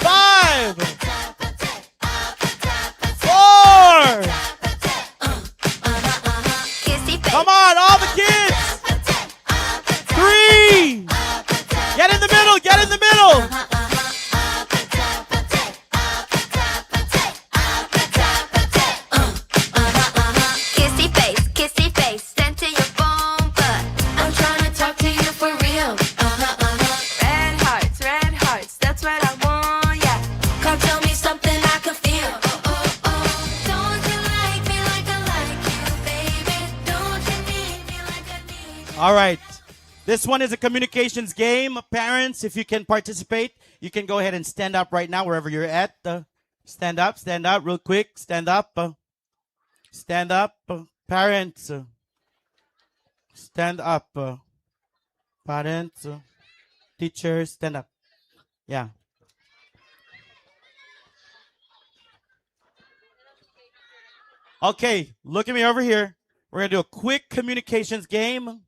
Five. Four. Come on, all the kids. Three. Get in the middle, get in the middle. Kissy face, kissy face, send to your phone, but I'm trying to talk to you for real. Uh-huh, uh-huh. Red hearts, red hearts, that's what I want, yeah. Come tell me something I can feel. Oh, oh, oh. Don't you like me like I like you, baby? Don't you need me like I need you? All right. This one is a communications game. Parents, if you can participate, you can go ahead and stand up right now wherever you're at. Uh, stand up, stand up real quick. Stand up. Uh, Stand up, uh, parents. Uh, stand up, uh, parents. Uh, teachers, stand up. Yeah. Okay, look at me over here. We're gonna do a quick communications game.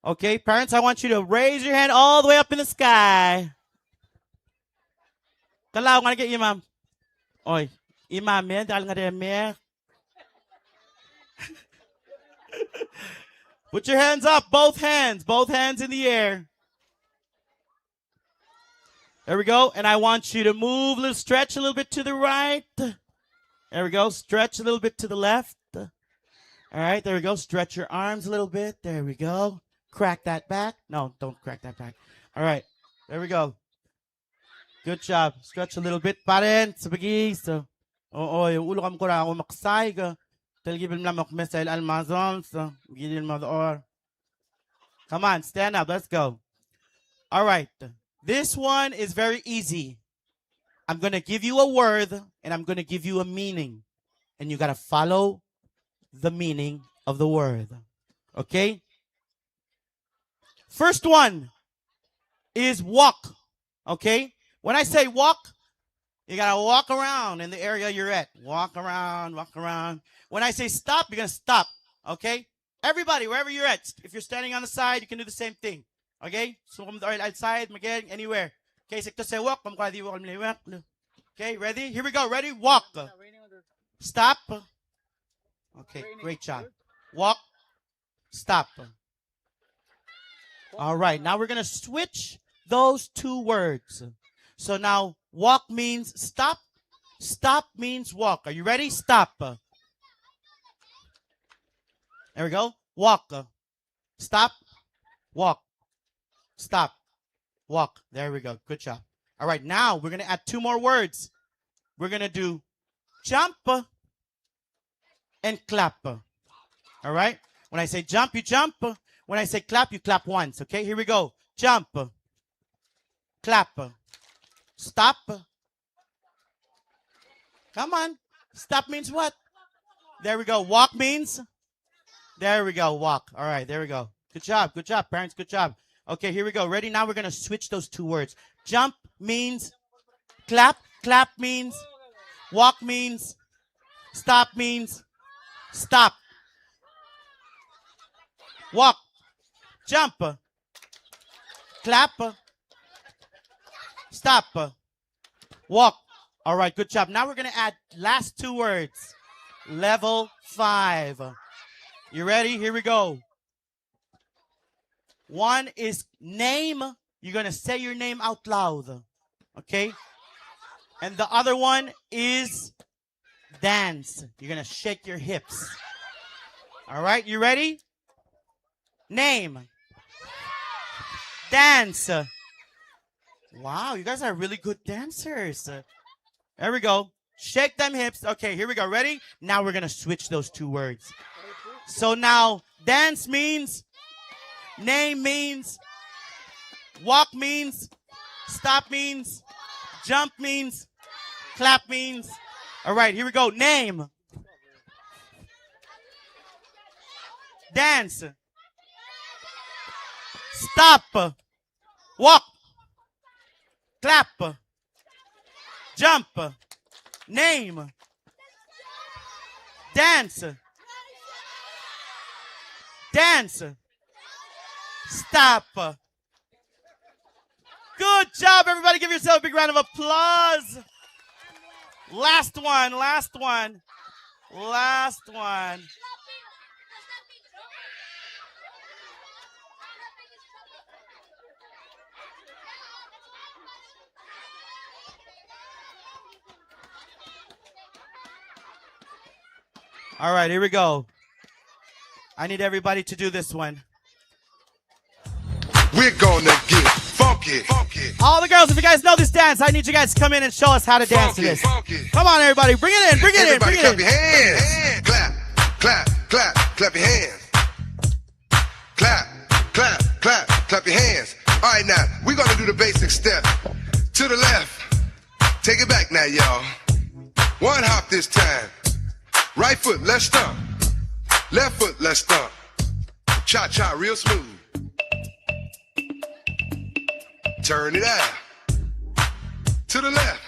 Okay, parents, I want you to raise your hand all the way up in the sky. Kalau nggak ada imam. Oi, imam ya, jangan nggak ada imam. Put your hands up, both hands, both hands in the air. There we go. And I want you to move a little, stretch a little bit to the right. There we go. Stretch a little bit to the left. All right, there we go. Stretch your arms a little bit. There we go. Crack that back. No, don't crack that back. All right, there we go. Good job. Stretch a little bit. Parents, begiso. O, o, e ulo kam kora omeksai ke. Telkib el mla mo kmesa el almazon, so, gidil mo dor. Come on, stand up. Let's go. All right. This one is very easy. I'm gonna give you a word, and I'm gonna give you a meaning. And you gotta follow the meaning of the word. Okay? First one is walk. Okay? When I say walk, you gotta walk around in the area you're at. Walk around, walk around. When I say stop, you're gonna stop. Okay? Everybody, wherever you're at, if you're standing on the side, you can do the same thing. Okay? So from the outside, again, anywhere. Okay, sekto se walk, kom kora di walk, walk. Okay, ready? Here we go. Ready? Walk. Stop. Okay, great job. Walk. Stop. All right, now we're gonna switch those two words. So now walk means stop. Stop means walk. Are you ready? Stop. There we go. Walk. Stop. Walk. Stop. Walk. There we go. Good job. All right, now we're gonna add two more words. We're gonna do jump and clap. All right? When I say jump, you jump. When I say clap, you clap once. Okay, here we go. Jump. Clap. Stop. Come on. Stop means what? There we go. Walk means? There we go. Walk. All right, there we go. Good job. Good job, parents. Good job. Okay, here we go. Ready? Now we're gonna switch those two words. Jump means clap. Clap means walk means stop means stop. Walk. Jump. Clap. Stop. Walk. All right, good job. Now we're gonna add last two words. Level five. You ready? Here we go. One is name. You're gonna say your name out loud. Okay? And the other one is dance. You're gonna shake your hips. All right, you ready? Name. Dance. Wow, you guys are really good dancers. There we go. Shake them hips. Okay, here we go. Ready? Now we're gonna switch those two words. So now, dance means, name means, walk means, stop means, jump means, clap means. All right, here we go. Name. Dance. Stop. Walk. Clap. Jump. Name. Dance. Dance. Stop. Good job, everybody. Give yourself a big round of applause. Last one, last one, last one. All right, here we go. I need everybody to do this one. We're gonna get funky. Funky. All the girls, if you guys know this dance, I need you guys to come in and show us how to dance to this. Funky. Come on, everybody, bring it in, bring it in, bring it in. Everybody clap your hands. Clap, clap, clap, clap your hands. Clap, clap, clap, clap your hands. All right, now, we're gonna do the basic step. To the left. Take it back now, y'all. One hop this time. Right foot, let's stomp. Left foot, let's stomp. Cha-cha, real smooth. Turn it out. To the left.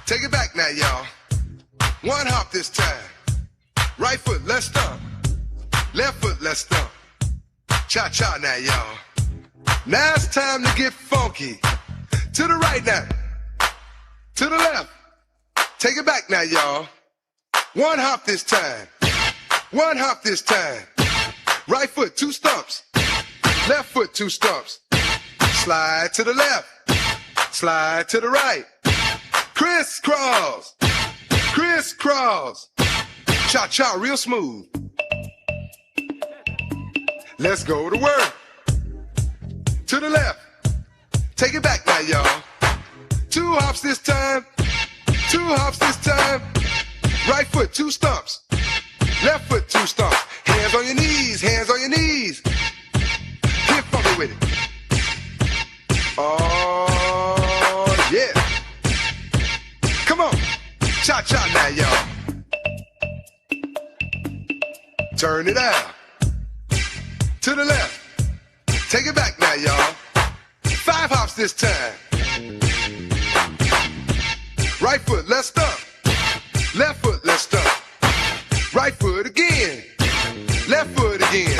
Take it back now, y'all. One hop this time. Right foot, let's stomp. Left foot, let's stomp. Cha-cha now, y'all. Now it's time to get funky. To the right now. To the left. Take it back now, y'all. One hop this time. One hop this time. Right foot, two stumps. Left foot, two stumps. Slide to the left. Slide to the right. Crisscross. Crisscross. Cha-cha, real smooth. Let's go to work. To the left. Take it back now, y'all. Two hops this time. Two hops this time. Right foot, two stumps. Left foot, two stumps. Hands on your knees, hands on your knees. Get funky with it. Oh, yeah. Come on. Cha-cha now, y'all. Turn it out. To the left. Take it back now, y'all. Five hops this time. Right foot, let's stomp. Left foot, let's stomp. Right foot again. Left foot again.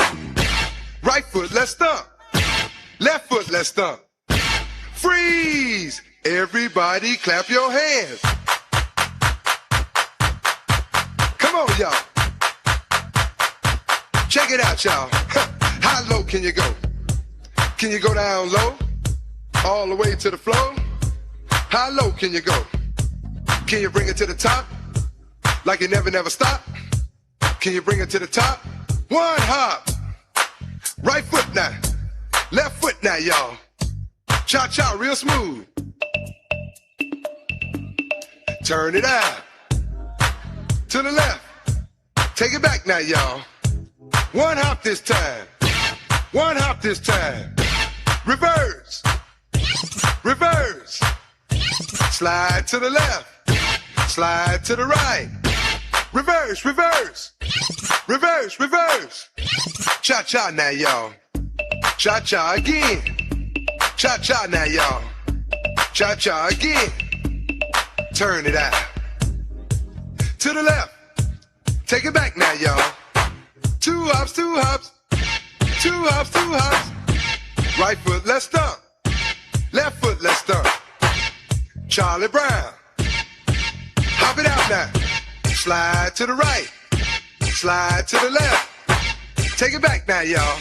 Right foot, let's stomp. Left foot, let's stomp. Freeze! Everybody clap your hands. Come on, y'all. Check it out, y'all. How low can you go? Can you go down low? All the way to the floor? How low can you go? Can you bring it to the top? Like you never, never stop? Can you bring it to the top? One hop. Right foot now. Left foot now, y'all. Cha-cha, real smooth. Turn it out. To the left. Take it back now, y'all. One hop this time. One hop this time. Reverse. Reverse. Slide to the left. Slide to the right. Reverse, reverse. Reverse, reverse. Cha-cha now, y'all. Cha-cha again. Cha-cha now, y'all. Cha-cha again. Turn it out. To the left. Take it back now, y'all. Two hops, two hops. Two hops, two hops. Right foot, let's stomp. Left foot, let's stomp. Charlie Brown. Hop it out now. Slide to the right. Slide to the left. Take it back now, y'all.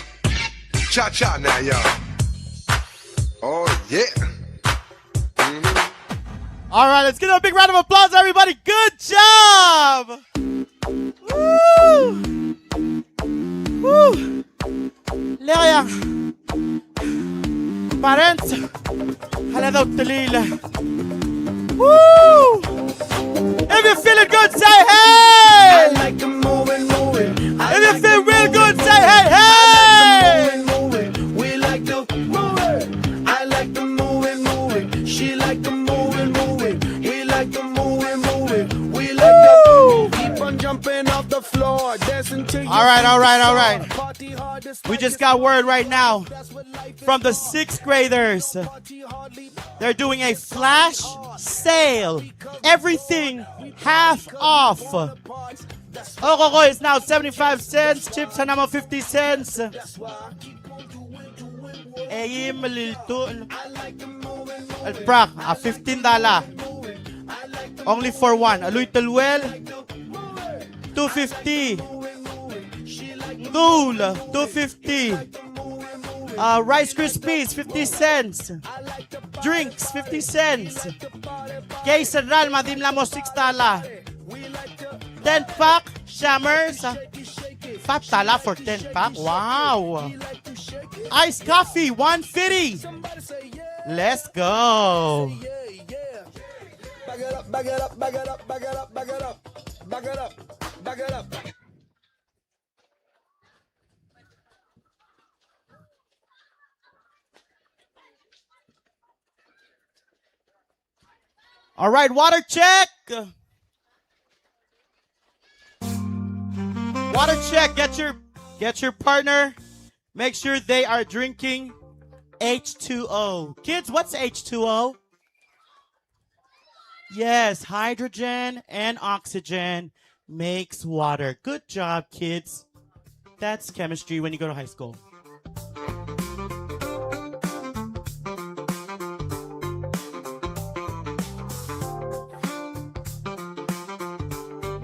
Cha-cha now, y'all. Oh, yeah. Mm-hmm. All right, let's give them a big round of applause, everybody. Good job. Woo! Woo! Leia. Parents, alii a dotelil. Woo! If you're feeling good, say hey! I like to move it, move it. I like to move it, move it. If you feel real good, say hey, hey! I like to move it, move it. We like to move it. I like to move it, move it. She like to move it, move it. We like to move it, move it. We like to keep on jumping off the floor, dancing till you... All right, all right, all right. Party hard, it's... We just got word right now from the sixth graders. They're doing a flash sale. Everything half off. Okokoid is now seventy-five cents. Chips are now fifty cents. Eim el iltuil el brak a fifteen dollar. Only for one. Eluit el uel, two fifty. Ngduul, two fifty. Uh, Rice Krispies, fifty cents. Drinks, fifty cents. Case er a ralm a di mla mo six dollar. Ten pack, Shamers. Five dollar for ten pack. Wow. Iced coffee, one fifty. Let's go. Back it up, back it up, back it up, back it up, back it up, back it up, back it up, back it up. All right, water check. Water check. Get your, get your partner. Make sure they are drinking H two O. Kids, what's H two O? Yes, hydrogen and oxygen makes water. Good job, kids. That's chemistry when you go to high school.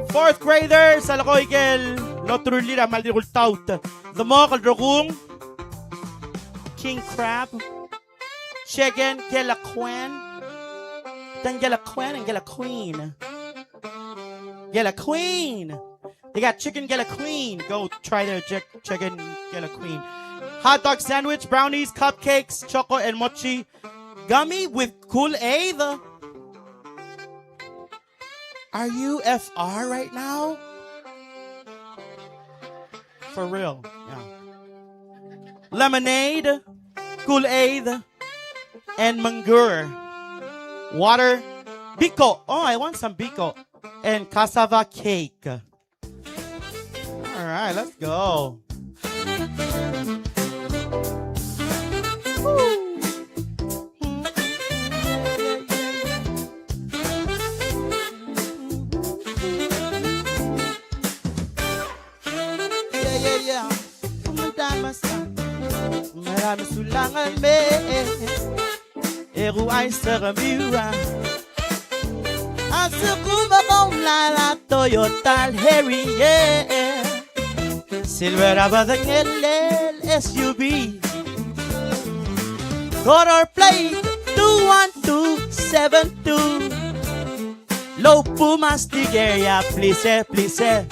Fourth graders, a leko ikel loterulir a kmal dirk ultaut. Demok el rokui. King crab. Chicken gelaquin. Then gelaquin and gelaquin. Gelaquin. They got chicken gelaquin. Go try their chick-, chicken gelaquin. Hot dog sandwich, brownies, cupcakes, choco, and mochi. Gummy with Kool-Aid. Are you F R right now? For real. Yeah. Lemonade, Kool-Aid, and Mangur. Water, biko. Oh, I want some biko. And cassava cake. All right, let's go. Woo. Yeah, yeah, yeah. Kumandamasa. Marami sulangan me. Eru ai sekemiu a. A sekum a kaunglad a Toyota el Harrier. Silver a bedengel el S U V. Color plate two one two seven two. Low Pumas tigeria, please, eh, please, eh.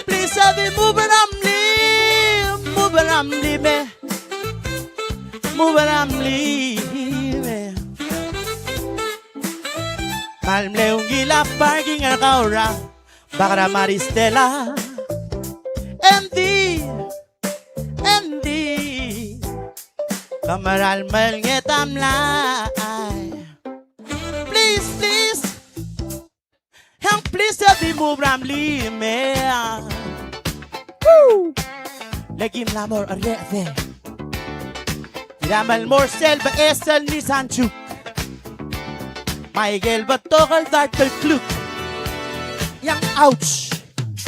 Please, eh, di move er a mlim, move er a mlim, eh. Move er a mlim, eh. Kmal mle ungil a parking er kau er a bak er a Maristella. Andy, Andy. Ke mera el mlenget a mlai. Please, please. Hang please, eh, di move er a mlim, eh. Woo! Le kim mla mo er a rechad. Irechar me a lmo er sel beches el Nissan Juke. Me aike el betok el dart el kluk. Yang, ouch.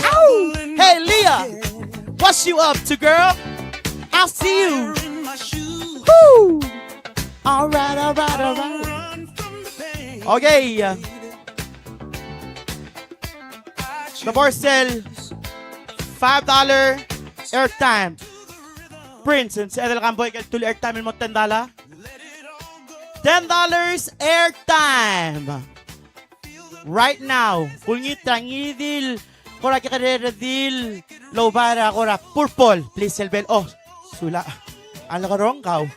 Ow! Hey, Leah, what you up to, girl? I'll see you. Woo! All right, all right, all right. Okay. Debo er sel five dollar airtime. Prince, ng sebeched el kambo aike el tul airtime el mo ten dollar. Ten dollars airtime. Right now. Kulengit er a ngii di el kora kekerei er a di el oba er a kora purple. Please, el bell. Oh, sula. A lekerong kau.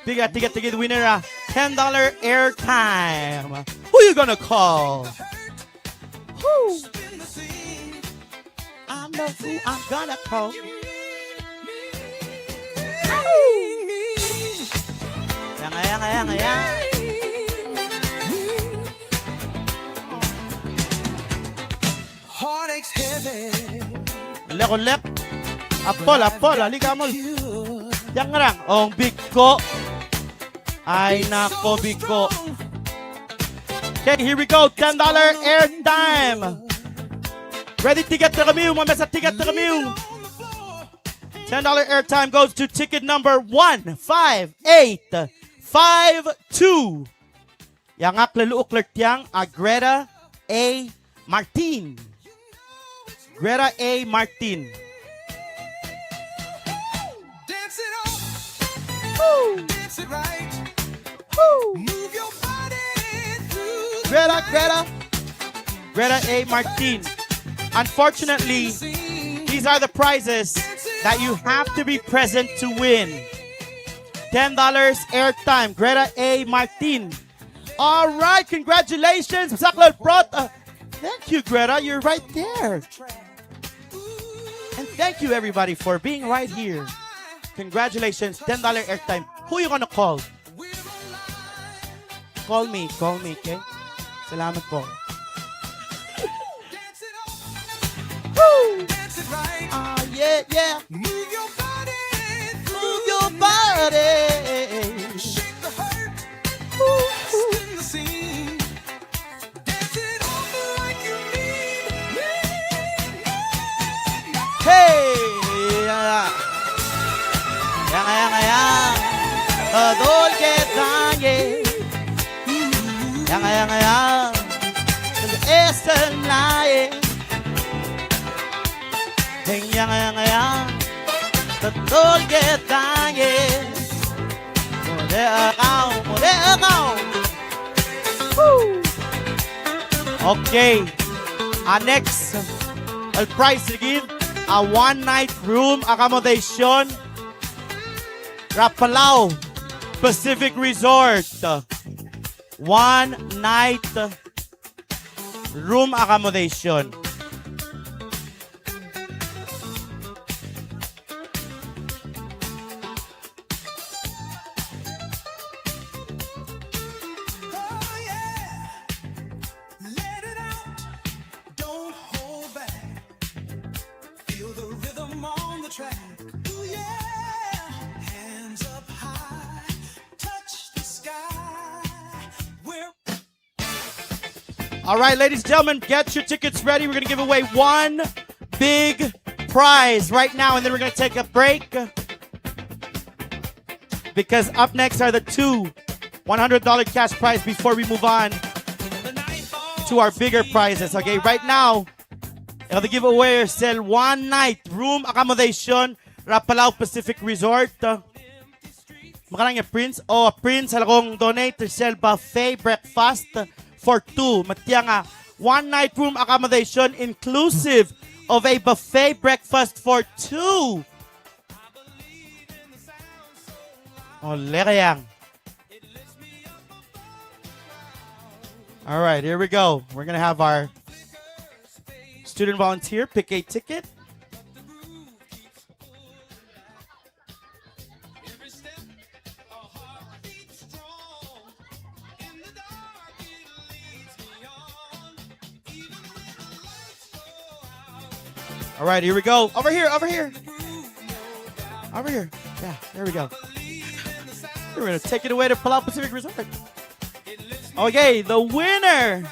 Big a ticket, ticket winner, a ten dollar airtime. Who you gonna call? Who? I know who I'm gonna call. Yang, yang, yang, yang. Leko lek. Apol, apol, alika mol. Yang ngerang, ong biko. Ai nako biko. Okay, here we go. Ten dollar airtime. Ready ticket er kemiu, mo mesa ticket er kemiu. Ten dollar airtime goes to ticket number one five eight five two. Ia ngak a lluchekl er tiang a Greta A. Martin. Greta A. Martin. Dance it off. Woo. Dance it right. Woo. Move your body through the Greta, night. Greta. Greta A. Martin. Unfortunately, these are the prizes that you have to be present to win. Ten dollars airtime. Greta A. Martin. All right, congratulations, Msaklo el Prot. Uh, thank you, Greta. You're right there. And thank you, everybody, for being right here. Congratulations, ten dollar airtime. Who you gonna call? Call me, call me, okay? Salamat po. Woo! Ah, yeah, yeah. Move your body. Move your body. Shake the hurt. Woo! Spin the scene. Dance it off like you mean. Hey! Yang, yang, yang. Tedol ketang e. Yang, yang, yang. Tedol esel na e. Deng yang, yang, yang. Tedol ketang e. Modekau, modekau. Woo. Okay. A next el prize er kid a one night room accommodation er a Palau Pacific Resort. One night room accommodation. Oh, yeah. Let it out. Don't hold back. Feel the rhythm on the track. Ooh, yeah. Hands up high. Touch the sky. We're All right, ladies and gentlemen, get your tickets ready. We're gonna give away one big prize right now, and then we're gonna take a break. Because up next are the two one hundred dollar cash prize before we move on to our bigger prizes. Okay, right now, el give away er sel one night room accommodation er a Palau Pacific Resort. Mekerang e Prince? O, Prince a lekong donate er sel buffet breakfast for two. Me tiang a one night room accommodation inclusive of a buffet breakfast for two. O, lekeang. All right, here we go. We're gonna have our student volunteer pick a ticket. All right, here we go. Over here, over here. Over here. Yeah, there we go. We're gonna take it away to Palau Pacific Resort. Okay, the winner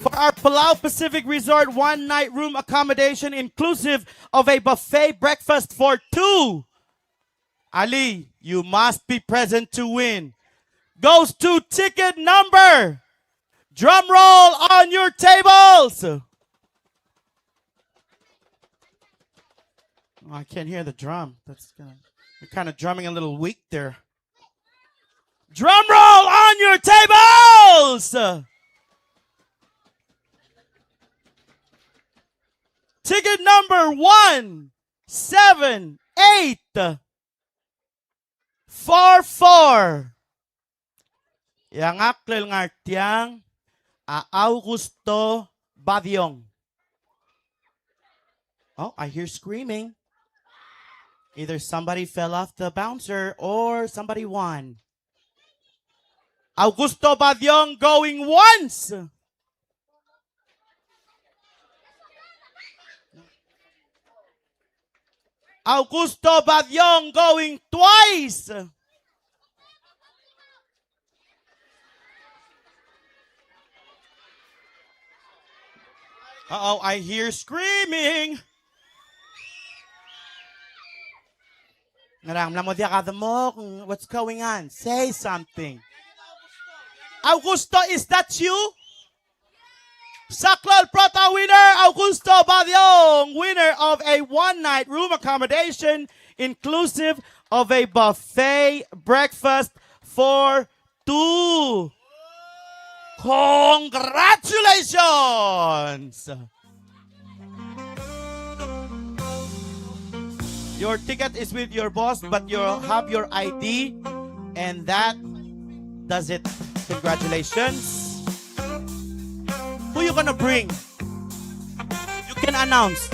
for our Palau Pacific Resort one night room accommodation inclusive of a buffet breakfast for two. Ali, you must be present to win. Goes to ticket number. Drum roll on your tables. Oh, I can't hear the drum. That's gonna, you're kind of drumming a little weak there. Drum roll on your tables. Ticket number one seven eight four four. E a ngklel ngar tiang a Augusto Badiong. Oh, I hear screaming. Either somebody fell off the bouncer or somebody won. Augusto Badiong going once. Augusto Badiong going twice. Uh-oh, I hear screaming. Ngerang, mla mo diak a demok, what's going on? Say something. Augusto, is that you? Saklol Prota winner, Augusto Badiong, winner of a one-night room accommodation inclusive of a buffet breakfast for two. Congratulations! Your ticket is with your boss, but you have your I D, and that does it. Congratulations. Who you gonna bring? You can announce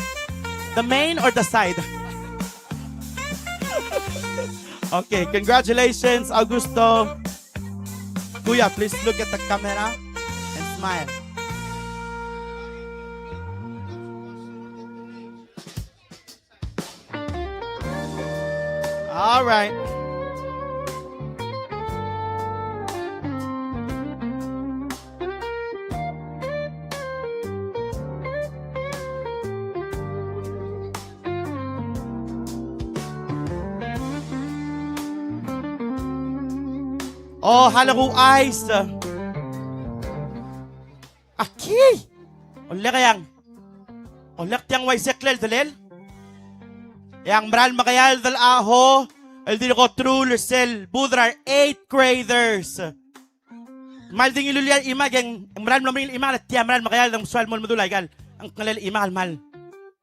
the main or the side. Okay, congratulations, Augusto. Kuya, please look at the camera and smile. All right. Oh, haleku ice. Aki. Olek e ng. Olek tiang uaisei el delel. E ng mera el mekeald el aho el dirk oteruul er sel booth er a eighth graders. Me ng di ngiluu a chimak e ng mera el mlo meringel a chimak e tia mera el mekeald e ng soal mo medul aika el ngklel a chimak el kmal.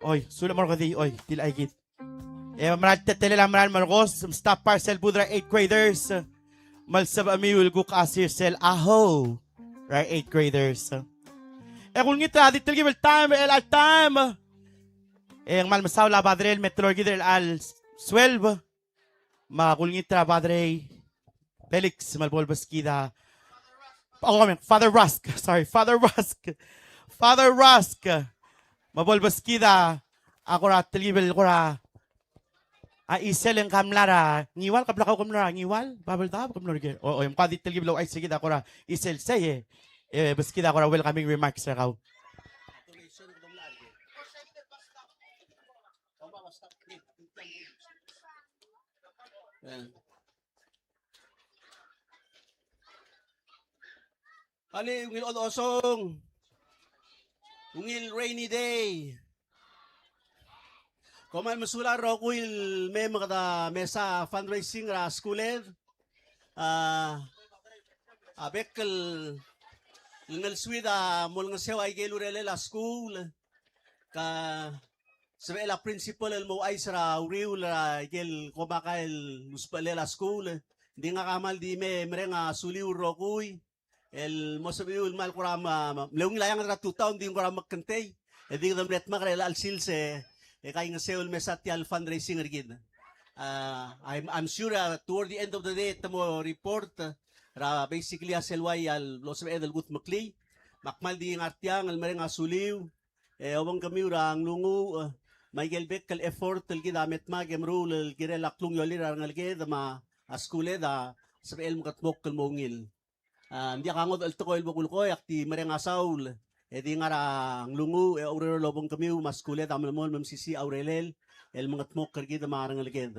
Oi, sulang mo er kedi, oi, tilechai kid. E mera el teletelel a mera el melekoi, me stop er sel booth er a eighth graders. Me lsebechemiu el kuk asi er sel aho er a eighth graders. E kulengit er a di telkib el taem, el chelecha el taem. E ng kmal mesaul a padre el me teloi er kid er chelecha el sueleb. Me kulengit er a padre Felix, me bo lebeskid a, oh, I mean, Father Rusk, sorry, Father Rusk. Father Rusk. Me bo lebeskid a, a kora telkib el kora, a chisel e ng kmal er a Ngiwal, ka bla kau ke mlo er a Ngiwal, Babeldaob, ke mlo er ker. O, o, e ng kora di telkib el ouchais er kid a kora chisel sei, e, e, beskid a kora welcoming remarks er kau. Alii, ungil chodechosong, ungil rainy day. Kom kmal mesulang el rokui el mei me kede mesa fundraising er a skuul. A, a bek el ngelsuid a mo olengeseu aike el urerel a skuul. Ka sebechel a principal el mo ouchais er a uriul er aike el komakai el usbechelel a skuul. Ng di ngak a kmal di mei mereng a suliu el rokui el mo sebechiu el kmal kora me, me, mle ungil a eanged er a tutau, ng di kora mekngtei. E di kede mle dmak er chelecha el sils e, e kaingeseu el mesa tia el fundraising er kid. A, I'm, I'm sure, a, toward the end of the day, te mo report, a, er a basically a sel ua ia el losebeched el kudmeklii. Me ak kmal di ngar tiang el mereng a suliu, e obengkemiu er a nglunguuch, e, me aike el bek el effort el kid a me dmak e meruul el kirel a klungiolir a rengeleked me a skuled a sebechel mekedmokl el mo ungil. A, ng diak a ngodech el tekoi el bo kulekoi, ak di mereng a saul e di ngar er a nglunguuch e oureor el obengkemiu me a skuled a melemolem el mesisiich a urerel el mengedmokl er kid me a rengeleked.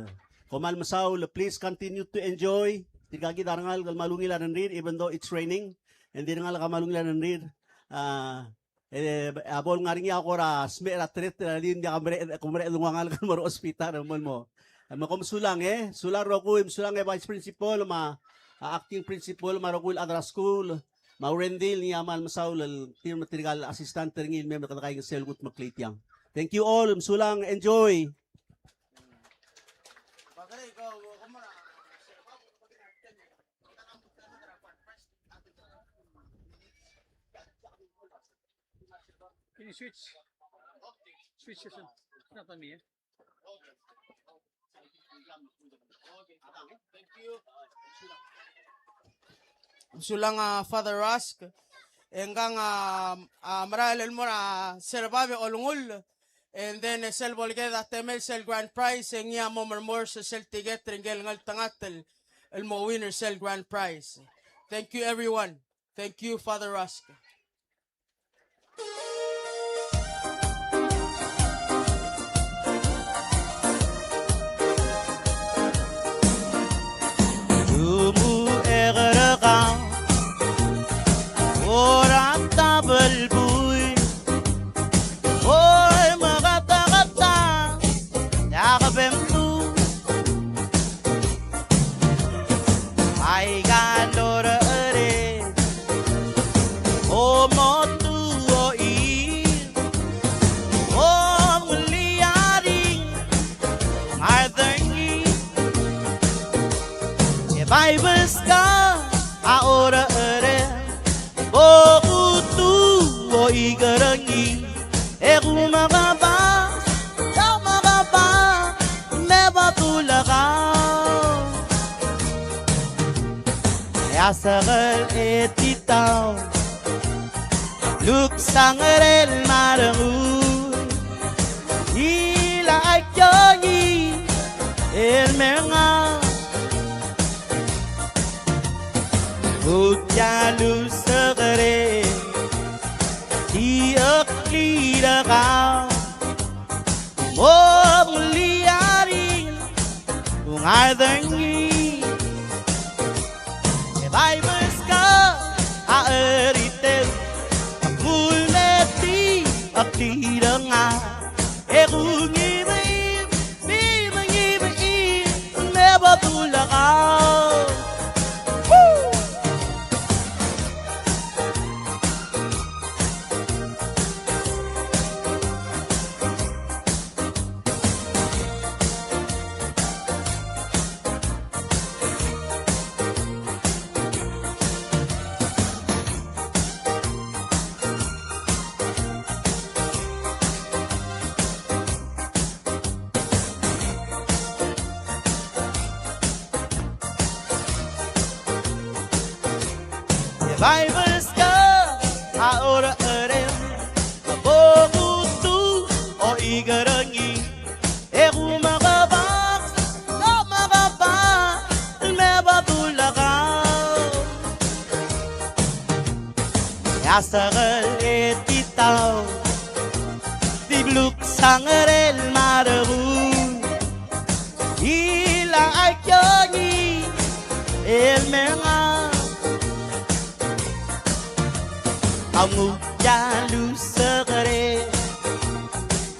Kom kmal mesaul, please continue to enjoy. Tirka kid a rengalek el kmal ungil a rengrir, even though it's raining, e ng di rengalek a kmal ungil a rengrir. A, e, a bo el ngar er ngii a kora smecher a tereter a di ng diak a mereched, kom mereched el nguu a ngalek el mo er a hospital el mo, el mo. Me kom sulang, e, sulang rokui, me sulang e Vice Principal, me a, a, Acting Principal, me a rokui el chad er a skuul, me a Urendil, ngii a kmal mesaul el tir me tirka el assistant er ngii el mei me kede kaingeseu el kudmeklii tiang. Thank you all, me sulang, enjoy. Can you switch? Switch session. It's not on me, eh? Sulang a Father Rusk. E ngkang a, a merael el mo er a se er bab e olengull. And then, e sel bo leked a temel sel grand prize, e ngii a mo mermors sel ticket er ngike el ngeltengat el, el mo winner sel grand prize. Thank you, everyone. Thank you, Father Rusk. Lumuchek er kau, ora tabel buil, oi, mekatakata, dak bemtu. Aika el orerech, omotu oir, omeliaring, ngar er ngii. E bai beska a orerech, bo kutu oik er ngii, e kumekebas, e kumekebas, me bo dulekau. E a sekel e titau, luksang er el marengul, ila aikiongi el menga. Kuk a lusekrel, di oklir er kau, mo meliaring, ung a dengii. E bai beska a eriteu, ak nguu el meti, ak tireng a, e kuk ngii me ngii, me ngii me ngii, me bo dulekau. Woo! E bai beska a orerech, bo kutu oik er ngii, e kumekebas, kumekebas, me bo dulekau. E a sekel e titau, di luksang er el marengul, ila aikiongi el menga. Ak nguu a lusekrel,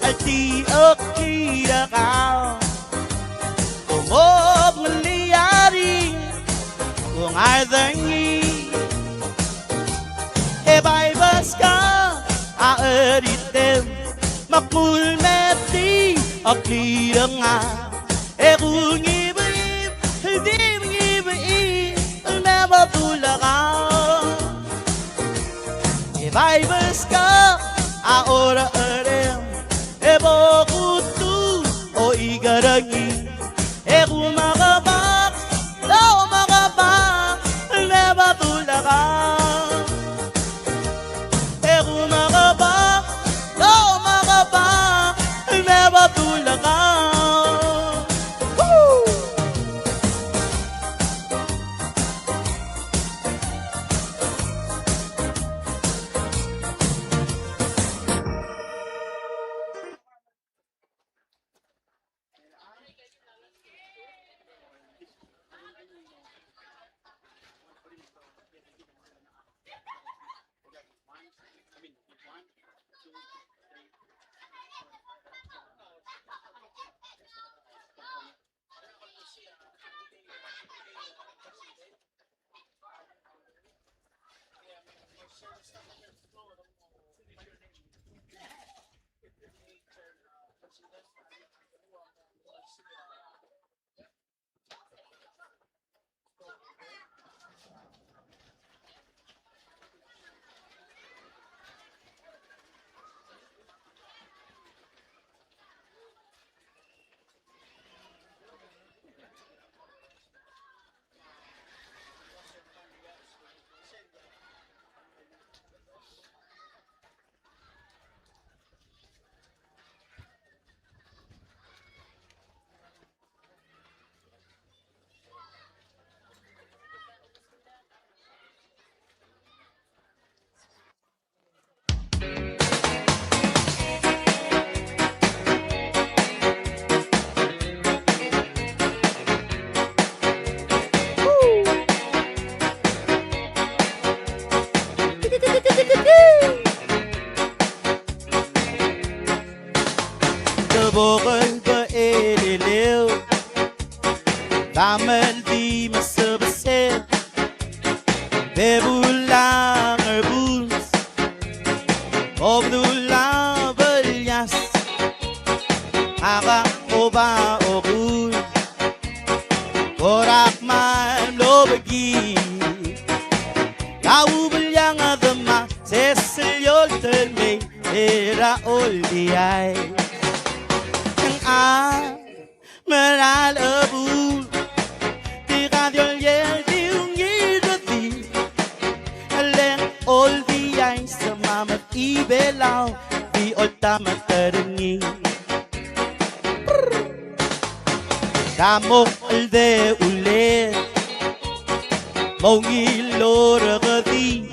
el di oklir er kau, mo meliaring, ung a dengii. E bai beska a eriteu, me ak nguu el meti, ak tireng a, e kuk ngii me ngii, di me ngii me ngii, me bo dulekau. E bai beska a orerech, e bo kutu oik er ngii, e kumekebas, kumekebas, me bo dulekau. E kumekebas, kumekebas, me bo Debokel bo eleleu, bamel di mesebesel, bebulang er buns, obdula belias, aga oba okul, korak mal obegi, kau beliang a dema, sesel yoltel mei, Era oldiai. Ng a meral ebul, tirka di oliel di ungil redil. Leng oldiai se mamed Ibelau, di oltamat er ngii. Damo el de ulel, mo ungil lorekedii,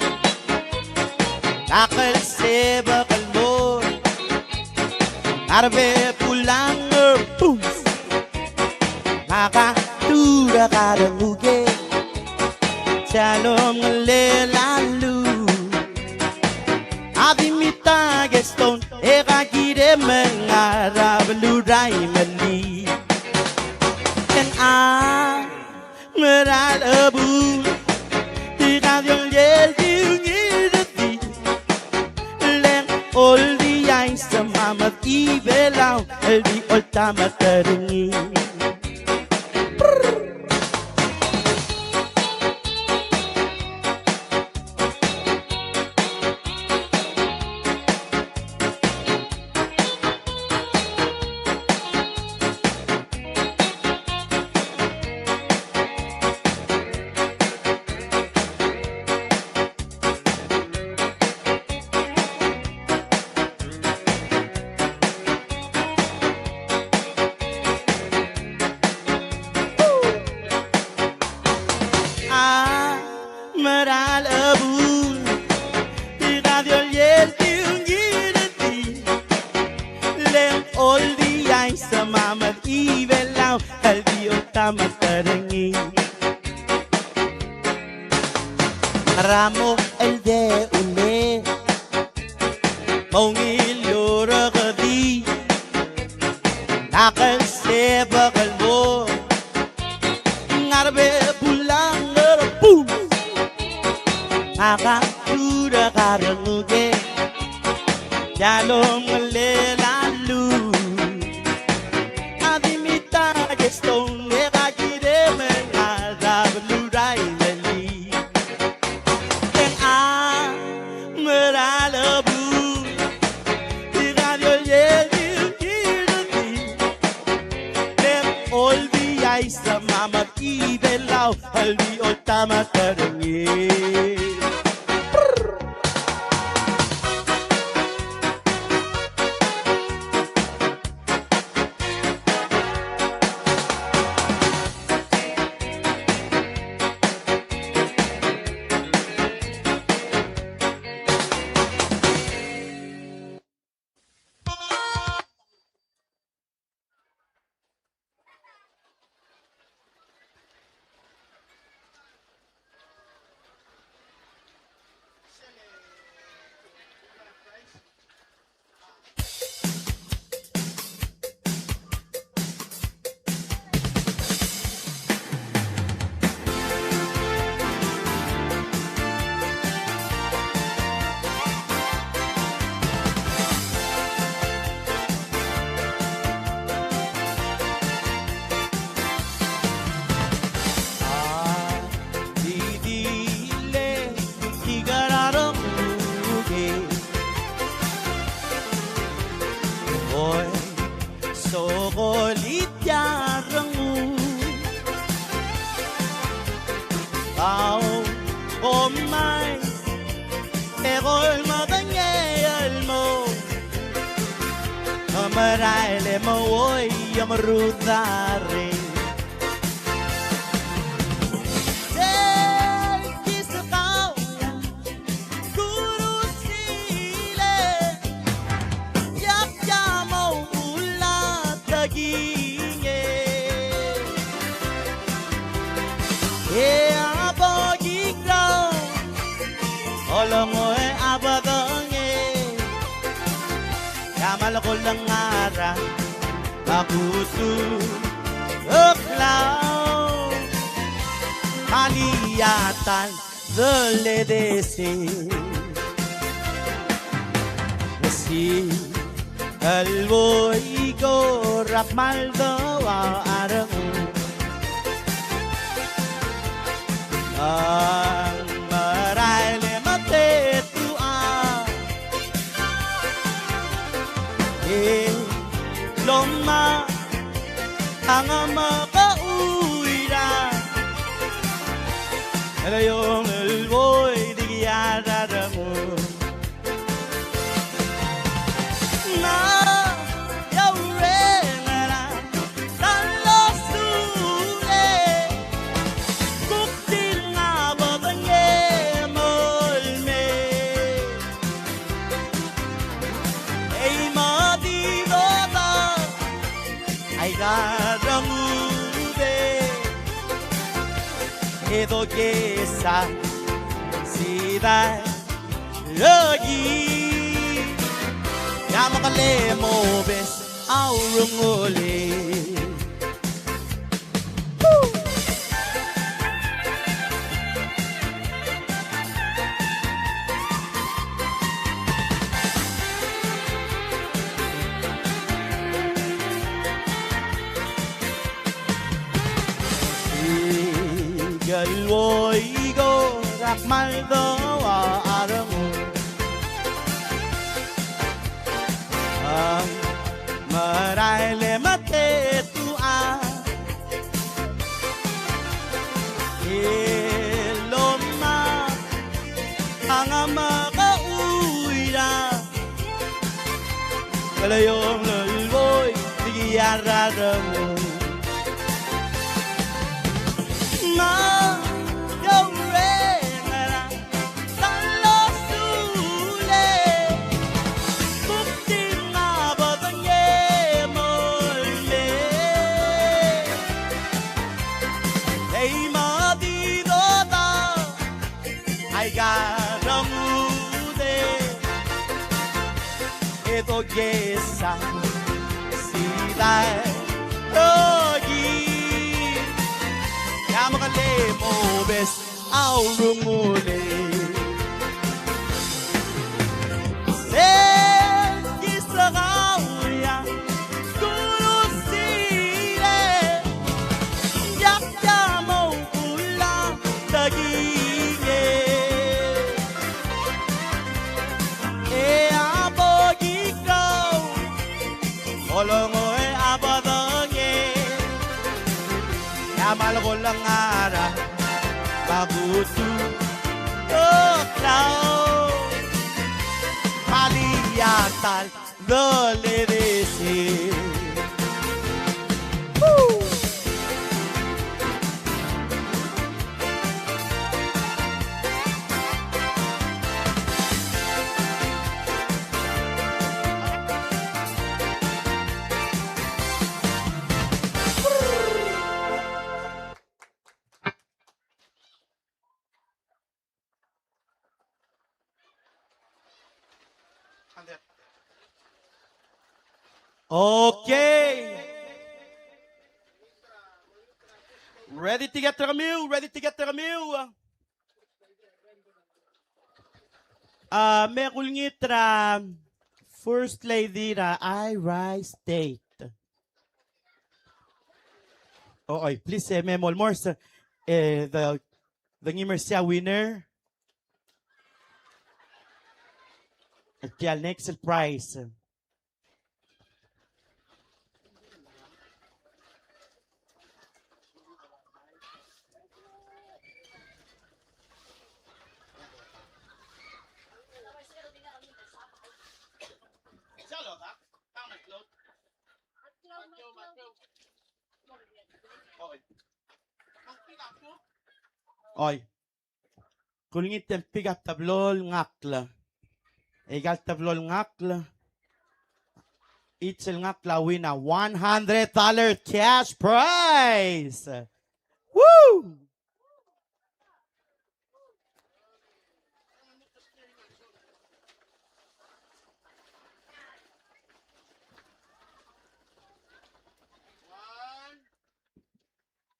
takel sebek el mor, ngar bebulang er buns, maka tura karengukei, shalom ngelel a luu. A di mita Gaston, e ka kirem el ngar er a beluu er a Imeliik. Ng a meral ebul, tirka di oliel di ungil redil. Leng oldiai se mamed Ibelau, el di oltamat er ngii. A meral ebul, tirka di oliel di ungil redil. Leng oldiai se mamed Ibelau, el di oltamat er ngii. Ramo el de ulel, mo ungil lorekedii, takel sebek el mor, ngar bebulang er buns, maka tura karengukei, shalom ngelel a luu. A di mita Gaston, e ka kirem el ngar er a beluu er a Imeliik. Ng a meral ebul, tirka di oliel di ungil redil. Leng oldiai se mamed Ibelau, el di oltamat er ngii. Tirka el renguk e. Oi, sokolii tia el renguk. Kau, komai, e kol medengei el mo. Merael e mo oi, e merudar e. Sel kis kau a kurusile, yak ya mo ula takinge. E a bo kiklau, olongo e a bo donge. Ka mal ko lengar a, ka kutu, oklau. Mali a tal, dole desi. Desi, el boi ko er a kmal doua a renguk. Ang merael e metetuau. E lomang a mekeuid a. Eleiong el boi di a renguk. Me a urerel a ta el osubel, kuk tir a bo dengei el mei. Ei me di dodang, aika el renguk e. E dokiei a sidai. Loki, ya me kele mobes a urungulii. Woo! Ikel uoiko er a kmal doua a renguk. A merael e metetuau. E lomang a mekeuid a. Eleiong el boi di a renguk. Me a urerel a ta el osubel, kuk tir a bo dengei el mei. Ei me di dodang, aika el renguk e. E dokiei a sidai. Loki, ya me kele mobes a urungulii. Sel kis kau a kurusile, yak ya mo ula takinge. E a bo kiklau, olongo e a bo dengei. Ya mal ko lengar a, ba kutu, oklau. Mali a tal, dole desi. Woo! Okay. Ready to get er kemiu, ready to get er kemiu. A, me kulengit er a First Lady er a Airai State. O, oi, please, e, me mo el mors, e, the, the ngii me er sei a winner. Tia el next el prize. Oi. Kulengit el pick a teblo el ngakl. Aika el teblo el ngakl. Each el ngakl a win a one hundred dollar cash prize. Woo!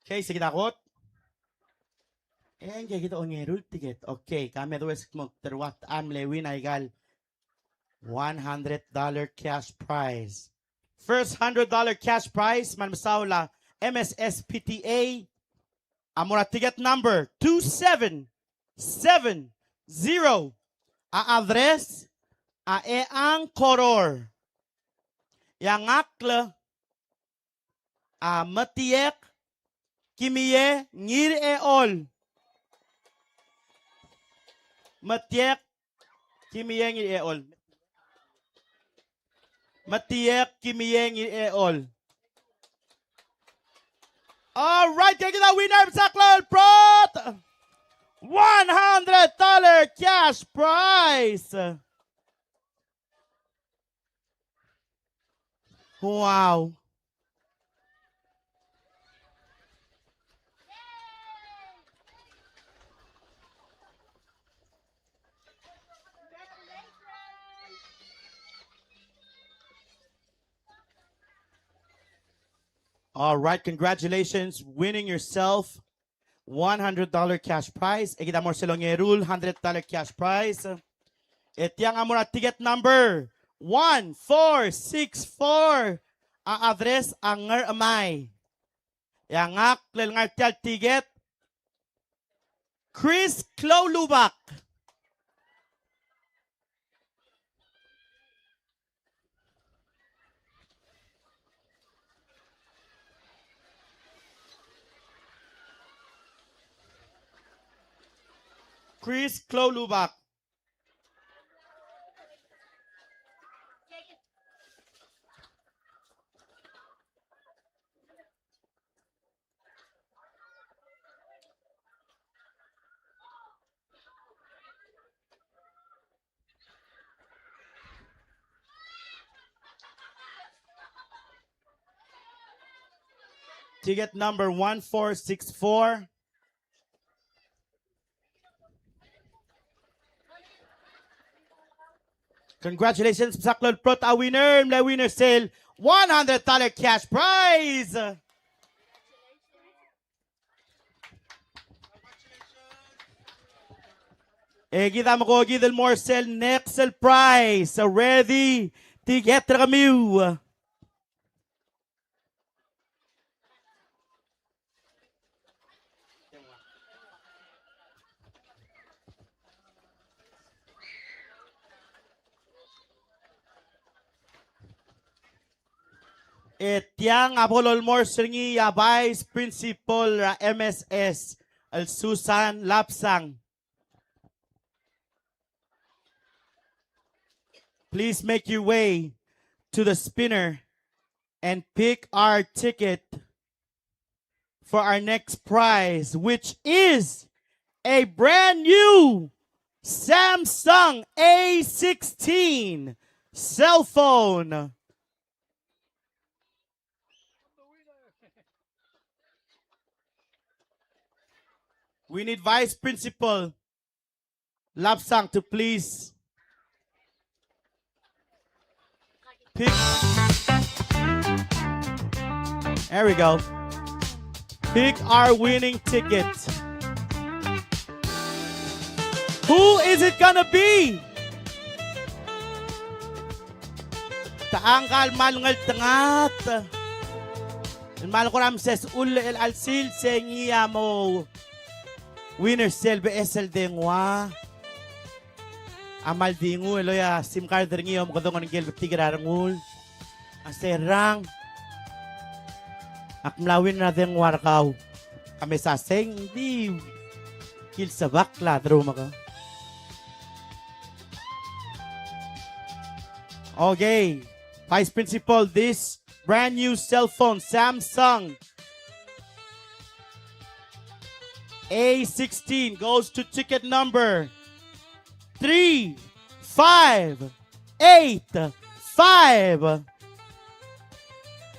Okay, se kid a kot. E ng kid a ongeru el ticket. Okay, ka me dues kmo teruat a mle win aika el one hundred dollar cash prize. First hundred dollar cash prize, me ng mesaul a M S S P T A. A mo er a ticket number two seven seven zero. A address a Eang Koror. E a ngakl a Metiek Kimie Ngirechol. Metiek Kimie Ngirechol. Metiek Kimie Ngirechol. All right, kid a winner, Saklol Prot. One hundred dollar cash prize. Wow. All right, congratulations, winning yourself one hundred dollar cash prize. E kid a mo er sel ongeru el hundred dollar cash prize. E tiang a mo er a ticket number one four six four. A address a Ngerchemai. E a ngakl el ngar tia el ticket, Chris Kloulubak. Chris Kloulubak. Ticket number one four six four. Congratulations, Saklol Prot a winner, mle winner sel one hundred dollar cash prize. E kid a mo kid el mo er sel next el prize. Ready, ticket er kemiu. E tiang a bo lolmors er ngii a Vice Principal er a M S S, el Susan Lapsang. Please make your way to the spinner and pick our ticket for our next prize, which is a brand new Samsung A sixteen cell phone. We need Vice Principal Lapsang to please pick. There we go. Pick our winning ticket. Who is it gonna be? Te ngkal mal ngeltengat. El mal kora mses ull el alsil se ngii a mo winner sel beches el dengua. a kmal di nguu el loia sim card er ngii e omekedong er ngike el betik er a rengul. A se rang, ak mla win er a dengua er kau. A mesa seng di kilsebak la derumaka. Okay, Vice Principal, this brand new cell phone, Samsung A sixteen, goes to ticket number three five eight five.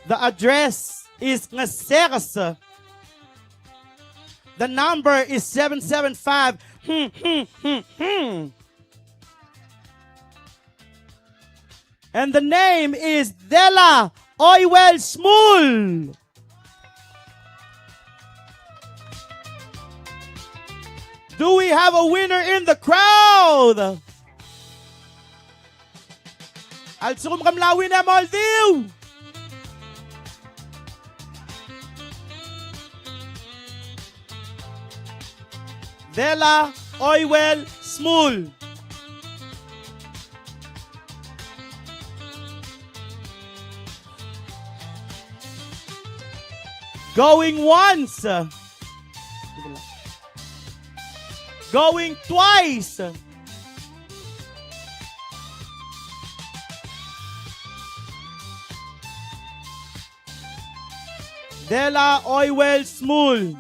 The address is Ngesekes. The number is seven seven five. Hmm, hmm, hmm, hmm. And the name is Dela Oiwel Smul. Do we have a winner in the crowd? A lsekum ke mla win e moldiu. Dela Oiwel Smul. Going once. Going twice. Dela Oiwel Smul.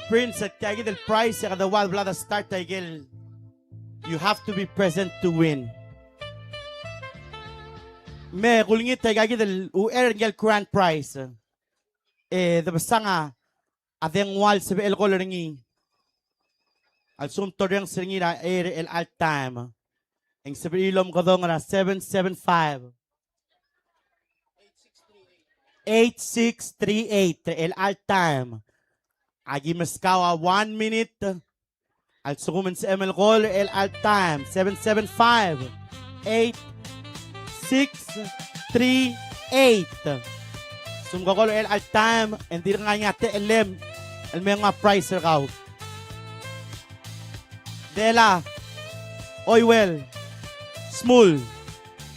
Prince, tia kid el prize e kede ua bla de start tia ikel, you have to be present to win. Me kulengit tia kid el uchei er ngike el grand prize. E de besang a a dengua el sebechel el call er ngii. A lsekum te orrenges er ngii er a air er chelecha el taem, e ng sebechir el omekedong er a seven seven five, eight six three eight er chelecha el taem. Aki meskau a one minute. A lsekum e ng sebechem el call er chelecha el taem, seven seven five, eight six three eight. Lsekum ke call er chelecha el taem, e ng dirk ngar ngii a techellem el me nguu a prize er kau. Dela Oiwel Smul,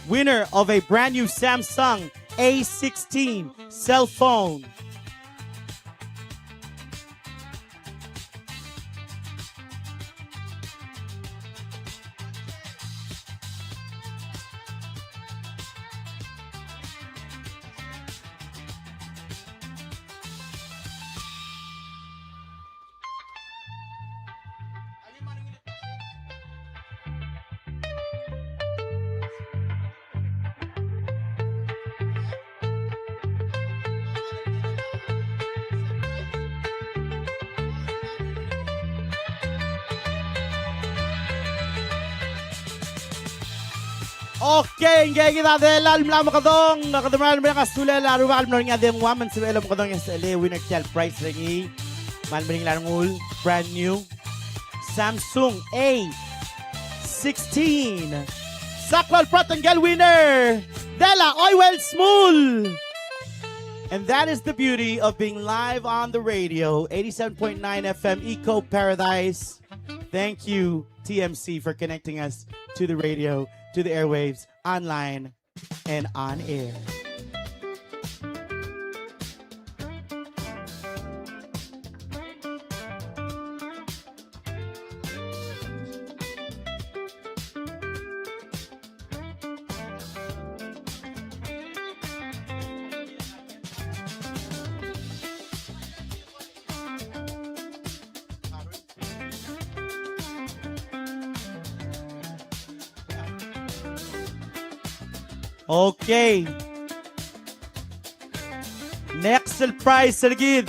winner of a brand new Samsung A sixteen cell phone. Okay, ngii kid a Dela el mla mekedong, kede meral mereng a sulel a Rubak el mlo er ngii a dengua me ng sebechel el omekedong e sel winner er tia el prize er ngii. Me a lemeringel a rengul, brand new Samsung A sixteen. Saklol Protengel winner, Dela Oiwel Smul. And that is the beauty of being live on the radio, eighty-seven point nine F M Eco Paradise. Thank you, T M C, for connecting us to the radio, to the airwaves, online, and on air. Okay. Next el prize er kid.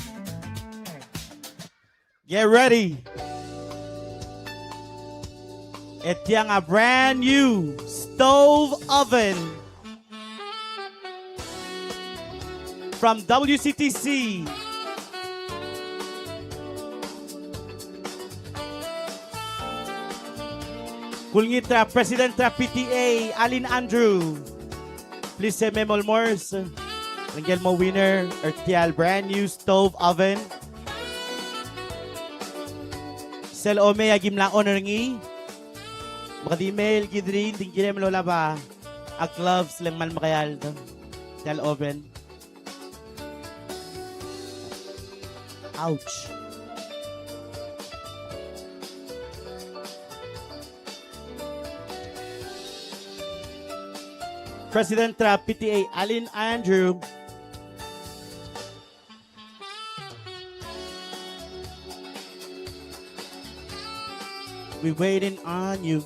Get ready. E tiang a brand new stove oven from W C T C. Kulengit er a President er a P T A, Alin Andrew. Please say Memo Morse. Ngike el mo winner er tia el brand new stove oven. Sel omei a ki mla on er ngii. Me kede mei el kid er ngii, ng di kirem el olab a gloves le ng kmal mekeald tia el oven. Ouch. President er a P T A, Allen Andrew. We waiting on you.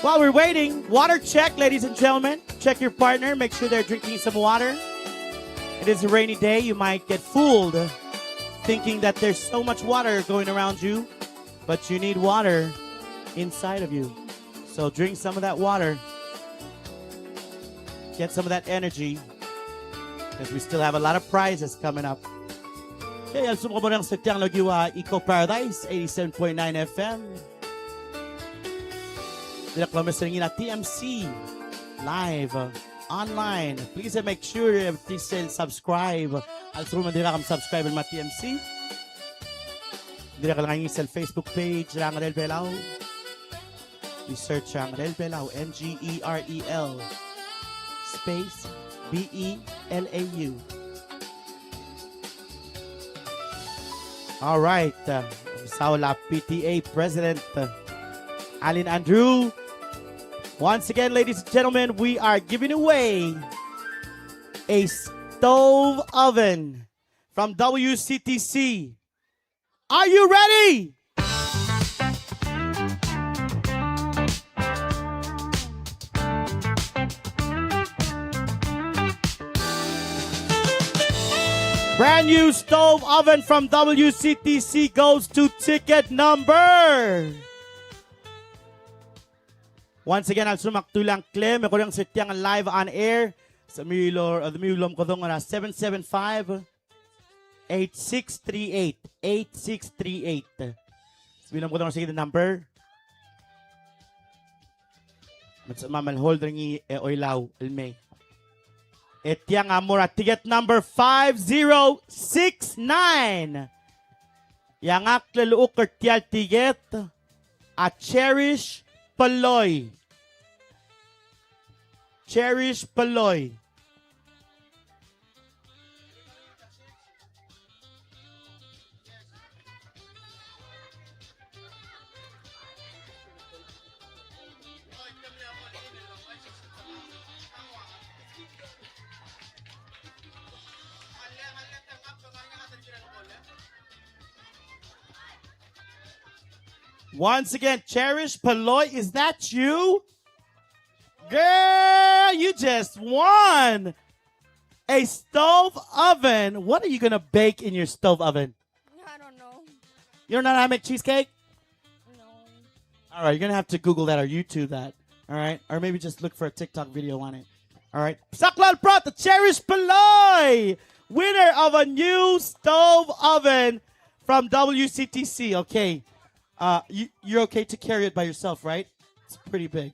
While we're waiting, water check, ladies and gentlemen. Check your partner, make sure they're drinking some water. It is a rainy day, you might get fooled thinking that there's so much water going around you, but you need water inside of you. So drink some of that water. Get some of that energy, because we still have a lot of prizes coming up. Okay, a lsekum ke mo orrenges er tiang el okiu a Eco Paradise, eighty-seven point nine F M. Dirrek el omes er ngii er a T M C live, uh, online. Please, uh, make sure, uh, please, uh, subscribe. A lsekum e ng dirkak msubscribe el mo er a T M C, dirrek el ngar er ngii sel Facebook page er a Ngerel Belau. You search, uh, Ngerel Belau, N G E R E L space B E L A U. All right, uh, saul a P T A President, uh, Allen Andrew. Once again, ladies and gentlemen, we are giving away a stove oven from W C T C. Are you ready? Brand new stove oven from W C T C goes to ticket number. Once again, a lsekum ak dulii a ngklem, e ke orrenges er tiang el live on air. Se milor, e de milom kedong er a seven seven five, eight six three eight, eight six three eight. Se milom kedong er se kid el number. Me se me a mle hold er ngii e oilau el mei. E tiang a mo er a ticket number five zero six nine. E a ngak el llechukl er tia el ticket a Cherish Peloi. Cherish Peloi. Once again, Cherish Paloi, is that you? Girl, you just won a stove oven. What are you gonna bake in your stove oven? I don't know. You don't know how to make cheesecake? No. All right, you're gonna have to Google that or YouTube that. All right, or maybe just look for a TikTok video on it. All right, Saklal Prot, the Cherish Paloi, winner of a new stove oven from W C T C. Okay, uh, you, you're okay to carry it by yourself, right? It's pretty big.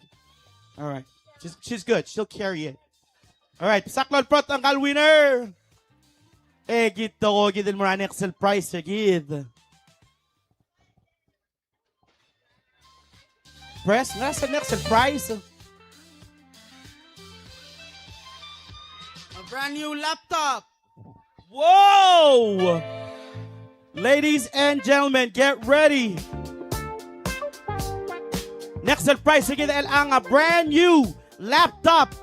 All right, she's, she's good. She'll carry it. All right, Saklal Prot a ngka el winner. E kid, tokubets el mo er a next el prize, e kid. Press, nasa next el prize. A brand new laptop. Whoa! Ladies and gentlemen, get ready. Next el prize er kid el ngar er ngii a brand new laptop.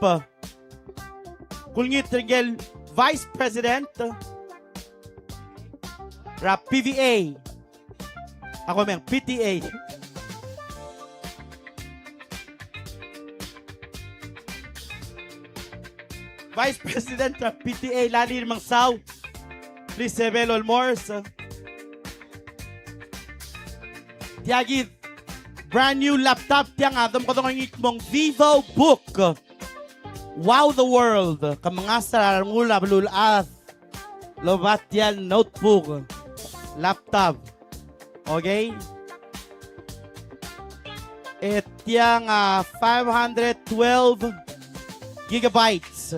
Kulengit er ngii el Vice President er a P V A. Ako meng, P T A. Vice President er a P T A, Lali Remengesau. Please sebechel el mo er se. Tia kid, brand new laptop tiang a domekedong er ngii el kmo ng VivoBook. Wow the world. Ke mengasech er a rengul a beluulechad el oba tia el notebook, laptop. Okay? E tiang a five hundred twelve gigabytes.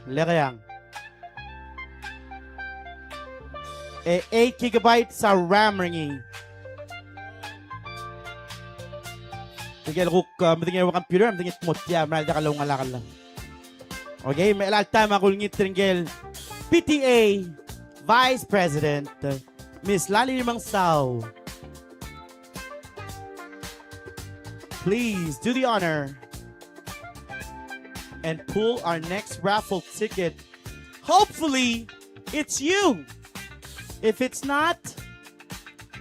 Lekeang. E eight gigabytes a RAM er ngii. Tirke el kuk, uh, medengei a computer, medengei el mo tia, me a diak loungalek. Okay, me chelecha el taem a kulengit er ngike el P T A Vice President, Miss Lali Remengesau. Please do the honor and pull our next raffle ticket. Hopefully, it's you. If it's not,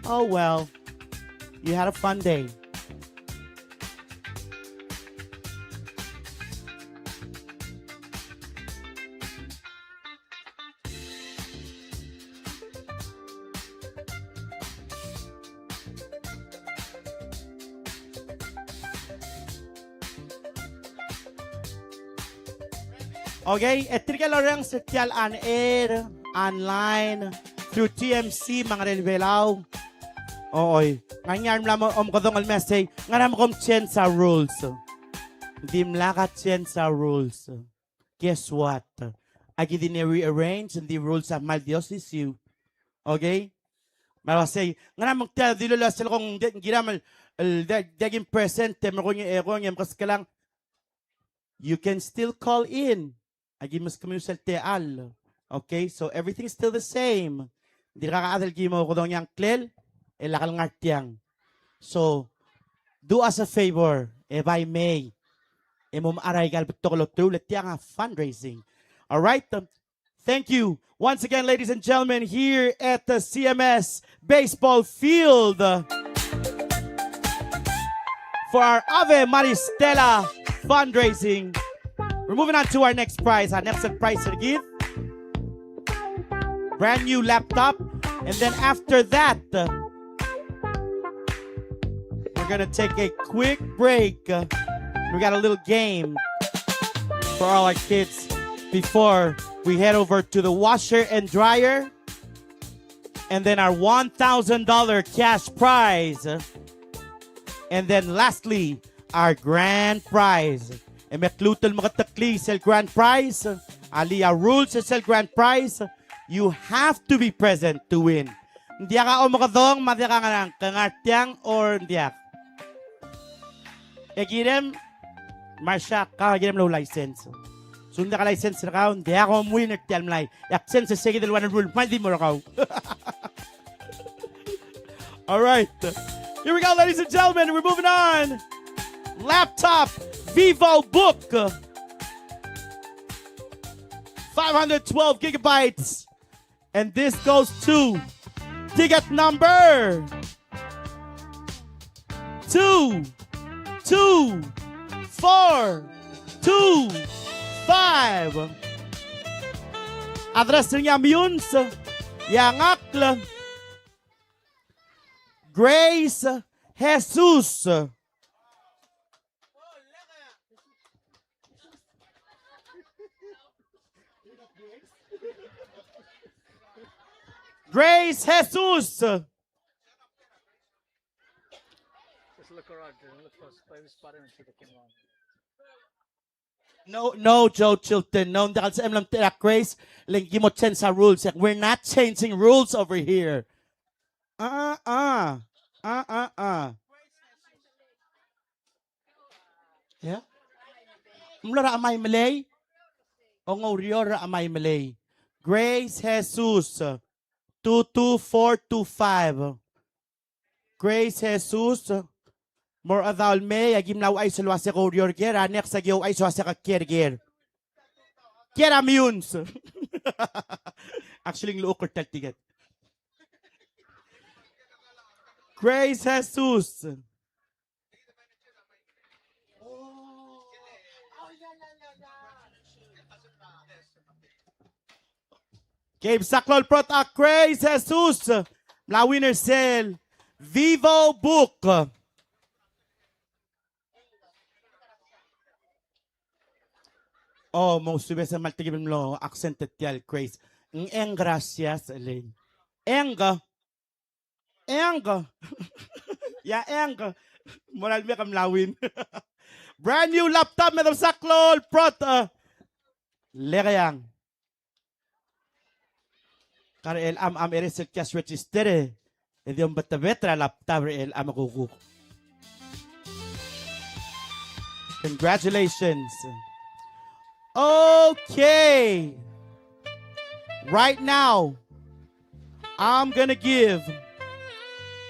oh well. You had a fun day. Okay, e tirke el orrenges er tia el on air, online, through T M C, me a Ngerel Belau. Oi, ng ngar er ngii a mla mo omekedong el message, ngera me kom change a rules? Ng dimlak a change a rules. Guess what? Aki di ne rearrange, ng di rules a kmal di osisiu. Okay? Me a sei, ngera me ng tia dilu el sel kmo ng di, ng kiram el, el di, di aki present, te me kong, e kong, e mkeskelang. You can still call in. Aki meskemiu sel techall. Okay, so everything's still the same. Dirkak a chad el ki mo okedongii a ngklel, e lak el ngar tiang. So, do us a favor, e bai mei. E mo mechar aika el betok el oteruul e tiang a fundraising. All right? Thank you. Once again, ladies and gentlemen, here at the C M S baseball field, uh, for our Ave Maris Stella fundraising. We're moving on to our next prize. Our next prize er kid, brand new laptop. And then after that, uh, we're gonna take a quick break. Uh, we got a little game for all our kids before we head over to the washer and dryer. And then our one thousand dollar cash prize. And then lastly, our grand prize. E me klou el meketeklii sel grand prize, a le a rules er sel grand prize, you have to be present to win. Ng diak a omekedong me a diak a ngerang, ke ngar tiang or ng diak. E kirem, Marsha, kau a kirem el oulicense. Se ng diak a license er kau, ng diak a omwin er tia el mlai. E ak sense se kid el one rule, kmal di mo er kau. All right. Here we go, ladies and gentlemen. We're moving on. Laptop, VivoBook. Five hundred twelve gigabytes. And this goes to ticket number two, two, four, two, five. Address er ngii a Meyuns, e a ngakl, Grace Jesus. Grace Jesus. Just look around, look for, find a spot and see the camera. No, no, Joe Chilton. No, ng diak el sebechem el omtechei er a Grace, le ng ki mo change a rules. We're not changing rules over here. Uh-uh. Uh-uh. Yeah? Mlo er a Chemai Melei? Ongoureor er a Chemai Melei. Grace Jesus, two two four two five. Grace Jesus, mo er a chedaol mei, aki mla ouchais el uase ke oureor er ker, a next aki ouchais el uase ke kiei er ker. Kiei er a Meyuns. Actually, ng llechukl er tia el ticket. Grace Jesus. Ke msa klou el prot a Grace Jesus. Mla winner sel VivoBook. Oh, mo subes e mal tekib el mlo accent er tia el Grace. Ng, ng, gracias, Elaine. Ng, ng. Eng. Ya, eng. Mo er a lmek e mla win. Brand new laptop me a debsa klou el prot, uh, Lekeang. Kar el am, am eres el cash register e. E di ombetebet er a laptop er el am kukuk. Congratulations. Okay. Right now, I'm gonna give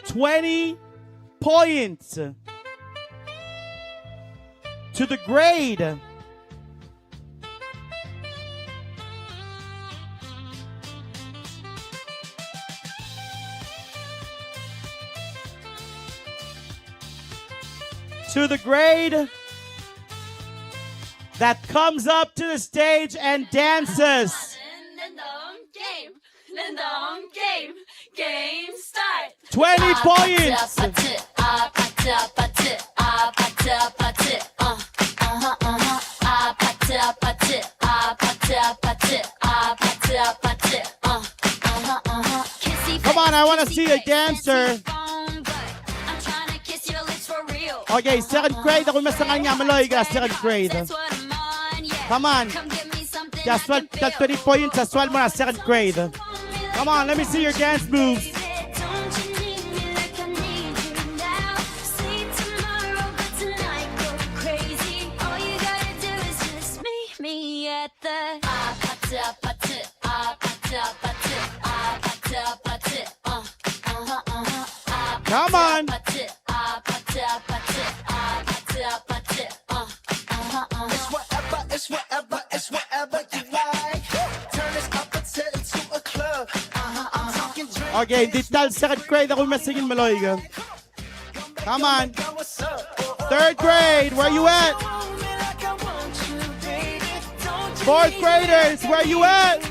twenty points to the grade to the grade that comes up to the stage and dances. Game. Game start. Twenty points. Come on, I wanna see a dancer. Okay, second grade, a kumes a ngar er ngii a Meloik er a second grade. Come on. Tia soal, tia twenty points a soal mo er a second grade. Come on, let me see your dance moves. Come on. It's whatever, it's whatever, it's whatever you like. Turn this up until it's to a club. I'm talking drink. Okay, di ta el second grade a kumes er ngii el Meloik. Come on. Third grade, where you at? Fourth graders, where you at?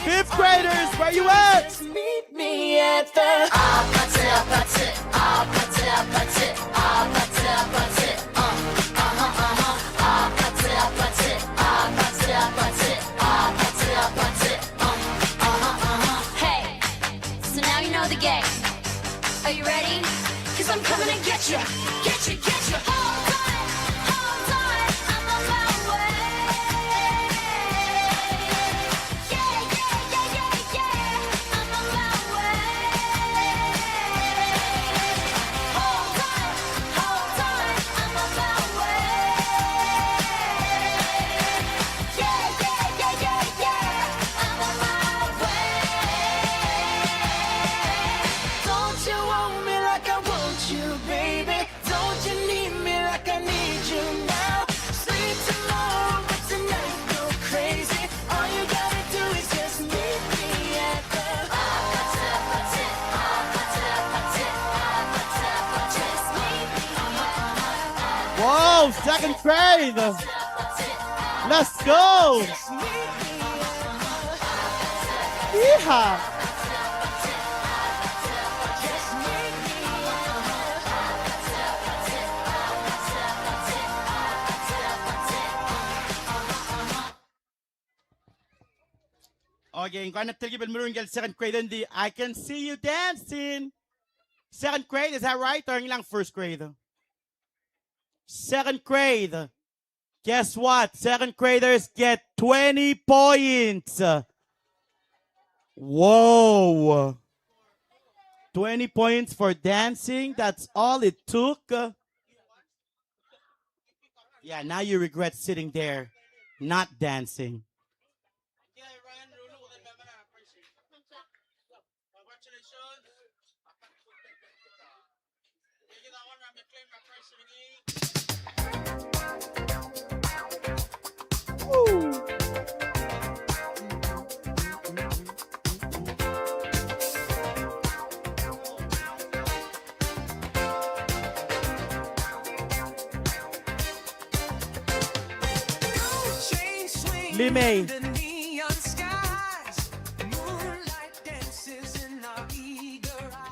Fifth graders, where you at? Meet me at the Hey, so now you know the game. Are you ready? 'Cause I'm coming to get you, get you, get you. Hold on, hold on, I'm on my way. Yeah, yeah, yeah, yeah, yeah, I'm on my way. Hold on, hold on, I'm on my way. Yeah, yeah, yeah, yeah, yeah, I'm on my way. Don't you want me like I want you, baby? Don't you need me like I need you now? Sleep tomorrow, but tonight go crazy. All you gotta do is just meet me at the. Just meet me at the. Wow, second grade. Let's go. Yeehaw. Okay, ng kora telkib el meruul ngike el second grade, ng di, I can see you dancing. Second grade, is that right? Or ng ngilang first grade? Second grade. Guess what? Second graders get twenty points. Whoa. Twenty points for dancing. That's all it took. Yeah, now you regret sitting there, not dancing. Limei.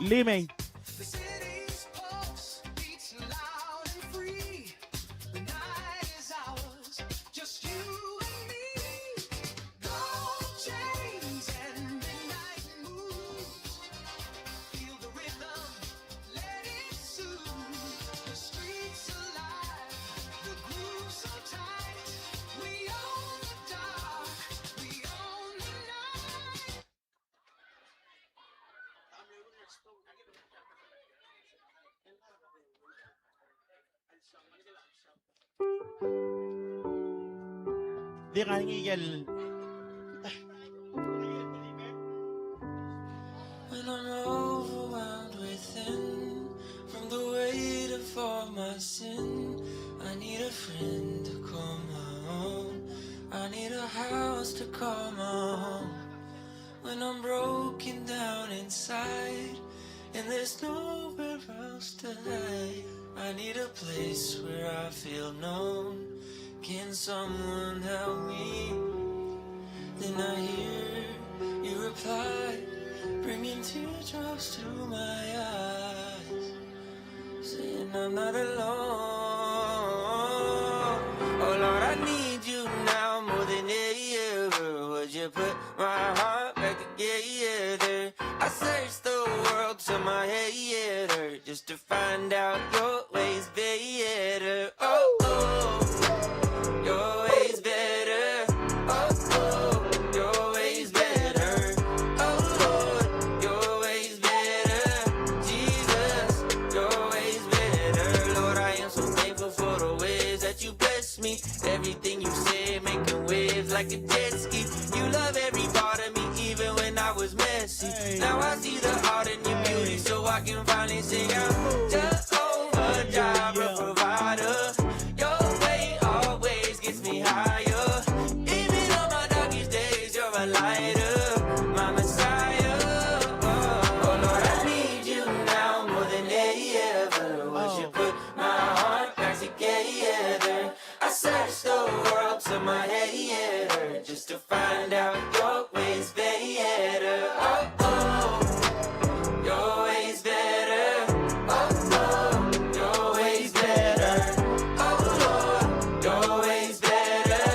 Limei. Di ngar er ngii el When I'm overwhelmed within from the weight of all my sin, I need a friend to call my own. I need a house to call my home. When I'm broken down inside and there's nowhere else to hide, I need a place where I feel known. Can someone help me? Then I hear you reply, bringing teardrops to my eyes. Saying I'm not alone. Oh Lord, I need you now more than ever. Would you put my heart back together? I searched the world till my head hurt just to find out your ways better. Oh, oh, your ways better. Oh, oh, your ways better. Oh Lord, your ways better. Jesus, your ways better. Lord, I am so thankful for the ways that you bless me. Everything you say making waves like a jet ski. You love every part of me, even when I was messy. Hey. Now I see the art in your beauty, so I can finally sing out. Jehovah Jireh, provider. Your way always gets me higher. Even on my darkest days, you're a lighter, my Messiah. Oh Lord, I need you now more than ever. Would you put my heart back together? I searched the world till my head hurt just to find out your ways better. Oh, oh, your ways better. Oh, oh, your ways better. Oh Lord, your ways better.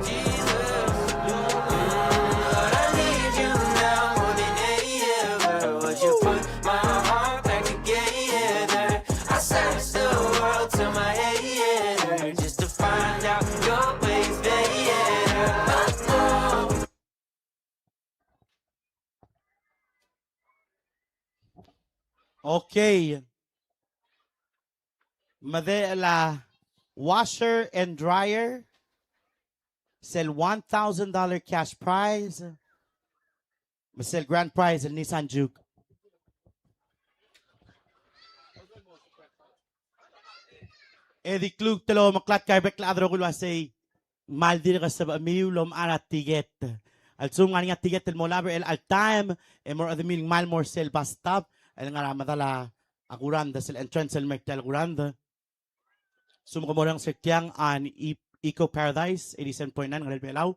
Jesus, Lord, I need you now more than ever. Would you put my heart back together? I searched the world till my head hurt just to find out your ways better. Oh, oh. Okay. Medechel a washer and dryer. Sel one thousand dollar cash prize. Me sel grand prize el Nissan Juke. E di kluk te lomeklatk a bek el chad el rokui el uasei ng kmal dirk sebechemiu el omechar a tiket. A lsekum ng ngar er ngii a tiket el mo olab er chelecha el taem, e mo er a chedemiu el kmal mo er sel bus stop el ngar er a medal a kurand, sel entrance el mei er tia el kurand. Sum ke morrenges er tiang a Eco Paradise, eighty-seven point nine, ngar er a Belau.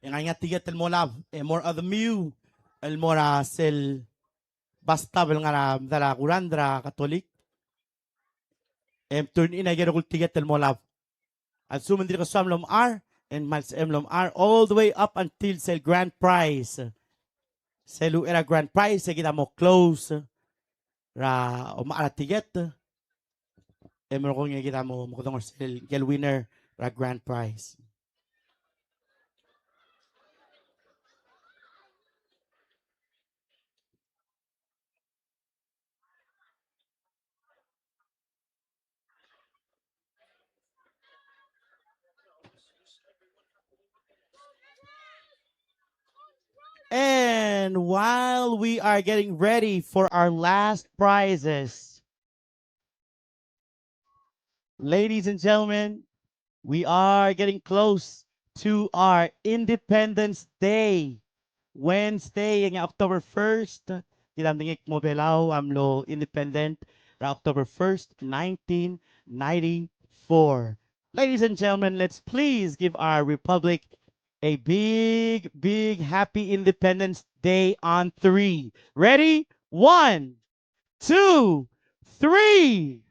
E ng ngar er ngii a tiket el mo olab, e mo er a chedemiu el mo er a sel bus stop el ngar er a medal a kurand er a Katolik. E mturn in a ikel rokui el tiket el mo olab. A lsekum ng dirk soam el omechar, e ng kmal sebechem el omechar all the way up until sel grand prize. Sel uchei er a grand prize, e kid a mo close er a omechar a tiket. E merekong e kid a mo, mo kedongor sel, ikel winner er a grand prize. And while we are getting ready for our last prizes, ladies and gentlemen, we are getting close to our Independence Day. Wednesday, ngii a October first, kid a medengei el kmo Belau a mlo independent er a October first, nineteen ninety-four. Ladies and gentlemen, let's please give our republic a big, big happy Independence Day on three. Ready? One, two, three.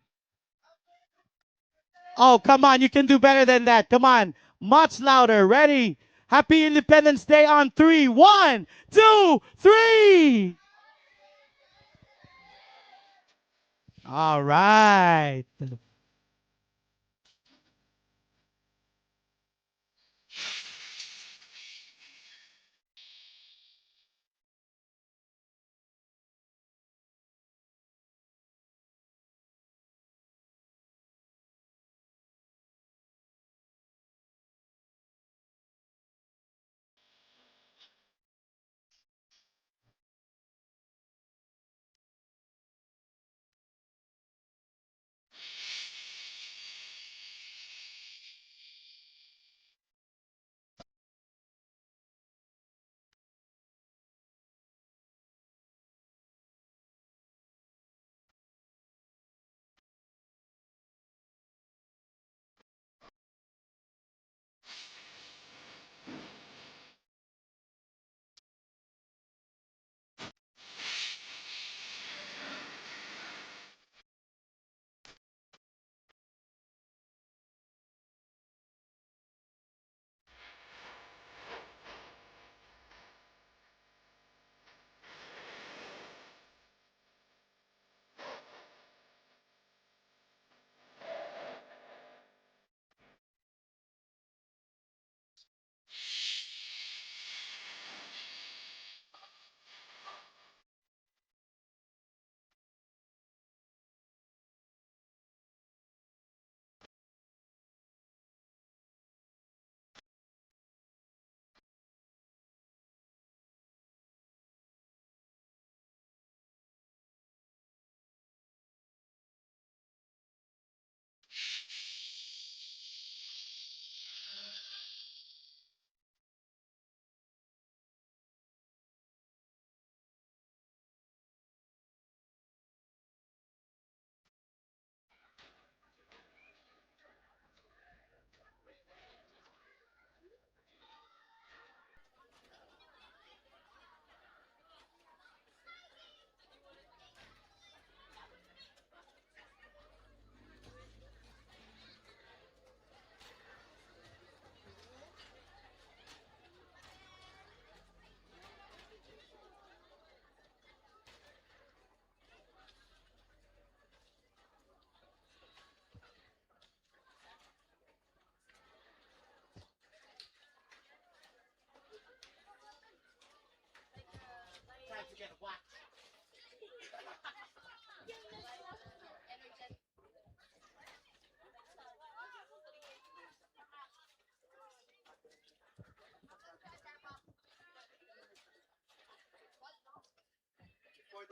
Oh, come on, you can do better than that. Come on, much louder. Ready? Happy Independence Day on three. One, two, three. All right.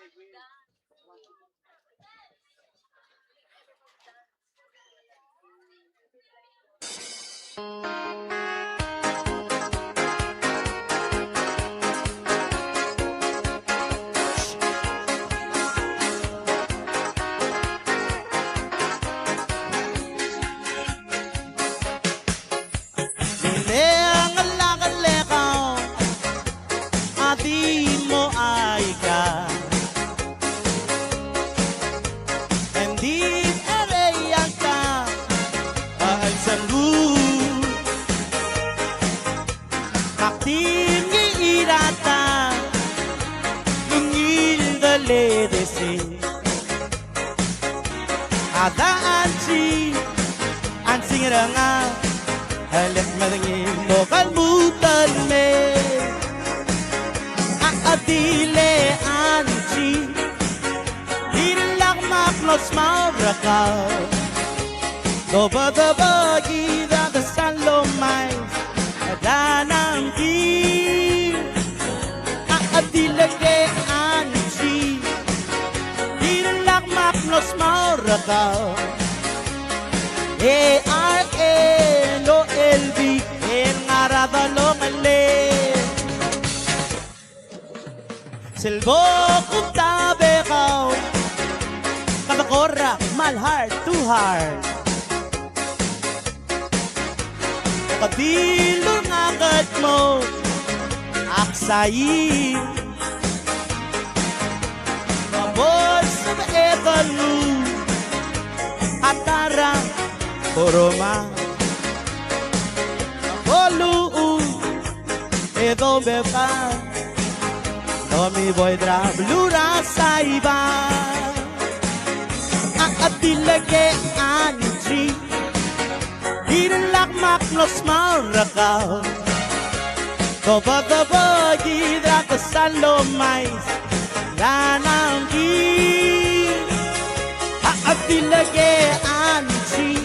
Ng di mo aika, ng di er a iang ka a chelsengkuk. Ak di ngii er a ta, ng ungil deled e sei. A da Angie, Angie Ngerang a, a lek medengei el mo kmal lmuut el mei. A, a di le Angie, di lak mak mlo smau er kau. Dobedebekid er a kesal lomais er a Angie. A, a di le ke Angie, di lak mak mlo smau er kau. A R A O L V, el ngar er a delongeled. Sel bo kumtab e kau, kede kora kmal heart to heart. Kede dilu el ngak el kmo ak sain. Me bo lsebeched el nguu a ta er a korma. Bo luchul e dombebkad, domiboid er a beluu er a Saipan. A, a di le ke Angie, di lak mak mlo smau er kau. Dobedebekid er a kesal lomais er a Angie. A, a di le ke Angie,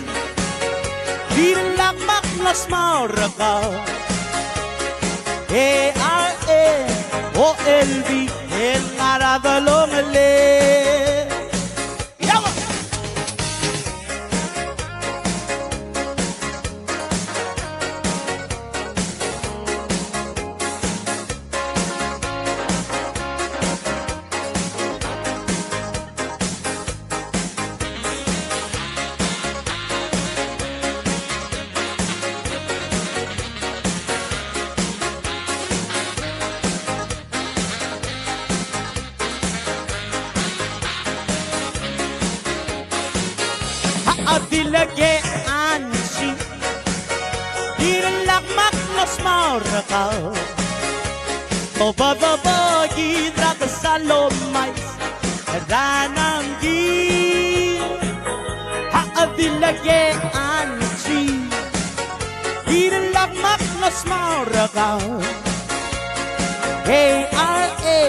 di lak mak mlo smau er kau. A R A O L V, el ngar er a delongeled. A di le ke Angie, di lak mak mlo smau er kau. Dobedebekid er a kesal lomais er a Angie. A di le ke Angie, di lak mak mlo smau er kau. A R A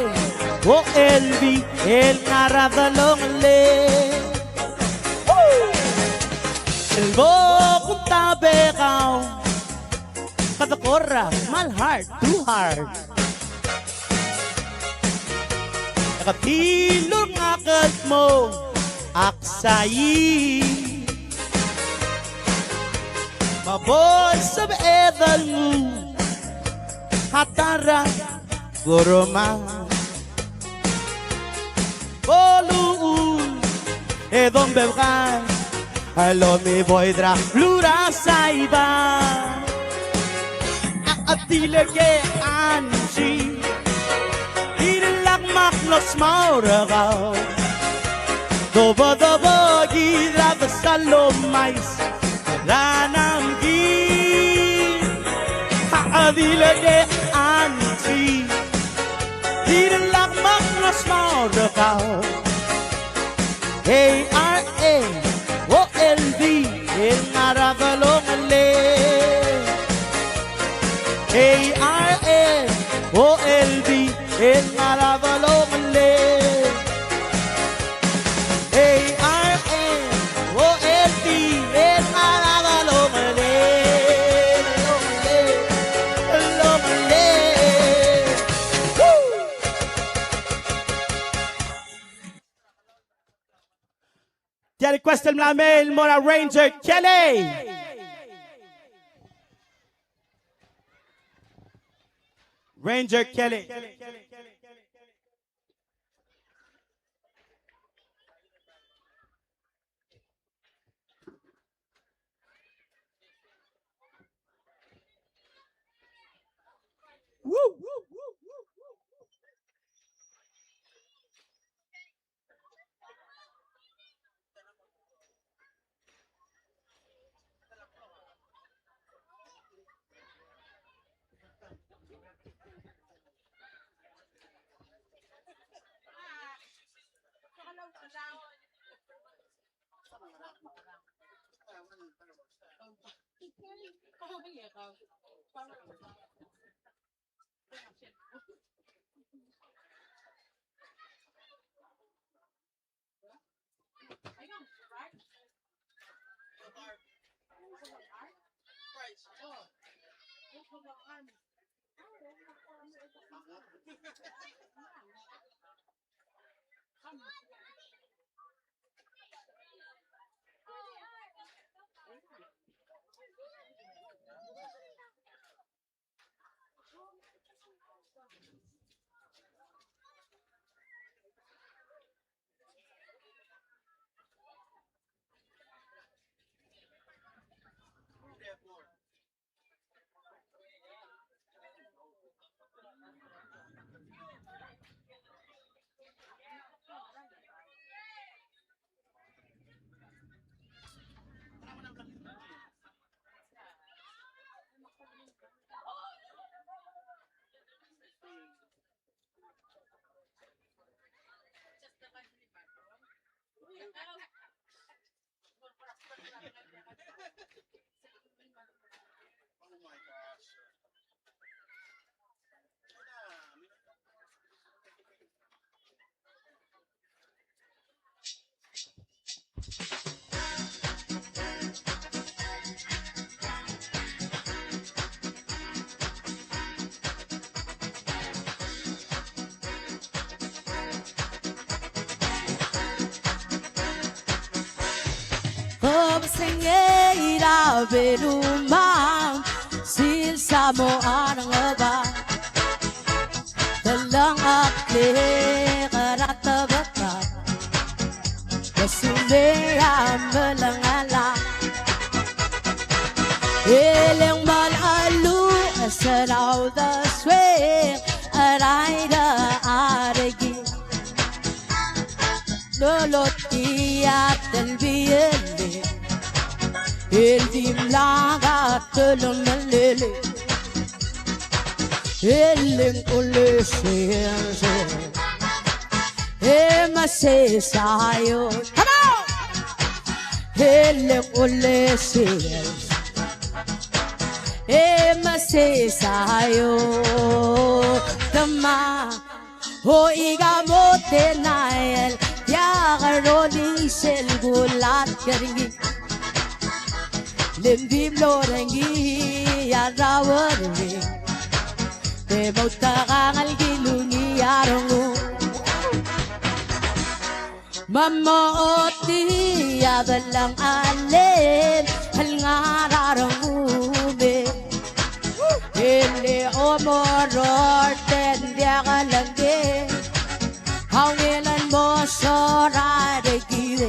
O L V, el ngar er a delongeled. Sel bo kumtab e kau, kede kora kmal heart to heart. Kede dilu el ngak el kmo ak sain. Me bo lsebeched el nguu a ta er a korma. Bo luchul e dombebkad, a lomiboid er a beluu er a Saipan. A, a di le ke Angie, di lak mak mlo smau er kau. Dobedebekid er a kesal lomais er a Angie. A, a di le ke Angie, di lak mak mlo smau er kau. A R A O L V, el ngar er a delongeled. A R A O L V, el ngar er a delongeled. A R A O L V, el ngar er a delongeled. Delongeled. Woo! Request el mla mei el mo er a Ranger Kelly. Ranger Kelly. Oh my gosh. Kebesengei er a belumang, sils a mo er a ngebang. Telengcheklir er a tebekab, ke sulel a melengelak. E le ng melecheluches er a uldesuel er a irechar er kid. Lolotii a telbiil el dimlak a telemellel. E le ng ulesel e mesesai. Come on! E le ng ulesel e mesesai. Te ma Oiga mo tenael, tia kerolii sel kulatk er ngii. Le ng di mlo er ngii a rrau er ngii, te moutekangel kilungii a rengum. Me mochotii a belengchelem el ngar er a rengum e. E le omorror te ng diak lengked a ungil el mo sorael er kid.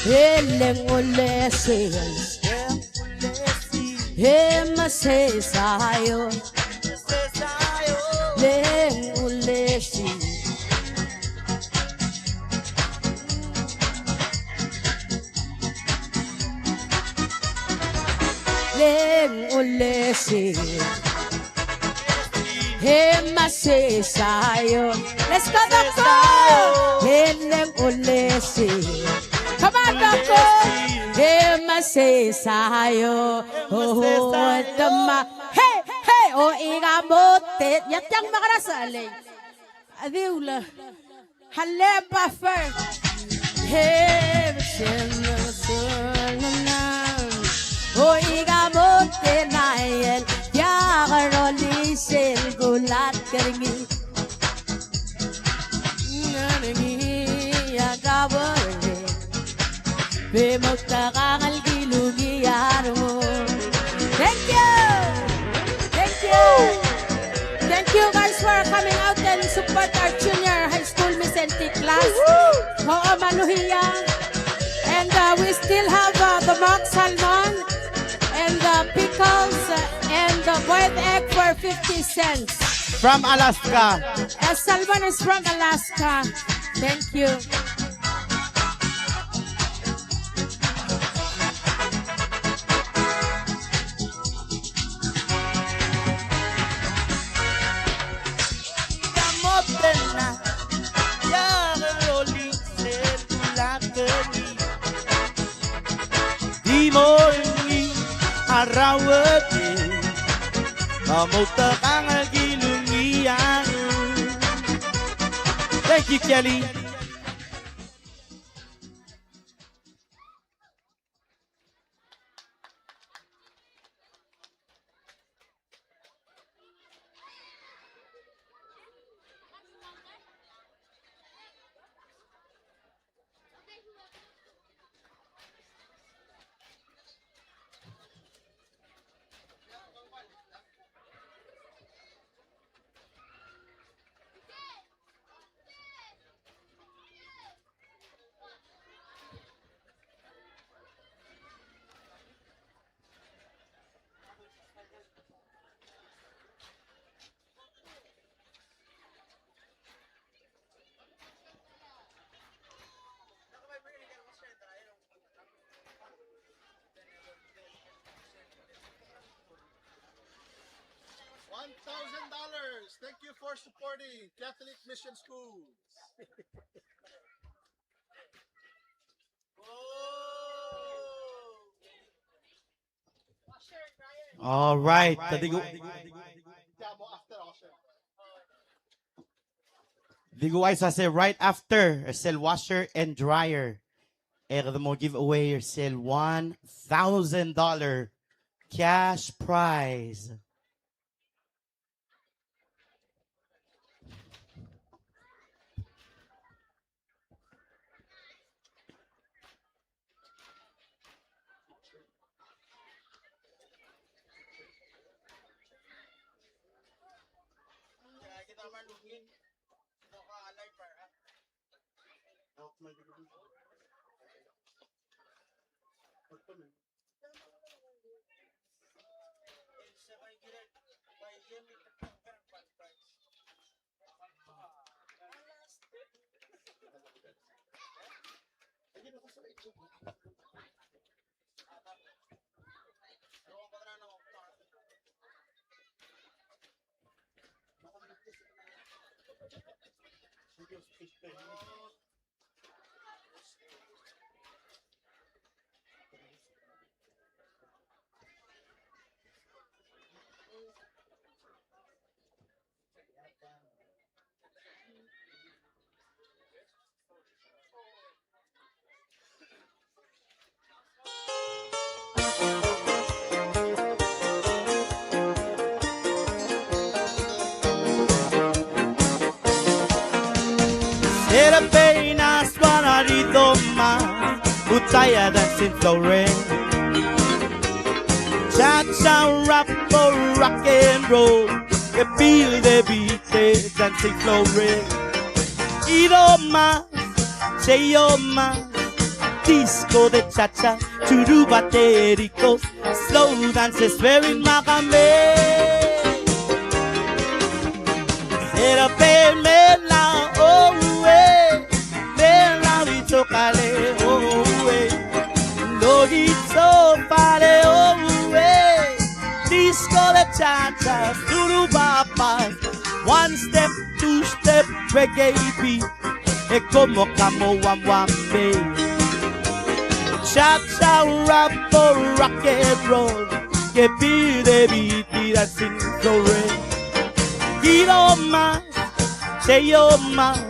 E le ng ulesei e mesesai. Le ng ulesei. Le ng ulesei e mesesai. Let's go, Doctor! E le ng ulesei. Come on, Doctor! E mesesai. Oh, oh, oh, tama. Hey, hey, oiga mo te, ya tiang makarasa lei. Adiula. Halle buffer. Hey, oiga mo tenael, tia kerolii sel kulatk er ngii. Thank you. Thank you. Thank you guys for coming out and support our junior high school Miss Antique class. Ho, maluhiya. And, uh, we still have, uh, the mock salmon and the pickles, uh, and the boiled egg for fifty cents. From Alaska. Uh, salmon is from Alaska. Thank you. Di mo ngii a rraued e, a mo outekangel el kilungiang. Thank you, Kelly. One thousand dollars. Thank you for supporting Catholic Mission Schools. All right. Di ko, di ko uaisei, right after, er sel washer and dryer, e kede mo give away er sel one thousand dollar cash prize. Sera peinas ua rari domam, utaya dancing flow ring. Cha-cha, rap or rock and roll, ke pil de beat e dancing flow ring. Ido ma Cheyo ma, disco de cha-cha, churuba de rico, slow dance is very makame. Sera pe mela oue, mela bicho kale oue, lo bicho pale oue, disco de cha-cha, churuba pas, one step, two step, reggae beat. E komo kamo wamwambe. Cha-cha, rap or rock and roll, ke pide biti dancing flow ring. Kiro mas, cheyo mas,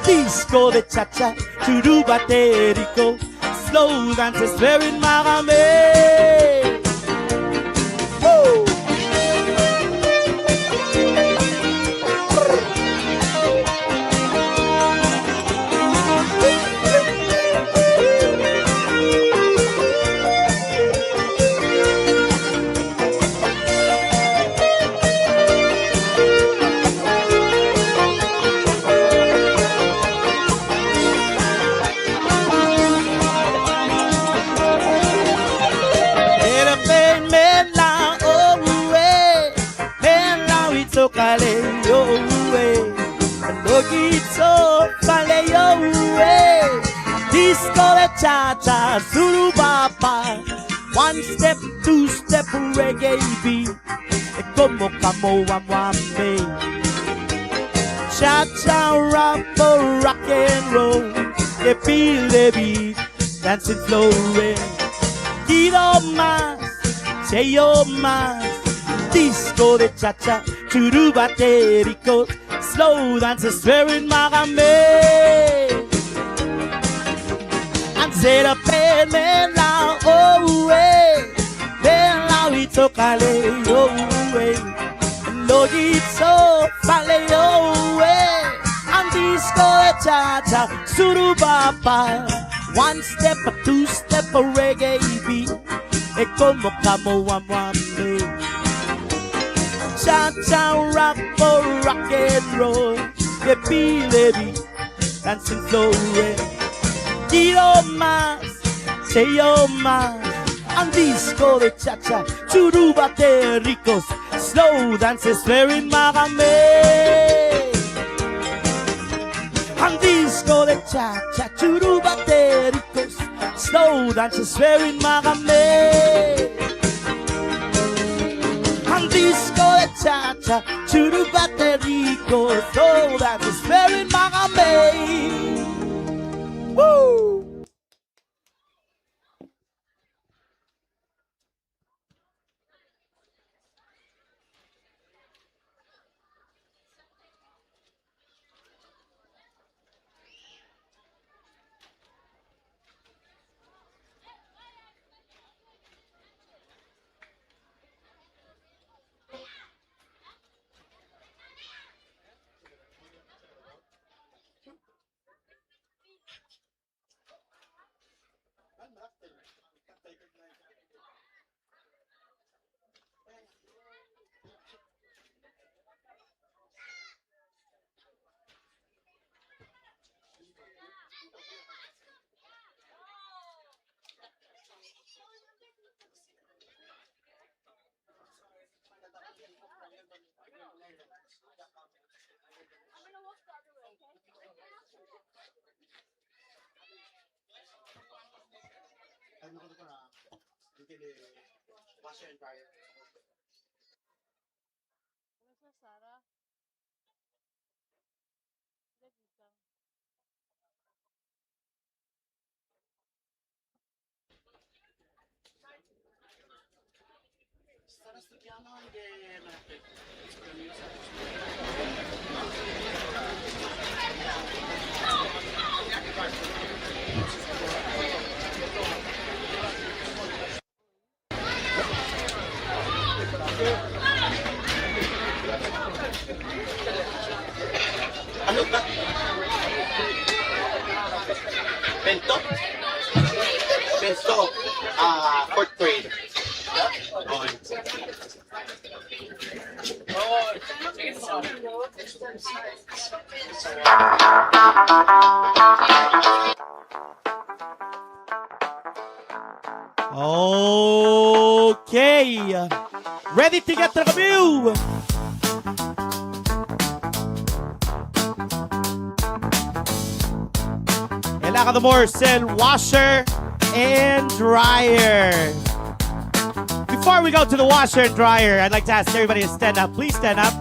disco de cha-cha, churuba de rico, slow dance is very makame. Woo! It's so fale yo, eh. Disco de cha-cha, surubapa. One step, two step, reggae beat. E como, como, wam, wam, eh. Cha-cha, rumba, rock and roll. E pile beat, dancing flow, eh. Quiero más, quiero más. Disco de cha-cha, churubaterico. Slow dance is very magame. And set up and men now, oh, eh. Men now it's okay, oh, eh. And Lord, it's so fale, oh, eh. And disco cha-cha, surubapa. One step, a two step, a reggae beat. E como, como, wam, wam, eh. Cha-cha, rumba, rock and roll. E pile beat, dancing flow, eh. Quiero más, quiero más. And disco de cha-cha, churubatericos. Slow dance is very magame. And disco de cha-cha, churubaterico. Slow dance is very magame. And disco de cha-cha, churubaterico. Slow dance is very magame. Woo! Ano ko na? Hindi ni washer and dryer. Wala sa Sara. Hindi kita. Ano ba? Pento? Pento. Ah, fourth grade. Oh. Okay. Ready to get to the view. El aka the more sel washer and dryer. Before we go to the washer and dryer, I'd like to ask everybody to stand up. Please stand up.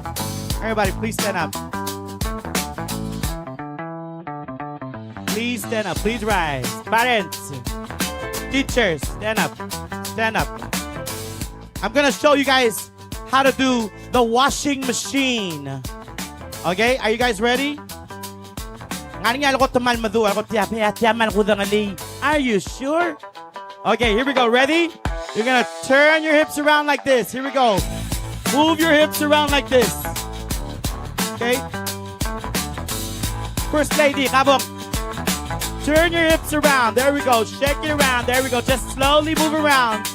Everybody, please stand up. Please stand up. Please rise. Parents, teachers, stand up. Stand up. I'm gonna show you guys how to do the washing machine. Okay, are you guys ready? Ngar er ngii a lekot el kmal meduch, a lekot tia, tia, tia kmal kudengelii. Are you sure? Okay, here we go. Ready? You're gonna turn your hips around like this. Here we go. Move your hips around like this. Okay? First lady, kabong. Turn your hips around. There we go. Shake it around. There we go. Just slowly move around.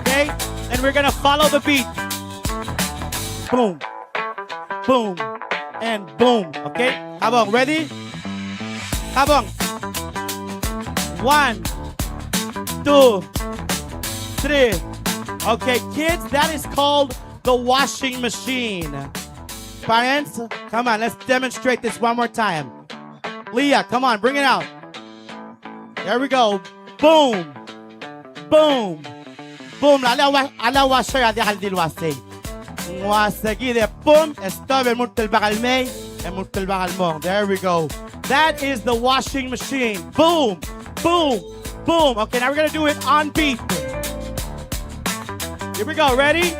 Okay? And we're gonna follow the beat. Boom. Boom. And boom. Okay? Kabong, ready? Kabong. One, two, three. Okay, kids, that is called the washing machine. Parents, come on, let's demonstrate this one more time. Leah, come on, bring it out. There we go. Boom. Boom. Boom. A le ua-, a le washer a diak el di el uasei. Ng uasei kid e boom, e stop, e murt el bak el mei, e murt el bak el mong. There we go. That is the washing machine. Boom. Boom. Boom. Okay, now we're gonna do it on beat. Here we go. Ready?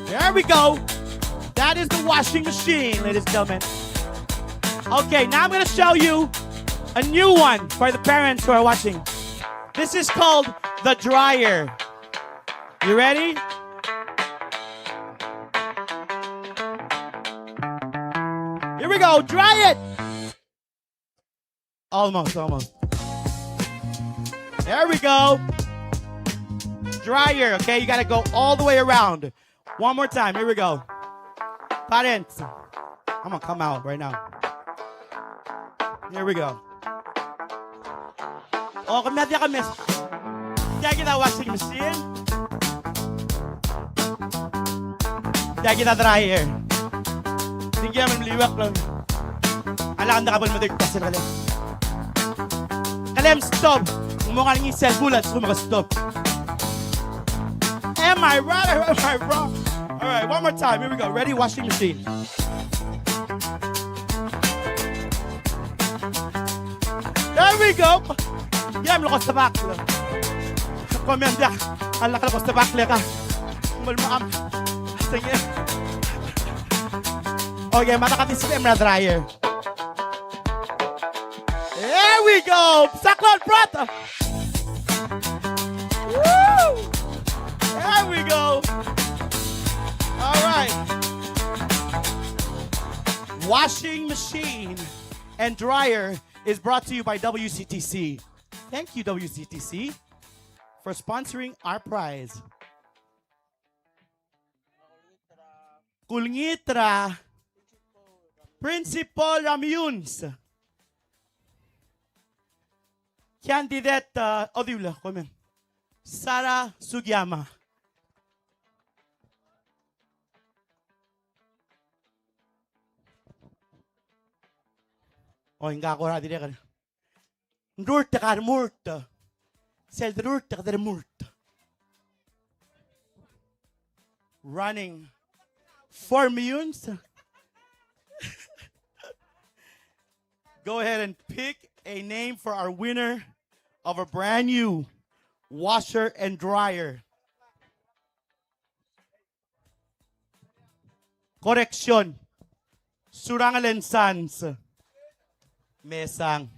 There we go. That is the washing machine, ladies and gentlemen. Okay, now I'm gonna show you a new one for the parents who are watching. This is called the dryer. You ready? Here we go, dry it. Almost, almost. There we go. Dryer, okay? You gotta go all the way around. One more time, here we go. Parents, I'm gonna come out right now. Here we go. O, kemiu a diak a mes. Tia kid a washing machine. Tia kid a dryer. Tia kid a meliuekl. A lak ng diak bo lemedung el pass er kele. Kele stop. Ng mo ngar er ngii sel bul a lsekum ke stop. Am I right or am I wrong? All right, one more time. Here we go. Ready? Washing machine. There we go. Ia, mlo ko sebakl. Comment ia. A lak el ko sebakl e ka. Mol maam. Senge. Okay, mada ka di sebechem er a dryer. There we go. Saklol, brother. Woo! There we go. All right. Washing machine and dryer is brought to you by W C T C. Thank you, W C T C, for sponsoring our prize. Kulengit er a principal er a Meyuns. Candidate, uh, Odiulo, comment. Sarah Sugiyama. O, ngak a kora dirrek el Nrurt e ka remurt. Sel derurt e ka dermurt. Running for Meyuns. Go ahead and pick a name for our winner of a brand new washer and dryer. Correction. Surangel and Sons. Mesang.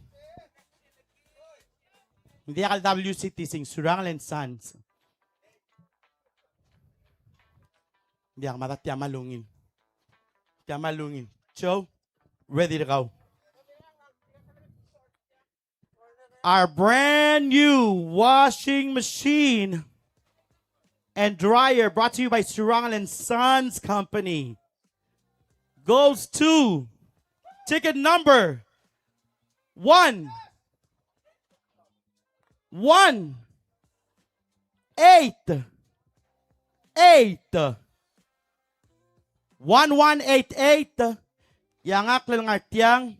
Ng diak el W C T C, Surangel and Sons. Ng diak, mada tia me a lungil. Tia me a lungil. Joe, ready to go. Our brand new washing machine and dryer, brought to you by Surangel and Sons Company, goes to ticket number one, one, eight, eight. One one eight eight, e a ngklel ngar tiang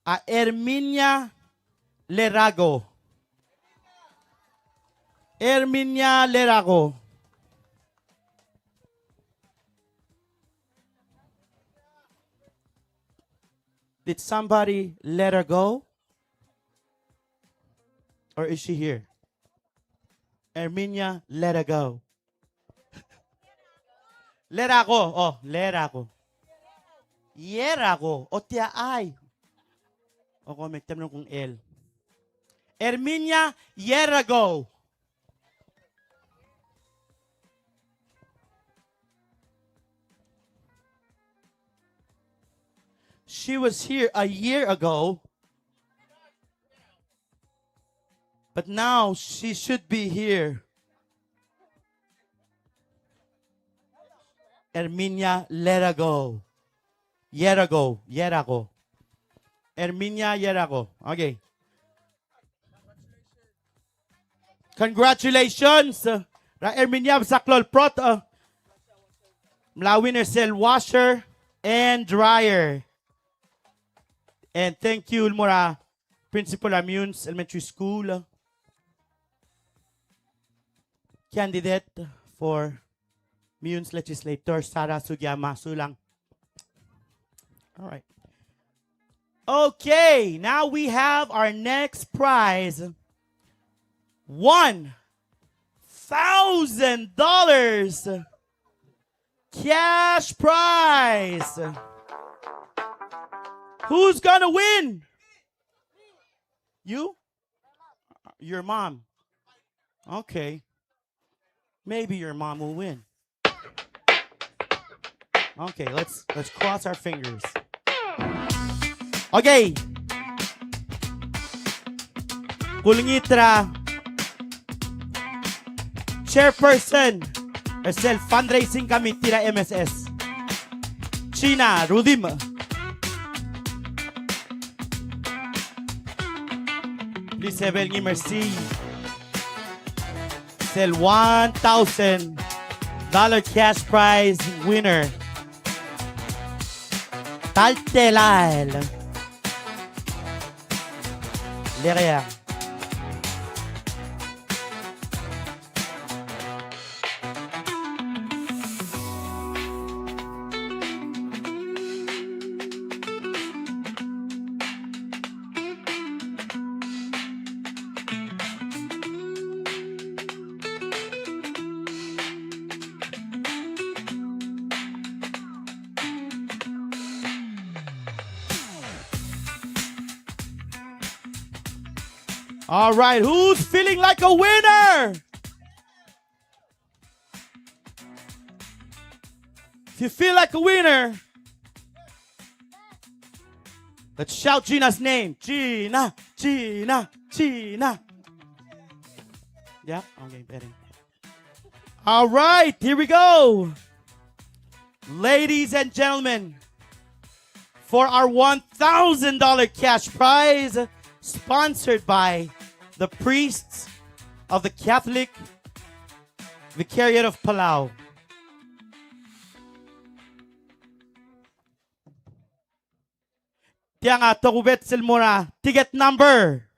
a Erminia Lerago. Erminia Lerago. Did somebody let her go? Or is she here? Erminia Lerago. Lerago, o, Lerago. Yerago, o tia I. O, ko me temlo kung L. Erminia Yerago. She was here a year ago. But now she should be here. Erminia Lerago. Yerago, Yerago. Erminia Yerago. Okay. Congratulations er a Erminia Besaklol Prot, a mla win er sel washer and dryer. And thank you el mo er a principal er a Meyuns Elementary School, candidate for Meyuns Legislator Sara Sugiyama. Sulang. All right. Okay, now we have our next prize. One thousand dollars cash prize. Who's gonna win? You? Your mom. Okay. Maybe your mom will win. Okay, let's, let's cross our fingers. Okay. Kulengit er a chairperson er sel fundraising committee er a M S S, Gina Rudimch. Please, Evel, ngii me er sei sel one thousand dollar cash prize winner. Tal telael. Legeang. All right, who's feeling like a winner? If you feel like a winner, let's shout Gina's name. Gina, Gina, Gina. Yeah? Okay, better. All right, here we go. Ladies and gentlemen, for our one thousand dollar cash prize, sponsored by the Priests of the Catholic Vicariate of Palau. Tiang a tokubets el mo er a ticket number.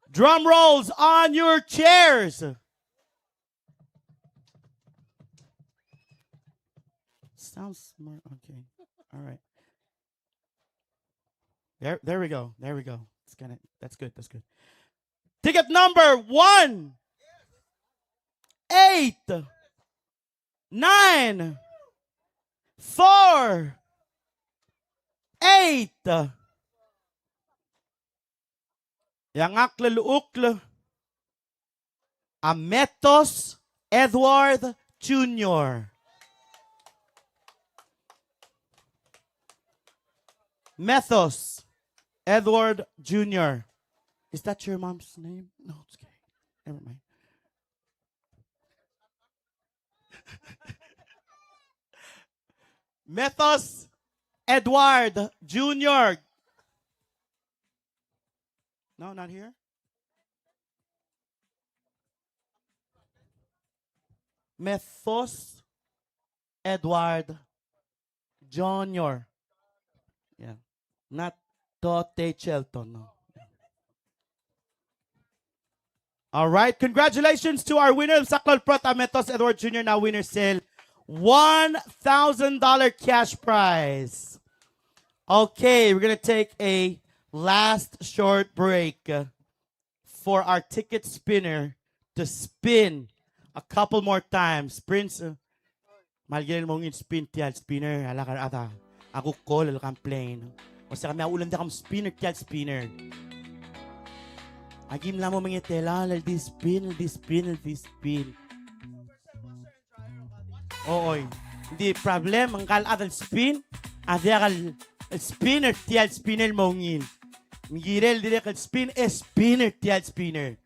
Drum rolls on your chairs. Sounds smart. Okay. All right. There, there we go. There we go. It's gonna, that's good. That's good. Ticket number one, eight, nine, four, eight. E a ngak el llechukl a Methos Edward Junior. Methos Edward Junior. Is that your mom's name? No, it's okay. Never mind. Methos Edward Junior. No, not here. Methos Edward Junior. Yeah. Not Tote Shelton, no. All right. Congratulations to our winner, Saklol Prot a Methos Edward Junior, now winner sel one thousand dollar cash prize. Okay, we're gonna take a last short break, uh, for our ticket spinner to spin a couple more times. Prince, uh, me a kirel el mo ungil spin tia el spinner, a lak a rechad a kuk call el complain. Uase kemiu a uchul e ng diak kom spin er tia el spinner. Aki mla mo mengetelal el di spin, el di spin, el di spin. Oi. Ng di problem, ngka el chad el spin a diak el, el spin er tia el spinner el mo ungil. Ng kirel dirrek el spin, e spin er tia el spinner.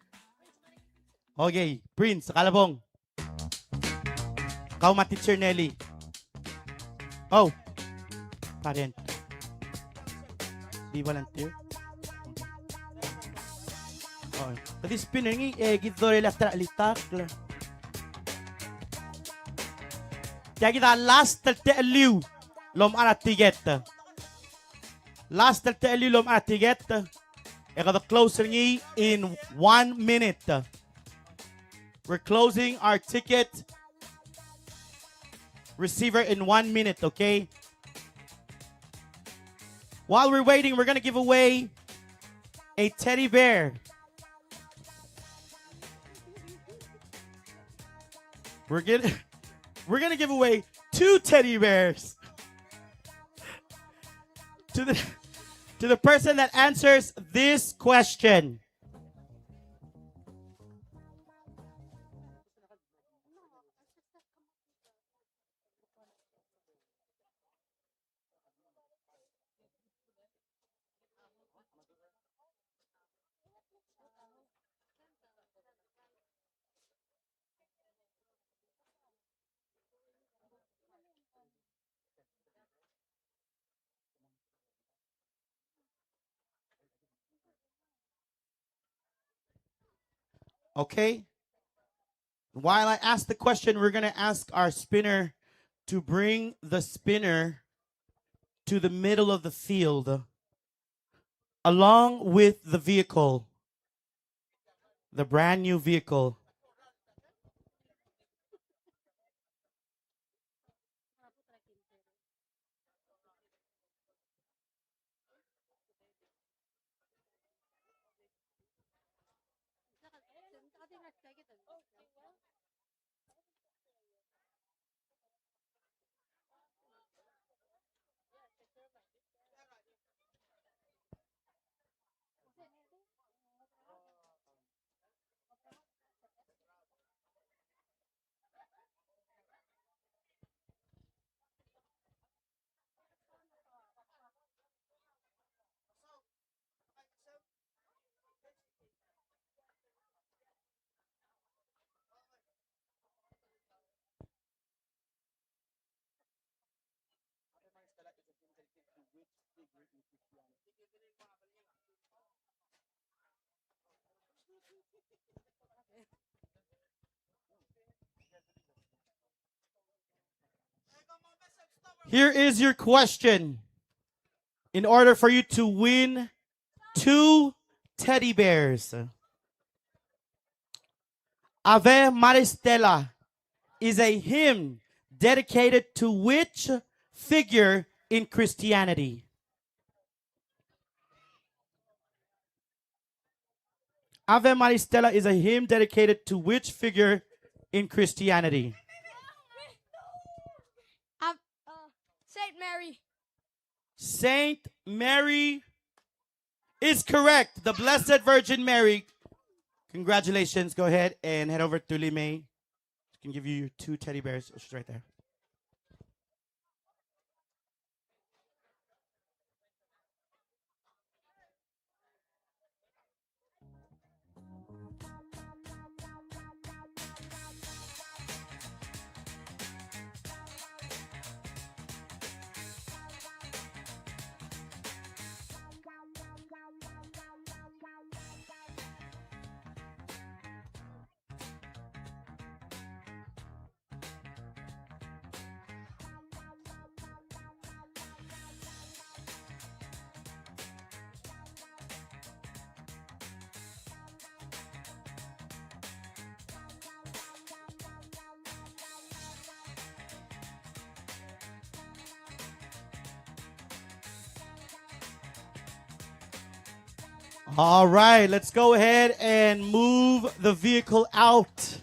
Okay, Prince, kalebong. Kau me a Teacher Nelly. Oh. Parent. Di volunteer. Oh, kede spin er ngii, e kid a dorellii a ta er a chelitakl. Tia kid a last el techelliu el omechar a ticket. Last el techelliu el omechar a ticket. E kede close er ngii in one minute. We're closing our ticket receiver in one minute, okay? While we're waiting, we're gonna give away a teddy bear. We're gonna, we're gonna give away two teddy bears to the, to the person that answers this question. Okay. While I ask the question, we're gonna ask our spinner to bring the spinner to the middle of the field along with the vehicle, the brand new vehicle. Here is your question. In order for you to win two teddy bears, Ave Maris Stella is a hymn dedicated to which figure in Christianity? Ave Maris Stella is a hymn dedicated to which figure in Christianity? Av-, uh, Saint Mary. Saint Mary is correct. The Blessed Virgin Mary. Congratulations. Go ahead and head over to Limei. She can give you your two teddy bears. She's right there. All right, let's go ahead and move the vehicle out.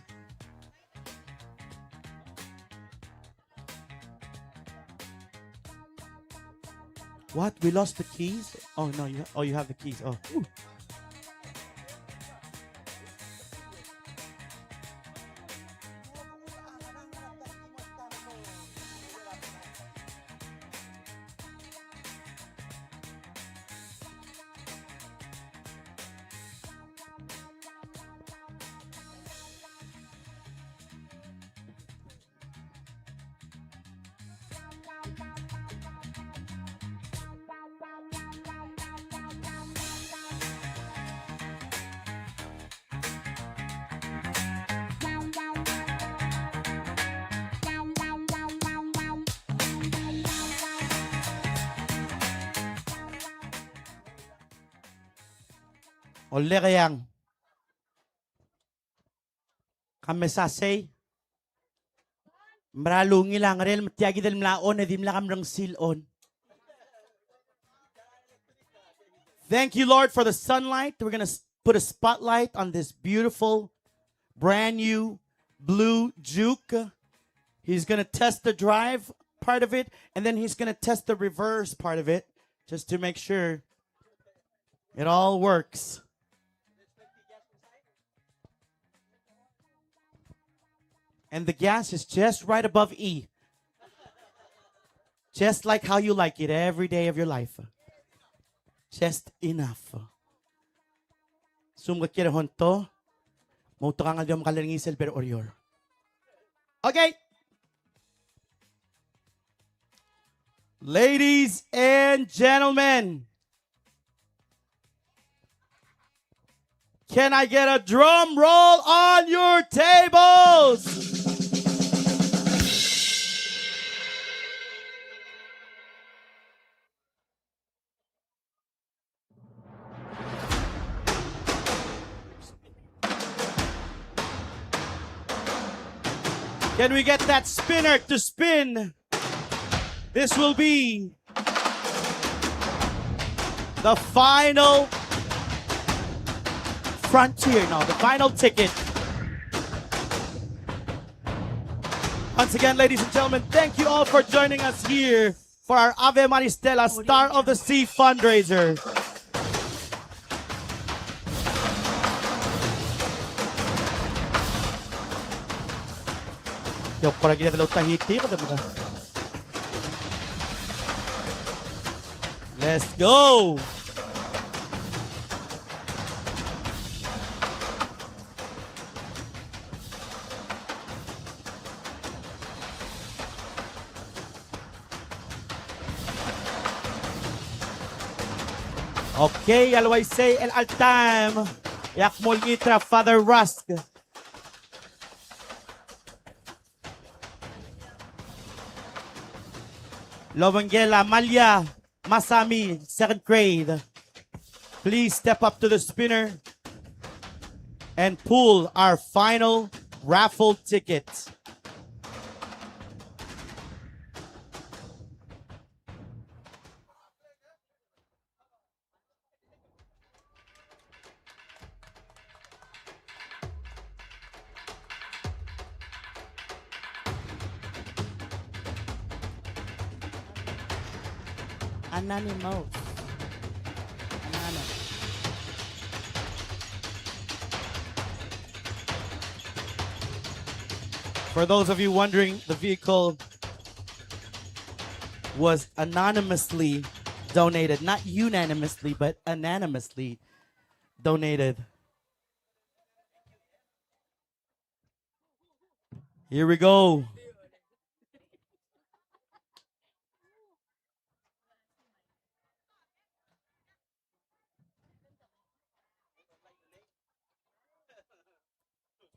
What? We lost the keys? Oh, no, you ha-, oh, you have the keys. Oh. Ooh. Ollekeang. Ka mesa sei. Mera el ungil a ngerel me tia kid el mla on e dimlak a mrengsir el on. Thank you, Lord, for the sunlight. We're gonna s-, put a spotlight on this beautiful, brand new blue Juke. He's gonna test the drive part of it, and then he's gonna test the reverse part of it, just to make sure it all works. And the gas is just right above E. Just like how you like it every day of your life. Just enough. Sumkakid a honto, mo outekangel a di omekall er ngii sel bo er a Oreor. Okay. Ladies and gentlemen, can I get a drum roll on your tables? Can we get that spinner to spin? This will be the final frontier, no, the final ticket. Once again, ladies and gentlemen, thank you all for joining us here for our Ave Maris Stella Star of the Sea fundraiser. Yo, por aquí de lo tajiti, ¿no? Let's go. Okay, a le uaisei el all time. E ak mo olengit er a Father Rusk. Lobengkel a Amalia Masami, second grade. Please step up to the spinner and pull our final raffle ticket. Anonymous. Anonymous. For those of you wondering, the vehicle was anonymously donated. Not unanimously, but anonymously donated. Here we go.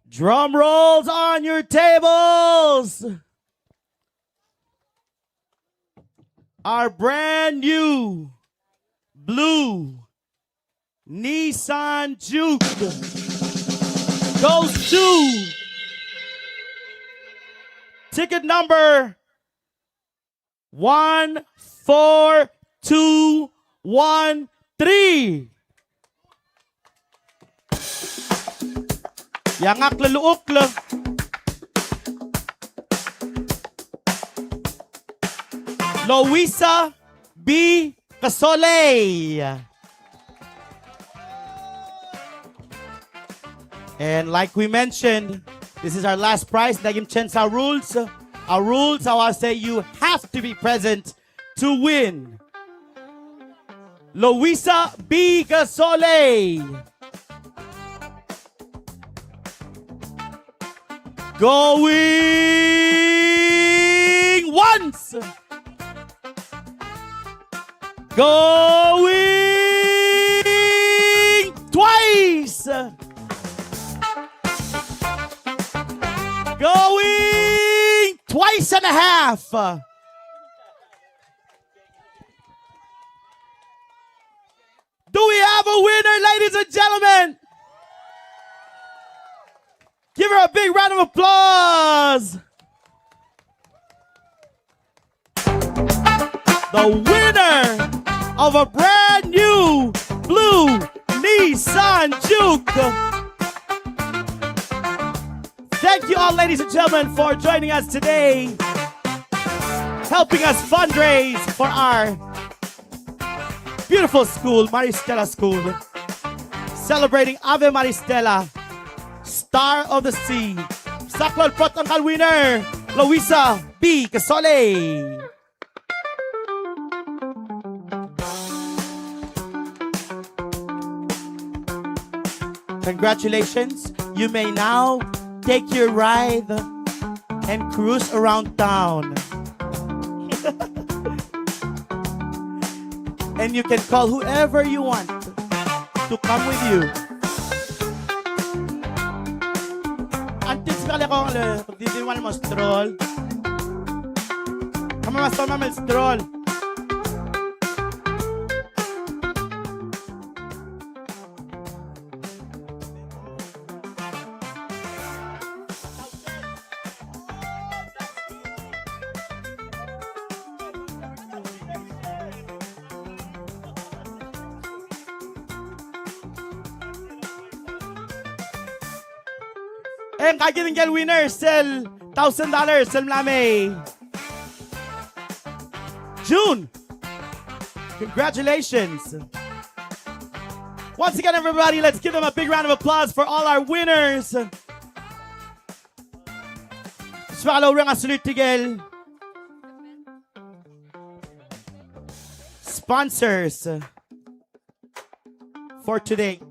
Drum rolls on your tables. Our brand new blue Nissan Juke goes to ticket number one four two one three. Ia ngak lluchukl. Louisa B. Kesolei. And like we mentioned, this is our last prize. Ng di kim change a rules. A rules a ua sei you have to be present to win. Louisa B. Kesolei. Going once. Going twice. Going twice and a half. Do we have a winner, ladies and gentlemen? Give her a big round of applause. The winner of a brand new blue Nissan Juke. Thank you all, ladies and gentlemen, for joining us today, helping us fundraise for our beautiful school, Maris Stella School, celebrating Ave Maris Stella, Star of the Sea. Saklol prot ngka el winner, Louisa B. Casole. Congratulations. You may now take your ride and cruise around town. And you can call whoever you want to come with you. Antes, kale ko le, di, di wan mo stroll. Kama mas toma mel stroll. E ng kaikid ngike el winner sel thousand dollars sel mla mei. June. Congratulations. Once again, everybody, let's give them a big round of applause for all our winners. Swallow ring a salute to sponsors for today.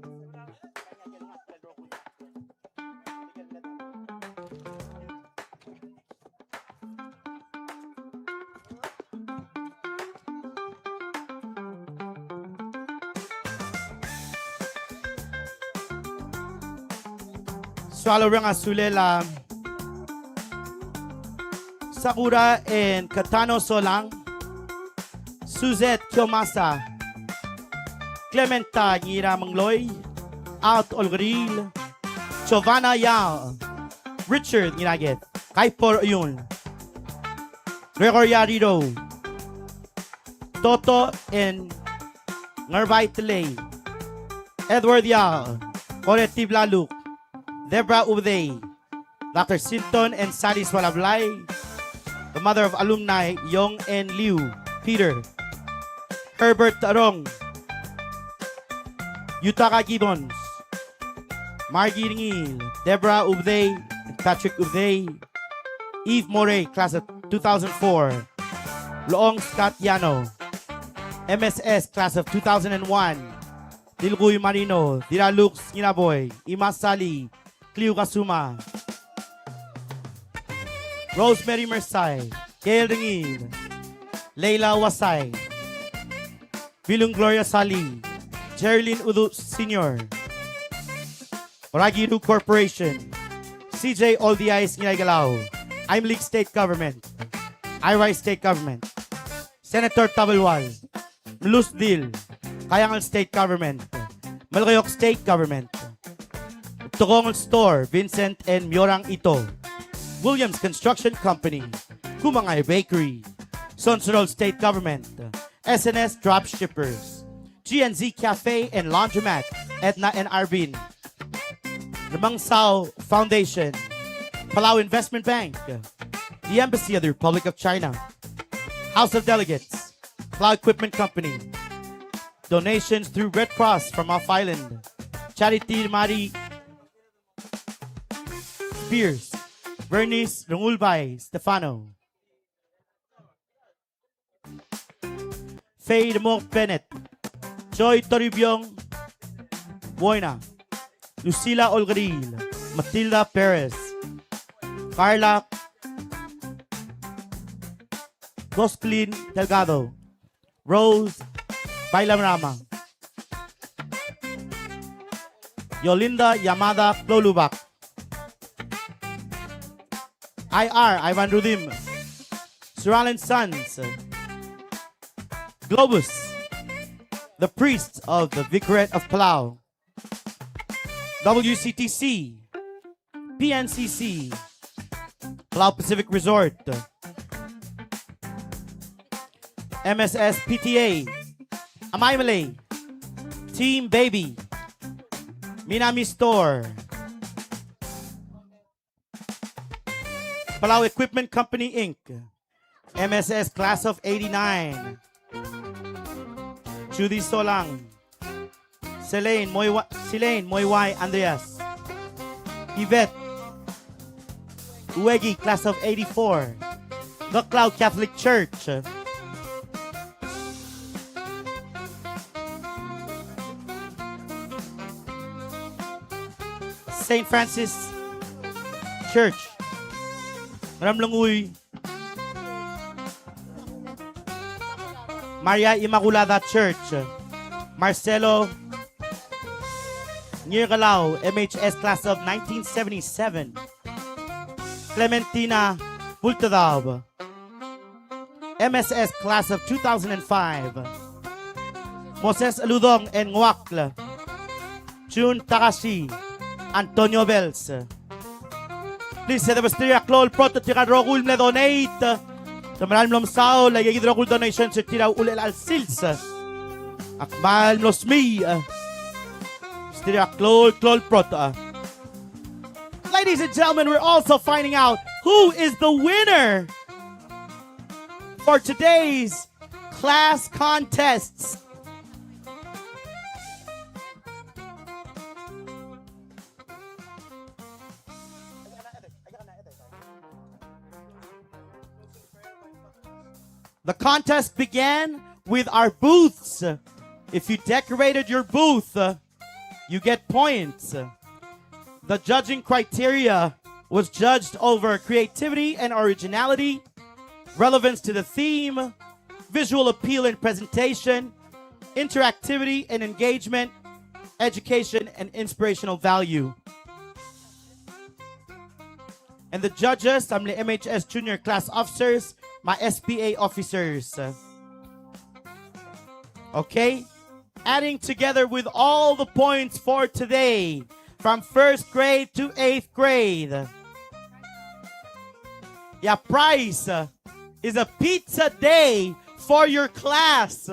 Swallow ring a sulel a Sakura and Katano Solang, Suzette Kiomasa, Clementa Ngiramengloi, Out Olgeriil, Giovanna Yao, Richard Ngiraget, Kaipor Oyun, Gregoria Riro, Toto and Ngerbai Telei, Edward Yao, Koreti Blaluk, Debra Ubedei, Doctor Sinton and Sally Sualablai, the mother of alumni Yong and Liu, Peter, Herbert Tarong, Yutaka Gibbons, Margie Ringil, Debra Ubedei, and Patrick Ubedei, Eve Morey, class of two thousand four, Loong Scott Yano, M S S, class of two thousand and one, Dilgui Marino, Diralux Ngiraboi, Ima Sali, Kliu Kasuma, Rosemary Mersai, Gail Ringil, Leila Wasai, Bilung Gloria Sali, Jerilyn Udu Senior, Oragiru Corporation, C J Oldiais Ngiraikelau, Aimeliik State Government, Airai State Government, Senator Tabelual, Mlusdil, Kayangel State Government, Melekeok State Government, Tokongel Store, Vincent and Miorang Ito, Williams Construction Company, Kumangai Bakery, Sonsorol State Government, S N S Drop Shippers, G N Z Cafe and Laundromat, Edna and Arvin, Remengesau Foundation, Palau Investment Bank, the Embassy of the Republic of China, House of Delegates, Palau Equipment Company, donations through Red Cross from off island, Charity Mari Spears, Bernice Rengulbai Stefano, Faye Demok Bennett, Joy Toribiong Buena, Lucila Olgeriil, Matilda Perez, Carla Gosklin Delgado, Rose Bailamarama, Yolinda Yamada Kloulubak, I R Ivan Rudimch, Suralin Sons, Globus, the priests of the Vicariate of Palau, W C T C, P N C C, Palau Pacific Resort, M S S P T A, Amai Malay, Team Baby, Minami Store, Palau Equipment Company, Inc, M S S Class of eighty-nine, Judy Solang, Selene Moiwa-, Selene Moiwai Andreas, Yvette Uegi, Class of eighty-four, Ngeklau Catholic Church, Saint Francis Church, Ngeremlengui, Maria Immaculada Church, Marcelo Ngirkelau, M H S Class of nineteen seventy-seven, Clementina Bultedaob, M S S Class of two thousand and five, Moses Uludong and Nguakl, Jun Takashi, Antonio Bells. Please, e de mesterir a klou el prot er tirka el rokui el mle donate. Te mera el mlo mesaul, aikakid el rokui el donations er tir a uchul el chelecha el sils. Ak kmal mlo smiich. Mesterir a klou el, klou el prot. Ladies and gentlemen, we're also finding out who is the winner for today's class contests. The contest began with our booths. If you decorated your booth, uh, you get points. The judging criteria was judged over creativity and originality, relevance to the theme, visual appeal and presentation, interactivity and engagement, education and inspirational value. And the judges, a mle M H S junior class officers, me a S P A officers. Okay? Adding together with all the points for today, from first grade to eighth grade, your prize, uh, is a pizza day for your class.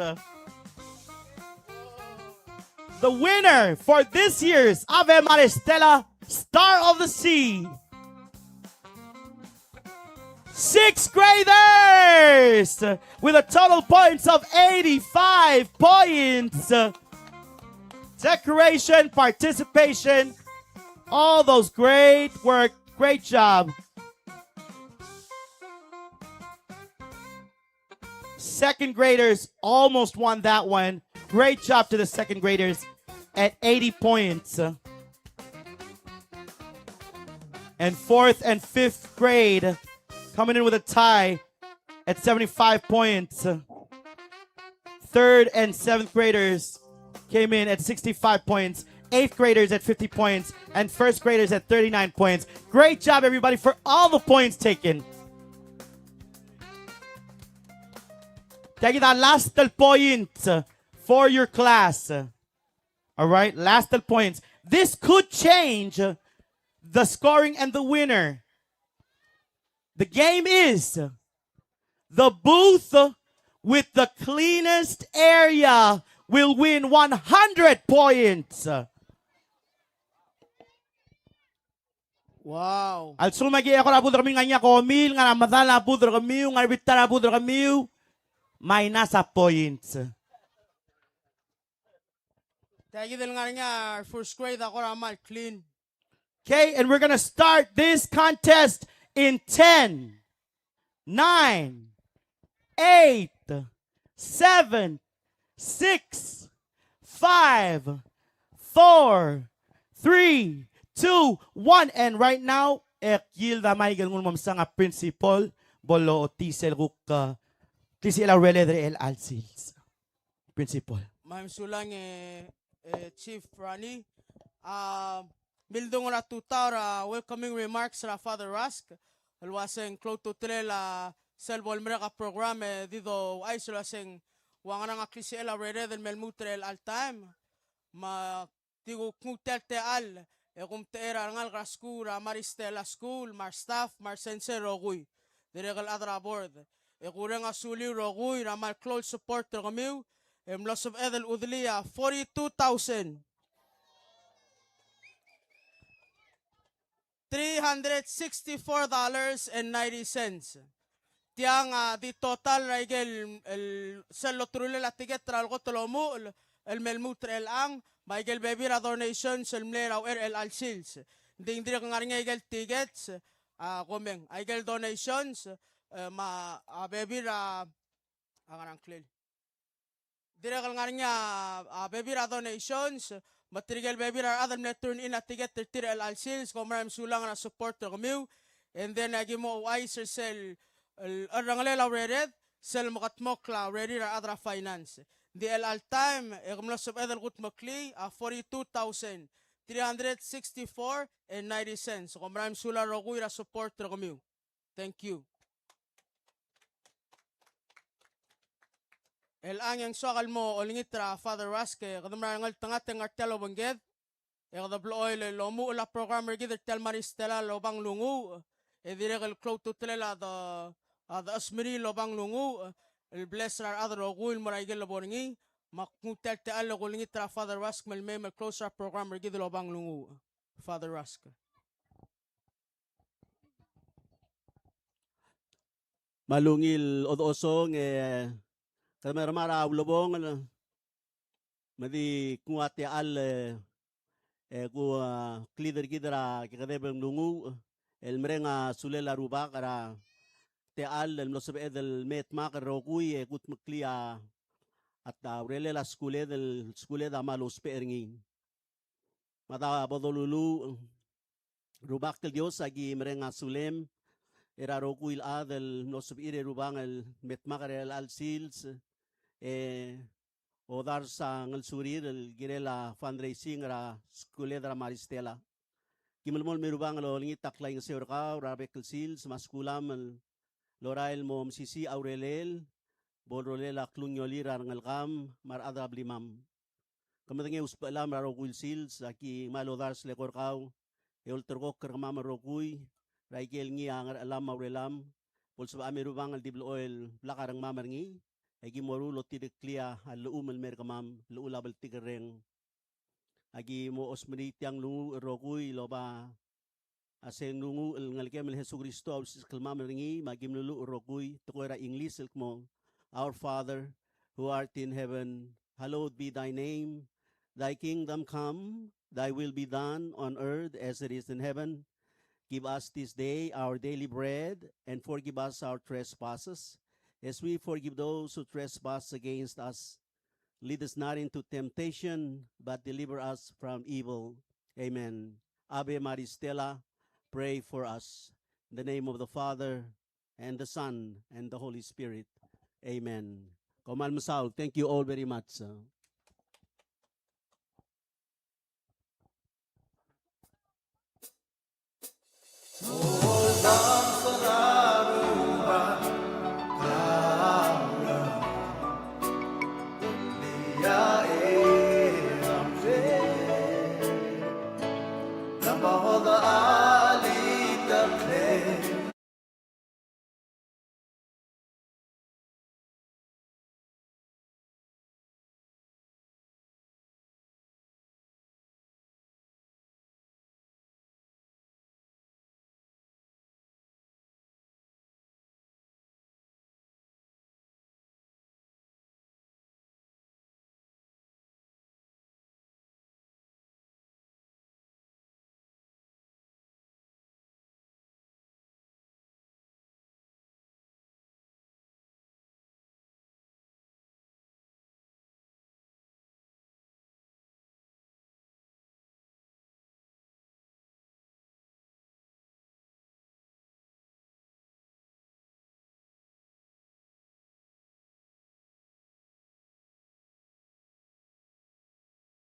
The winner for this year's Ave Maris Stella Star of the Sea, sixth graders, with a total points of eighty-five points. Decoration, participation, all those great work, great job. Second graders almost won that one. Great job to the second graders at eighty points. And fourth and fifth grade coming in with a tie at seventy-five points. Third and seventh graders came in at sixty-five points. Eighth graders at fifty points. And first graders at thirty-nine points. Great job, everybody, for all the points taken. Tia kid a last el points for your class. All right, last el points. This could change the scoring and the winner. The game is the booth with the cleanest area will win one hundred points. Wow. A lsekum e aki eko er a booth er kemiu el ngar er ngii a komi, ngar er a medal a booth er kemiu, ngar er a bita er a booth er kemiu, minus a points. Tia kid el ngar er ngii a first grade a kora mal clean. Okay, and we're gonna start this contest in ten, nine, eight, seven, six, five, four, three, two, one. And right now, e ak yield a mic el nguu el mo mesa a principal, bo lochotii sel kuk, uh, klisichel a ureled er chelecha el sils. Principal. Me mesulang e, e, Chief Rani. A, mildung er a tutau er a welcoming remarks er a Father Rusk el uaseng klou a ultutelel a sel bo lemerek a program e di douchais el uaseng ua ngerang a klisichel a urered el me lmuut er chelecha el taem. Me di kuk nguu tia el techall e kumtechei er a rengalek er a skuul er a Maris Stella School, me a restaff, me a resensei el rokui. Dirrek el chad er a board. E kureng a suliu el rokui er a mal klou el support er kemiu, e mlo sebeched el chudelii a forty-two thousand three hundred sixty-four dollars and ninety cents. Tiang a di total er a ikel, el, sel loturulel a tiket er a lekot el omuchel, el me lmuut er chelechang, me a ikel bebil er a donations el mle er a uchei er chelecha el sils. Ng di ng dirk ngar er ngii a ikel tickets, a, komeng, a ikel donations, e, me a, a bebil er a, a ngerang klel. Dirrek el ngar er ngii a, a bebil er a donations, me tirke el bebil er a rechad el mle turn in a tiket er tir er chelecha el sils, kom kmal mesulang er a support er kemiu, and then aki mo ouchais er sel, el, cherrengelel a urered, sel mekedmokl a urerir a rechad er a finance. Ng di chelecha el taem, e ke mlo sebeched el kudmeklii a forty-two thousand three hundred sixty-four and ninety cents. Kom kmal mesulang el rokui er a support er kemiu. Thank you. Chelechang e ng soak el mo olengit er a Father Rusk, e kede mera el ngeltengat e ng ngar tia el obengked, e kede blechoel el omuchel a program er kid er tia el Maris Stella el oba nglunguuch, e dirrek el klou a ultutelel a de, a de chesmerii el oba nglunguuch, el bless er a rechad el rokui el mo er a ikel lebo er ngii, me ak nguu tia el techall el kulengit er a Father Rusk me le mei me close er a program er kid el oba nglunguuch. Father Rusk. Me a ungil chodechosong, e, kede mermang er a ulebongel, me di knguu a techall, e, e ku, a, kldei er kid er a kekedeb el nglunguuch, el mereng a sulel a Rubak er a techall el mlo sebeched el me dmak el rokui, e kudmeklii a, a ta urerel a skuled, el skuled a kmal ousbech er ngii. Me a da bo doluluuch, Rubak el Dios, aki mereng a sulem er a rokui el chad el mlo sebechir e Rubak el me dmak er chelecha el sils, e odars a ngelsurir el kirel a fundraising er a skuled er a Maris Stella. Ki melemolem e Rubak el olengit a klaingeseu er kau er a rebek el sils me a skulam el lorael el mo mesisiich a urerel, bo lorellii a klungiolel a rengelekam me a rechad er a blimam. Ke medengei a usbechelam er a rokui el sils, aki kmal odars el eko er kau, e olterekokl er kemam el rokui er a ikel ngii a ngerechelam me a urelam, bo lsebecham e Rubak el di blechoel blak a rengmam er ngii, e ki mo ruul el otireklii a llechum el mei er kemam, llechul a bltikerreng. Aki mo chosmerii tiang nglunguuch el rokui el oba a se nglunguuch el ngelekem el Jesucristo a ulsicheklemam er ngii, me aki mluluuch el rokui, tekoi er a English el kmo, Our Father, who art in heaven, hallowed be thy name. Thy kingdom come, thy will be done on earth as it is in heaven. Give us this day our daily bread, and forgive us our trespasses, as we forgive those who trespass against us. Lead us not into temptation, but deliver us from evil. Amen. Ave Maris Stella, pray for us. In the name of the Father, and the Son, and the Holy Spirit. Amen. Kom kmal mesaul. Thank you all very much.